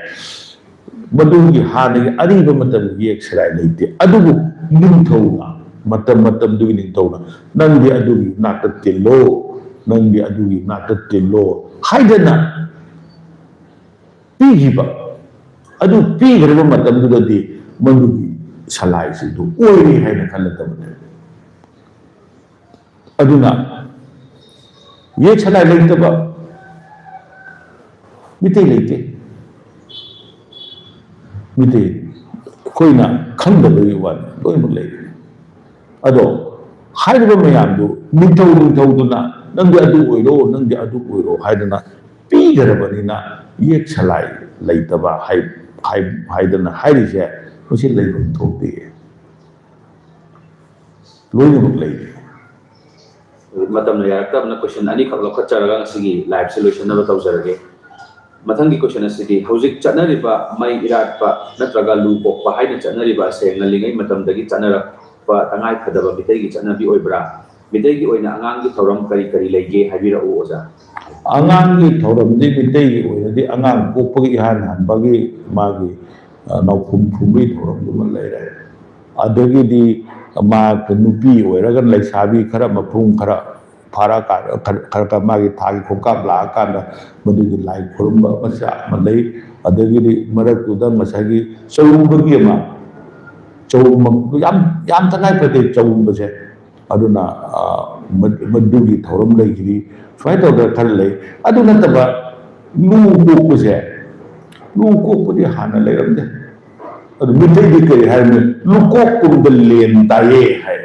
ꯃꯗꯨꯒꯤ ꯍꯥꯟꯅꯒꯤ ꯑꯔꯤꯕ ꯃꯇꯝꯒꯤ ꯌꯦꯛ ꯁꯂꯥꯏ ꯂꯩꯇꯦ꯫ ꯑꯗꯨꯕꯨ ꯅꯤꯡꯊꯧꯅ, ꯃꯇꯝ ꯃꯇꯝꯗꯨꯒꯤ ꯅꯤꯡꯊꯧꯅ, "ꯅꯪꯗꯤ ꯑꯗꯨꯒꯤ ꯅꯥꯛꯇ ꯇꯤꯜꯂꯣ, ꯅꯪꯗꯤ ꯑꯗꯨꯒꯤ ꯅꯥꯛꯇ ꯇꯤꯜꯂꯣ" ꯍꯥꯏꯗꯅ ꯄꯤꯈꯤꯕ, ꯑꯗꯨ ꯄꯤꯈ꯭ꯔꯕ ꯃꯇꯝꯗꯨꯗꯗꯤ ꯃꯗꯨꯒꯤ ꯁꯂꯥꯏꯁꯤꯡꯗꯨ ꯑꯣꯏꯔꯦ ꯍꯥꯏꯅ ꯈꯜꯂꯗꯕꯅꯦ꯫ ꯑꯗꯨꯅ ꯌꯦꯛ ꯁꯂꯥꯏ ꯂꯩꯇꯕ ꯃꯤꯇꯩ ꯂꯩꯇꯦ꯫ ꯃꯤꯇꯩ ꯑꯩꯈꯣꯏꯅ ꯈꯪꯗꯕꯒꯤ ꯋꯥꯅꯤ, ꯂꯣꯏꯅꯃꯛ ꯂꯩꯔꯤ꯫ ꯑꯗꯣ ꯍꯥꯏꯔꯤꯕ ꯃꯌꯥꯝꯗꯨ ꯅꯤꯡꯊꯧ ꯅꯤꯡꯊꯧꯗꯨꯅ "ꯅꯪꯗꯤ ꯑꯗꯨ ꯑꯣꯏꯔꯣ, ꯅꯪꯗꯤ ꯑꯗꯨ ꯑꯣꯏꯔꯣ" ꯍꯥꯏꯗꯅ ꯄꯤꯈ꯭ꯔꯕꯅꯤꯅ, ꯌꯦꯛ ꯁꯂꯥꯏ ꯂꯩꯇꯕ ꯍꯥꯏ-, ꯍꯥꯏ-, ꯍꯥꯏꯗꯅ ꯍꯥꯏꯔꯤꯁꯦ, ꯃꯁꯤ ꯂꯩꯐꯝ ꯊꯣꯛꯇꯦ꯫ ꯂꯣꯏꯅꯃꯛ ꯂꯩꯔꯤ꯫ ꯃꯇꯝꯅ ꯌꯥꯔꯛꯇꯕꯅ question ꯑꯅꯤꯈꯛ ꯂꯧꯈꯠꯆꯔꯒ ꯉꯁꯤꯒꯤ liveꯁꯦ ꯂꯣꯏꯁꯤꯟꯅꯕ ꯇꯧꯖꯔꯒꯦ꯫ ꯃꯊꯪꯒꯤ question ꯑꯁꯤꯗꯤ, ꯍꯧꯖꯤꯛ ꯆꯠꯅꯔꯤꯕ ꯃꯩ ꯏꯔꯥꯠꯄ ꯅꯠꯇ꯭ꯔꯒ ꯂꯨ ꯀꯣꯛꯄ ꯍꯥꯏꯅ ꯆꯠꯅꯔꯤꯕ ꯑꯁꯦ ꯉꯜꯂꯤꯉꯩ ꯃꯇꯝꯗꯒꯤ ꯆꯠꯅꯔꯛꯄ ꯇꯉꯥꯏ ꯐꯗꯕ ꯃꯤꯇꯩꯒꯤ ꯆꯠꯅꯕꯤ ꯑꯣꯏꯕ꯭ꯔꯥ? ꯃꯤꯇꯩꯒꯤ ꯑꯣꯏꯅ ꯑꯉꯥꯡꯒꯤ ꯊꯧꯔꯝ ꯀꯔꯤ ꯀꯔꯤ ꯂꯩꯒꯦ ꯍꯥꯏꯕꯤꯔꯛꯎ, ꯑꯣꯖꯥ꯫ ꯑꯉꯥꯡꯒꯤ ꯊꯧꯔꯝꯗꯤ ꯃꯤꯇꯩꯒꯤ ꯑꯣꯏꯅꯗꯤ ꯑꯉꯥꯡ ꯄꯣꯛꯄꯒꯤ ꯏꯍꯥꯟ ꯍꯥꯟꯕꯒꯤ ꯃꯥꯒꯤ, ꯑ, ꯅꯥꯎꯈꯨꯝ ꯈꯨꯝꯕꯒꯤ ꯊꯧꯔꯝꯗꯨꯃ ꯂꯩꯔꯦ꯫ ꯑꯗꯒꯤꯗꯤ ꯃꯥ ꯅꯨꯄꯤ ꯑꯣꯏꯔꯒꯅ ꯂꯩꯁꯥꯕꯤ ꯈꯔ ꯃꯄꯨꯡ ꯈꯔ ꯐꯥꯔꯛꯑꯀꯥꯟꯗ, ꯈꯔ, ꯈꯔ, ꯈꯔ ꯃꯥꯒꯤ ꯊꯥꯒꯤ ꯈꯣꯡꯀꯥꯞ ꯂꯥꯛꯑꯀꯥꯟꯗ ꯃꯗꯨꯒꯤ ꯂꯥꯏ ꯈꯨꯔꯨꯝꯕ ꯃꯆꯥ ꯑꯃ ꯂꯩ꯫ ꯑꯗꯒꯤꯗꯤ ꯃꯔꯛꯇꯨꯗ ꯉꯁꯥꯏꯒꯤ ꯆꯧꯕꯒꯤ ꯑꯃ, ꯆꯧꯕ ꯌꯥꯝ, ꯌꯥꯝ ꯇꯉꯥꯏ ꯐꯗꯦ ꯆꯧꯕꯁꯦ꯫ ꯑꯗꯨꯅ, ꯑ, ꯃ-, ꯃꯗꯨꯒꯤ ꯊꯧꯔꯝ ꯂꯩꯈꯤꯔꯤ꯫ ꯁꯨꯃꯥꯏꯅ ꯇꯧꯗꯅ ꯈꯔ ꯂꯩ꯫ ꯑꯗꯨ ꯅꯠꯇꯕ ꯂꯨ ꯀꯣꯛꯄꯁꯦ, ꯂꯨ ꯀꯣꯛꯄꯗꯤ ꯍꯥꯟꯅ ꯂꯩꯔꯝꯗꯦ꯫ ꯑꯗꯨ ꯃꯤꯇꯩꯗꯤ ꯀꯔꯤ ꯍꯥꯏꯔꯝꯃꯤ? "ꯂꯨꯀꯣꯛ ꯀꯨꯝꯗ ꯂꯦꯟ ꯇꯥꯏꯌꯦ" ꯍꯥꯏ꯫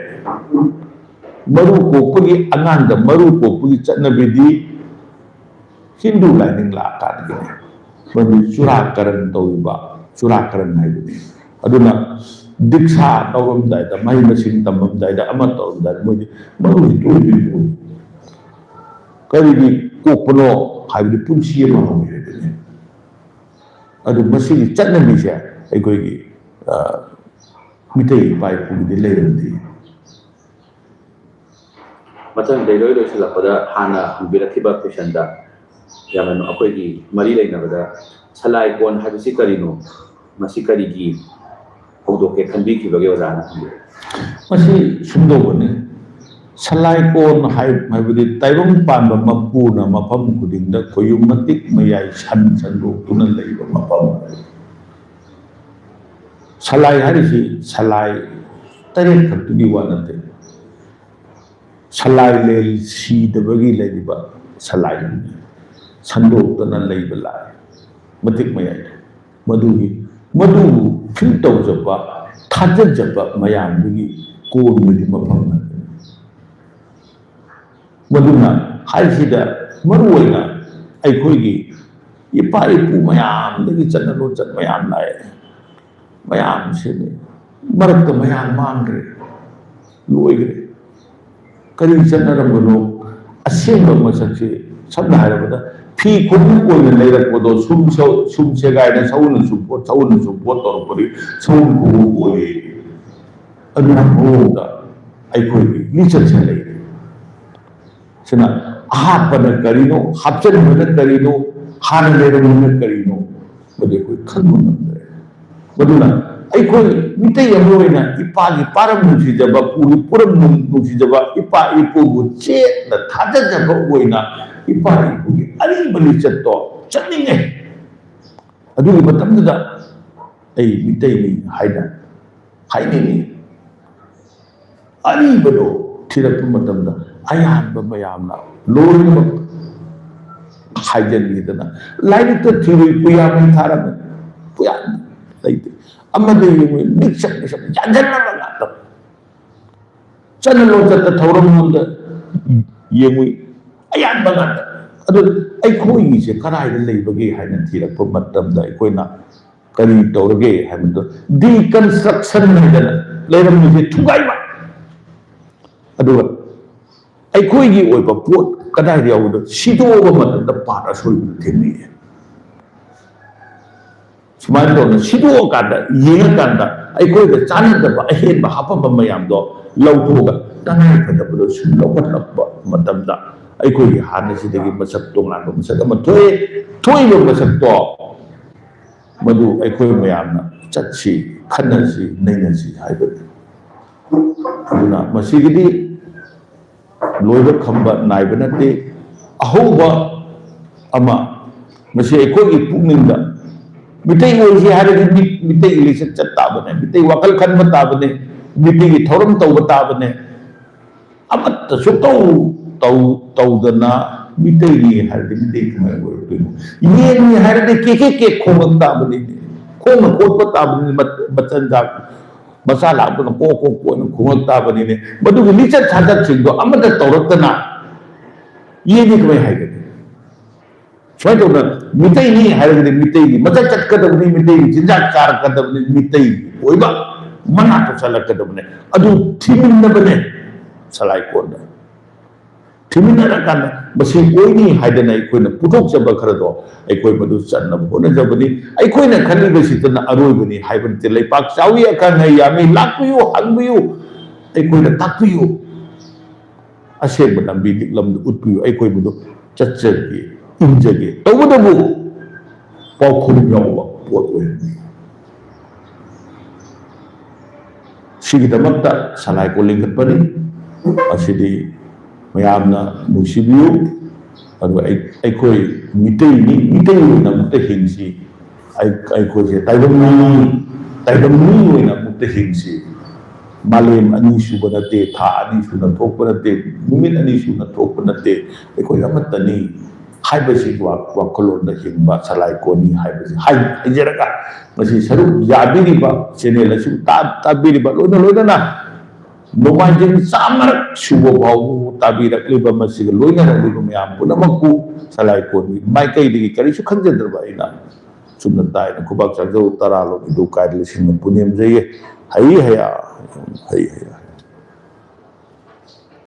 ꯃꯔꯨ ꯀꯣꯛꯄꯒꯤ, ꯑꯉꯥꯡꯗ ꯃꯔꯨ ꯀꯣꯛꯄꯒꯤ ꯆꯠꯅꯕꯤꯗꯤ ꯍꯤꯟꯗꯨ ꯂꯥꯏꯅꯤꯡ ꯂꯥꯛꯑꯀꯥꯟꯗꯒꯤꯅꯦ꯫ ꯃꯗꯨ ꯆꯨꯔꯥꯀꯔꯟ ꯇꯧꯔꯤꯕ, ꯆꯨꯔꯥꯀꯔꯟ ꯍꯥꯏꯕꯅꯤ꯫ ꯑꯗꯨꯅ ꯗꯤꯛꯁꯥ ꯇꯧꯔꯝꯗꯥꯏꯗ, ꯃꯍꯩ ꯃꯁꯤꯡ ꯇꯝꯃꯝꯗꯥꯏꯗ, ꯑꯃ ꯇꯧꯔꯝꯗꯥꯏꯗ ꯃꯣꯏꯗꯤ ꯃꯔꯨ ꯍꯤꯟꯗꯨ ꯑꯣꯏꯗꯣꯏꯅꯤ꯫ ꯀꯔꯤꯒꯤ ꯀꯣꯛꯄꯅꯣ ꯍꯥꯏꯕꯗꯤ ꯄꯨꯟꯁꯤ ꯑꯃ ꯍꯧꯈꯤꯕꯅꯤ꯫ ꯑꯗꯨ ꯃꯁꯤꯒꯤ ꯆꯠꯅꯕꯤꯁꯦ ꯑꯩꯈꯣꯏꯒꯤ, ꯑ, ꯃꯤꯇꯩ ꯏꯄꯥ ꯏꯄꯨꯒꯤꯗꯤ ꯂꯩꯔꯝꯗꯦ꯫ ꯃꯊꯪꯗ ꯏꯂꯣꯏ ꯂꯣꯏꯁꯤꯜꯂꯛꯄꯗ ꯍꯥꯟꯅ ꯍꯪꯕꯤꯔꯛꯈꯤꯕ questionꯗ ꯌꯥꯝꯅ ꯑꯩꯈꯣꯏꯒꯤ ꯃꯔꯤ ꯂꯩꯅꯕꯗ ꯁꯂꯥꯏ ꯀꯣꯟ ꯍꯥꯏꯕꯁꯤ ꯀꯔꯤꯅꯣ? ꯃꯁꯤ ꯀꯔꯤꯒꯤ ꯍꯧꯗꯣꯛꯀꯦ ꯈꯟꯕꯤꯈꯤꯕꯒꯦ ꯑꯣꯖꯥꯅ ꯊꯝꯕꯤꯌꯨ꯫ ꯃꯁꯤ ꯁꯨꯝꯗꯧꯕꯅꯤ꯫ ꯁꯂꯥꯏ ꯀꯣꯟ ꯍꯥꯏ-, ꯍꯥꯏꯕꯗꯤ ꯇꯥꯏꯕꯪ ꯄꯥꯟꯕ ꯃꯄꯨꯅ ꯃꯐꯝ ꯈꯨꯗꯤꯡꯗ ꯈꯣꯌꯨꯝ ꯃꯇꯤꯛ ꯃꯌꯥꯏ ꯁꯟ ꯁꯟꯗꯣꯛꯇꯨꯅ ꯂꯩꯕ ꯃꯐꯝ꯫ ꯁꯂꯥꯏ ꯍꯥꯏꯔꯤꯁꯤ ꯁꯂꯥꯏ ꯇꯔꯦꯠ ꯈꯛꯇꯨꯒꯤ ꯋꯥ ꯅꯠꯇꯦ꯫ ꯁꯂꯥꯏ ꯂꯦꯟ ꯁꯤꯗꯕꯒꯤ ꯂꯩꯔꯤꯕ ꯁꯂꯥꯏ ꯁꯟꯗꯣꯛꯇꯅ ꯂꯩꯕ ꯂꯥꯏ ꯃꯇꯤꯛ ꯃꯌꯥꯏꯗꯣ, ꯃꯗꯨꯒꯤ, ꯃꯗꯨꯕꯨ ꯐꯤꯜ ꯇꯧꯖꯕ, ꯊꯥꯖꯖꯕ ꯃꯌꯥꯝꯗꯨꯒꯤ ꯀꯣꯟꯕꯒꯤ ꯃꯐꯝ ꯉꯥꯛꯇꯅꯤ꯫ ꯃꯗꯨꯅ ꯍꯥꯏꯁꯤꯗ ꯃꯔꯨꯑꯣꯏꯅ ꯑꯩꯈꯣꯏꯒꯤ ꯏꯄꯥ ꯏꯄꯨ ꯃꯌꯥꯝꯗꯒꯤ ꯆꯠꯅ ꯂꯣꯟꯆꯠ ꯃꯌꯥꯝ ꯂꯥꯛꯑꯦ꯫ ꯃꯌꯥꯝꯁꯤꯅꯤ ꯃꯔꯛꯇ ꯃꯌꯥꯝ ꯃꯥꯡꯈ꯭ꯔꯦ, ꯂꯣꯏꯈ꯭ꯔꯦ꯫ ꯀꯔꯤ ꯆꯠꯅꯔꯝꯕꯅꯣ? ꯑꯁꯦꯡꯕ ꯃꯁꯛꯁꯤ ꯁꯝꯅ ꯍꯥꯏꯔꯕꯗ ꯐꯤ ꯈꯣꯡꯎꯞ ꯑꯣꯏꯅ ꯂꯩꯔꯛꯄꯗꯣ ꯁꯨꯝ ꯁꯧ-, ꯁꯨꯝ ꯁꯦꯒꯥꯏꯅ ꯁꯧꯅ ꯁꯨꯝ ꯄꯣꯠ, ꯁꯧꯅ ꯁꯨꯝ ꯄꯣꯠ ꯇꯧꯔꯛꯄꯗꯤ ꯁꯎꯟ ꯈꯣꯡꯎꯞ ꯑꯣꯏꯌꯦ꯫ ꯑꯗꯨꯅ ꯃꯑꯣꯡꯗ ꯑꯩꯈꯣꯏꯒꯤ ꯂꯤꯆꯠꯁꯦ ꯂꯩꯔꯦ꯫ ꯁꯤꯅ ꯑꯍꯥꯞꯄꯅ ꯀꯔꯤꯅꯣ, ꯍꯥꯞꯆꯤꯟꯕꯅ ꯀꯔꯤꯅꯣ, ꯍꯥꯟꯅ ꯂꯩꯔꯝꯕꯅ ꯀꯔꯤꯅꯣ, ꯃꯗꯨ ꯑꯩꯈꯣꯏ ꯈꯪꯕ ꯉꯝꯗ꯭ꯔꯦ꯫ ꯃꯗꯨꯅ ꯑꯩꯈꯣꯏ ꯃꯤꯇꯩ ꯑꯃ ꯑꯣꯏꯅ ꯏꯄꯥꯒꯤ ꯄꯥꯔꯝ ꯅꯨꯡꯁꯤꯖꯕ, ꯄꯨꯒꯤ ꯄꯨꯔꯝ ꯅꯨꯡ-, ꯅꯨꯡꯁꯤꯖꯕ, ꯏꯄꯥ ꯏꯄꯨꯕꯨ ꯆꯦꯠꯅ ꯊꯥꯖꯖꯕ ꯑꯣꯏꯅ ꯏꯄꯥ ꯏꯄꯨꯒꯤ ꯑꯔꯤꯕ ꯂꯤꯆꯠꯇꯣ ꯆꯠꯅꯤꯡꯉꯦ꯫ ꯑꯗꯨꯒꯤ ꯃꯇꯝꯗꯨꯗ ꯑꯩ ꯃꯤꯇꯩꯅꯤ ꯍꯥꯏꯅ ꯍꯥꯏꯅꯤꯡꯉꯤ꯫ ꯑꯔꯤꯕꯗꯣ ꯊꯤꯔꯛꯄ ꯃꯇꯝꯗ ꯑꯌꯥꯟꯕ ꯃꯌꯥꯝꯅ ꯂꯣꯏꯅꯃꯛ ꯍꯥꯏꯖꯟꯈꯤꯗꯅ ꯂꯥꯏꯔꯤꯛꯇ ꯊꯤꯔꯨꯏ ꯄꯨꯌꯥꯃꯩ ꯊꯥꯔꯝꯃꯦ꯫ ꯄꯨꯌꯥ ꯂꯩꯇꯦ꯫ ꯑꯃꯗ ꯌꯦꯡꯉꯨꯏ ꯃꯤꯛꯆꯠ ꯃꯤꯛꯆꯠ ꯌꯥꯟꯁꯤꯟꯅꯕ ꯉꯥꯛꯇ꯫ ꯆꯠꯅ ꯂꯣꯟꯆꯠꯇ ꯊꯧꯔꯝ ꯑꯃꯗ ꯌꯦꯡꯉꯨꯏ ꯑꯌꯥꯟꯕ ꯉꯥꯛꯇ꯫ ꯑꯗꯨ ꯑꯩꯈꯣꯏꯒꯤꯁꯦ ꯀꯗꯥꯏꯗ ꯂꯩꯕꯒꯦ ꯍꯥꯏꯅ ꯊꯤꯔꯛꯄ ꯃꯇꯝꯗ ꯑꯩꯈꯣꯏꯅ ꯀꯔꯤ ꯇꯧꯔꯒꯦ ꯍꯥꯏꯕꯗꯣ ꯗꯤꯀꯟꯁꯇ꯭ꯔꯛꯁꯟ ꯍꯥꯏꯗꯅ ꯂꯩꯔꯝꯃꯤꯁꯦ ꯊꯨꯒꯥꯏꯕ꯫ ꯑꯗꯨꯒ ꯑꯩꯈꯣꯏꯒꯤ ꯑꯣꯏꯕ ꯄꯣꯠ ꯀꯗꯥꯏꯗ ꯌꯥꯎꯕꯗꯣ ꯁꯤꯗꯣꯛꯑꯕ ꯃꯇꯝꯗ ꯄꯥꯔꯠ ꯑꯁꯣꯏꯕꯗꯨ ꯊꯦꯡꯅꯩꯌꯦ꯫ ꯁꯨꯃꯥꯏꯅ ꯇꯧꯗꯅ ꯁꯤꯗꯣꯛꯑꯀꯥꯟꯗ ꯌꯦꯡꯉꯀꯥꯟꯗ ꯑꯩꯈꯣꯏꯒ ꯆꯥꯟꯅꯗꯕ ꯑꯍꯦꯟꯕ ꯍꯥꯞꯄꯝꯕ ꯃꯌꯥꯝꯗꯣ ꯂꯧꯊꯣꯛꯑꯒ ꯇꯉꯥꯏ ꯐꯗꯕꯗꯣ ꯁꯨꯝ ꯂꯧꯈꯠꯂꯛꯄ ꯃꯇꯝꯗ ꯑꯩꯈꯣꯏꯒꯤ ꯍꯥꯟꯅꯁꯤꯗꯒꯤ ꯃꯁꯛ ꯇꯣꯉꯥꯟꯕ ꯃꯁꯛ ꯑꯃ ꯊꯣꯛꯑꯦ꯫ ꯊꯣꯛꯏꯕ ꯃꯁꯛꯇꯣ ꯃꯗꯨ ꯑꯩꯈꯣꯏ ꯃꯌꯥꯝꯅ ꯆꯠꯁꯤ, ꯈꯟꯅꯁꯤ, ꯅꯩꯅꯁꯤ ꯍꯥꯏꯕꯅꯤ꯫ ꯑꯗꯨꯅ ꯃꯁꯤꯒꯤꯗꯤ ꯂꯣꯏꯕ ꯈꯝꯕ ꯅꯥꯏꯕ ꯅꯠꯇꯦ꯫ ꯑꯍꯧꯕ ꯑꯃ, ꯃꯁꯤ ꯑꯩꯈꯣꯏꯒꯤ ꯄꯨꯛꯅꯤꯡꯗ ꯃꯤꯇꯩ ꯑꯣꯏꯁꯤ ꯍꯥꯏꯔꯗꯤ ꯃꯤ-, ꯃꯤꯇꯩꯒꯤ ꯂꯤꯆꯠ ꯆꯠ ꯇꯥꯕꯅꯦ, ꯃꯤꯇꯩ ꯋꯥꯈꯜ ꯈꯟꯕ ꯇꯥꯕꯅꯦ, ꯃꯤꯇꯩꯒꯤ ꯊꯧꯔꯝ ꯇꯧꯕ ꯇꯥꯕꯅꯦ꯫ ꯑꯃꯠꯇ ꯁꯨꯛꯇꯧ ꯇꯧ-, ꯇꯧꯗꯅ ꯃꯤꯇꯩꯅꯤ ꯍꯥꯏꯔꯗꯤ ꯃꯤꯇꯩ ꯀꯃꯥꯏꯅ ꯑꯣꯏꯔꯛꯇꯣꯏꯅꯣ? ꯌꯦꯟꯅꯤ ꯍꯥꯏꯔꯗꯤ ꯀꯦꯛ ꯀꯦꯛ ꯀꯦꯛ ꯈꯣꯡꯂꯛ ꯇꯥꯕꯅꯤꯅꯦ, ꯈꯣꯡꯅ ꯈꯣꯠꯄ ꯇꯥꯕꯅꯤ, ꯃ-, ꯃꯆꯤꯟꯖꯥꯛ ꯃꯆꯥ ꯂꯥꯛꯄꯅ ꯀꯣꯛ ꯀꯣꯛ ꯀꯣꯛꯅ ꯈꯣꯡꯂꯛ ꯇꯥꯕꯅꯤꯅꯦ꯫ ꯃꯗꯨꯒꯤ ꯂꯤꯆꯠ ꯁꯥꯖꯠꯁꯤꯡꯗꯣ ꯑꯃꯠꯇ ꯇꯧꯔꯛꯇꯅ ꯌꯦꯟꯅꯤ ꯀꯃꯥꯏꯅ ꯍꯥꯏꯒꯅꯤ? ꯁꯨꯃꯥꯏꯅ ꯇꯧꯗꯅ ꯃꯤꯇꯩꯅꯤ ꯍꯥꯏꯔꯒꯗꯤ ꯃꯤꯇꯩꯒꯤ ꯃꯆꯠ ꯆꯠꯀꯗꯕꯅꯤ, ꯃꯤꯇꯩꯒꯤ ꯆꯤꯟꯖꯥꯛ ꯆꯥꯔꯛꯀꯗꯕꯅꯤ, ꯃꯤꯇꯩꯒꯤ ꯑꯣꯏꯕ ꯃꯅꯥ ꯇꯧꯁꯜꯂꯛꯀꯗꯕꯅꯤ꯫ ꯑꯗꯨ ꯊꯤꯃꯤꯟꯅꯕꯅꯦ ꯁꯂꯥꯏꯀꯣꯟꯗ꯫ ꯊꯤꯃꯤꯟꯅꯔꯀꯥꯟꯗ ꯃꯁꯤ ꯑꯣꯏꯅꯤ ꯍꯥꯏꯗꯅ ꯑꯩꯈꯣꯏꯅ ꯄꯨꯊꯣꯛꯆꯕ ꯈꯔꯗꯣ ꯑꯩꯈꯣꯏ ꯃꯗꯨ ꯆꯠꯅꯕ ꯍꯣꯠꯅꯖꯕꯅꯤ꯫ ꯑꯩꯈꯣꯏꯅ ꯈꯜꯂꯤꯕꯁꯤꯗꯅ ꯑꯔꯣꯏꯕꯅꯤ ꯍꯥꯏꯕ ꯅꯠꯇꯦ꯫ ꯂꯩꯄꯥꯛ ꯆꯥꯎꯏ ꯑꯈꯪ ꯑꯍꯩ ꯌꯥꯝꯃꯤ, ꯂꯥꯛꯄꯤꯌꯨ, ꯍꯪꯕꯤꯌꯨ, ꯑꯩꯈꯣꯏꯗ ꯇꯥꯛꯄꯤꯌꯨ꯫ ꯑꯁꯦꯡꯕ ꯂꯝꯕꯤ ꯂꯤꯛꯂꯝꯗ ꯎꯠꯄꯤꯌꯨ꯫ ꯑꯩꯈꯣꯏ ꯃꯗꯨ ꯆꯠꯆꯒꯦ, ꯏꯟꯖꯒꯦ꯫ ꯇꯧꯕꯇꯕꯨ ꯄꯥꯎꯈꯨꯝ ꯌꯥꯎꯕ ꯄꯣꯠ ꯑꯣꯏꯍꯟꯕꯤꯌꯨ꯫ ꯁꯤꯒꯤꯗꯃꯛꯇ ꯁꯂꯥꯏꯀꯣ ꯂꯤꯡꯈꯠꯄꯅꯤ꯫ ꯑꯁꯤꯗꯤ ꯃꯌꯥꯝꯅ ꯅꯨꯡꯁꯤꯕꯤꯌꯨ꯫ ꯑꯗꯨꯒ ꯑꯩ-, ꯑꯩꯈꯣꯏ ꯃꯤꯇꯩꯅꯤ, ꯃꯤꯇꯩ ꯑꯣꯏꯅ ꯑꯃꯨꯛꯇ ꯍꯤꯡꯁꯤ꯫ ꯑꯩ-, ꯑꯩꯈꯣꯏꯁꯦ ꯇꯥꯏꯕꯪ ꯃꯤ, ꯇꯥꯏꯕꯪ ꯃꯤ ꯑꯣꯏꯅ ꯑꯃꯨꯛꯇ ꯍꯤꯡꯁꯤ꯫ ꯃꯥꯂꯦꯝ ꯑꯅꯤ ꯁꯨꯕ ꯅꯠꯇꯦ, ꯊꯥ ꯑꯅꯤ ꯁꯨꯅ ꯊꯣꯛꯄ ꯅꯠꯇꯦ, ꯅꯨꯃꯤꯠ ꯑꯅꯤ ꯁꯨꯅ ꯊꯣꯛꯄ ꯅꯠꯇꯦ, ꯑꯩꯈꯣꯏ ꯑꯃꯠꯇꯅꯤ ꯍꯥꯏꯕꯁꯤ ꯋꯥ-, ꯋꯥꯈꯜꯂꯣꯟꯗ ꯍꯤꯡꯕ ꯁꯂꯥꯏꯀꯣꯟꯅꯤ ꯍꯥꯏꯕꯁꯤ ꯍꯥꯏ-, ꯍꯥꯏꯖꯔꯒ, ꯃꯁꯤ ꯁꯔꯨꯛ ꯌꯥꯕꯤꯔꯤꯕ, ꯆꯦꯅꯦꯜ ꯑꯁꯤꯕꯨ ꯇꯥ-, ꯇꯥꯕꯤꯔꯤꯕ ꯂꯣꯏꯅ ꯂꯣꯏꯅꯅ ꯅꯣꯡꯃꯥꯏꯖꯤꯡ ꯆꯥꯝꯃꯔꯛ ꯁꯨꯕ ꯐꯥꯎꯕ ꯇꯥꯕꯤꯔꯛꯂꯤꯕ ꯃꯁꯤꯒ ꯂꯣꯏꯅꯔꯛꯂꯤꯕ ꯃꯌꯥꯝ ꯄꯨꯝꯅꯃꯛꯄꯨ ꯁꯂꯥꯏꯀꯣꯟꯒꯤ ꯃꯥꯏꯀꯩꯗꯒꯤ ꯀꯔꯤꯁꯨ ꯈꯟꯖꯗ꯭ꯔꯕ ꯑꯩꯅ ꯆꯨꯝꯅ ꯇꯥꯏꯅ ꯈꯨꯕꯥꯛ ꯆꯥꯖꯧ ꯇꯔꯥ ꯂꯣꯝ ꯏꯗꯨ ꯀꯥꯏꯗ ꯂꯤꯁꯤꯡ ꯄꯨꯅꯦꯝꯖꯩꯌꯦ꯫ ꯍꯩ ꯍꯩꯌꯥ, ꯍꯩ ꯍꯩꯌꯥ꯫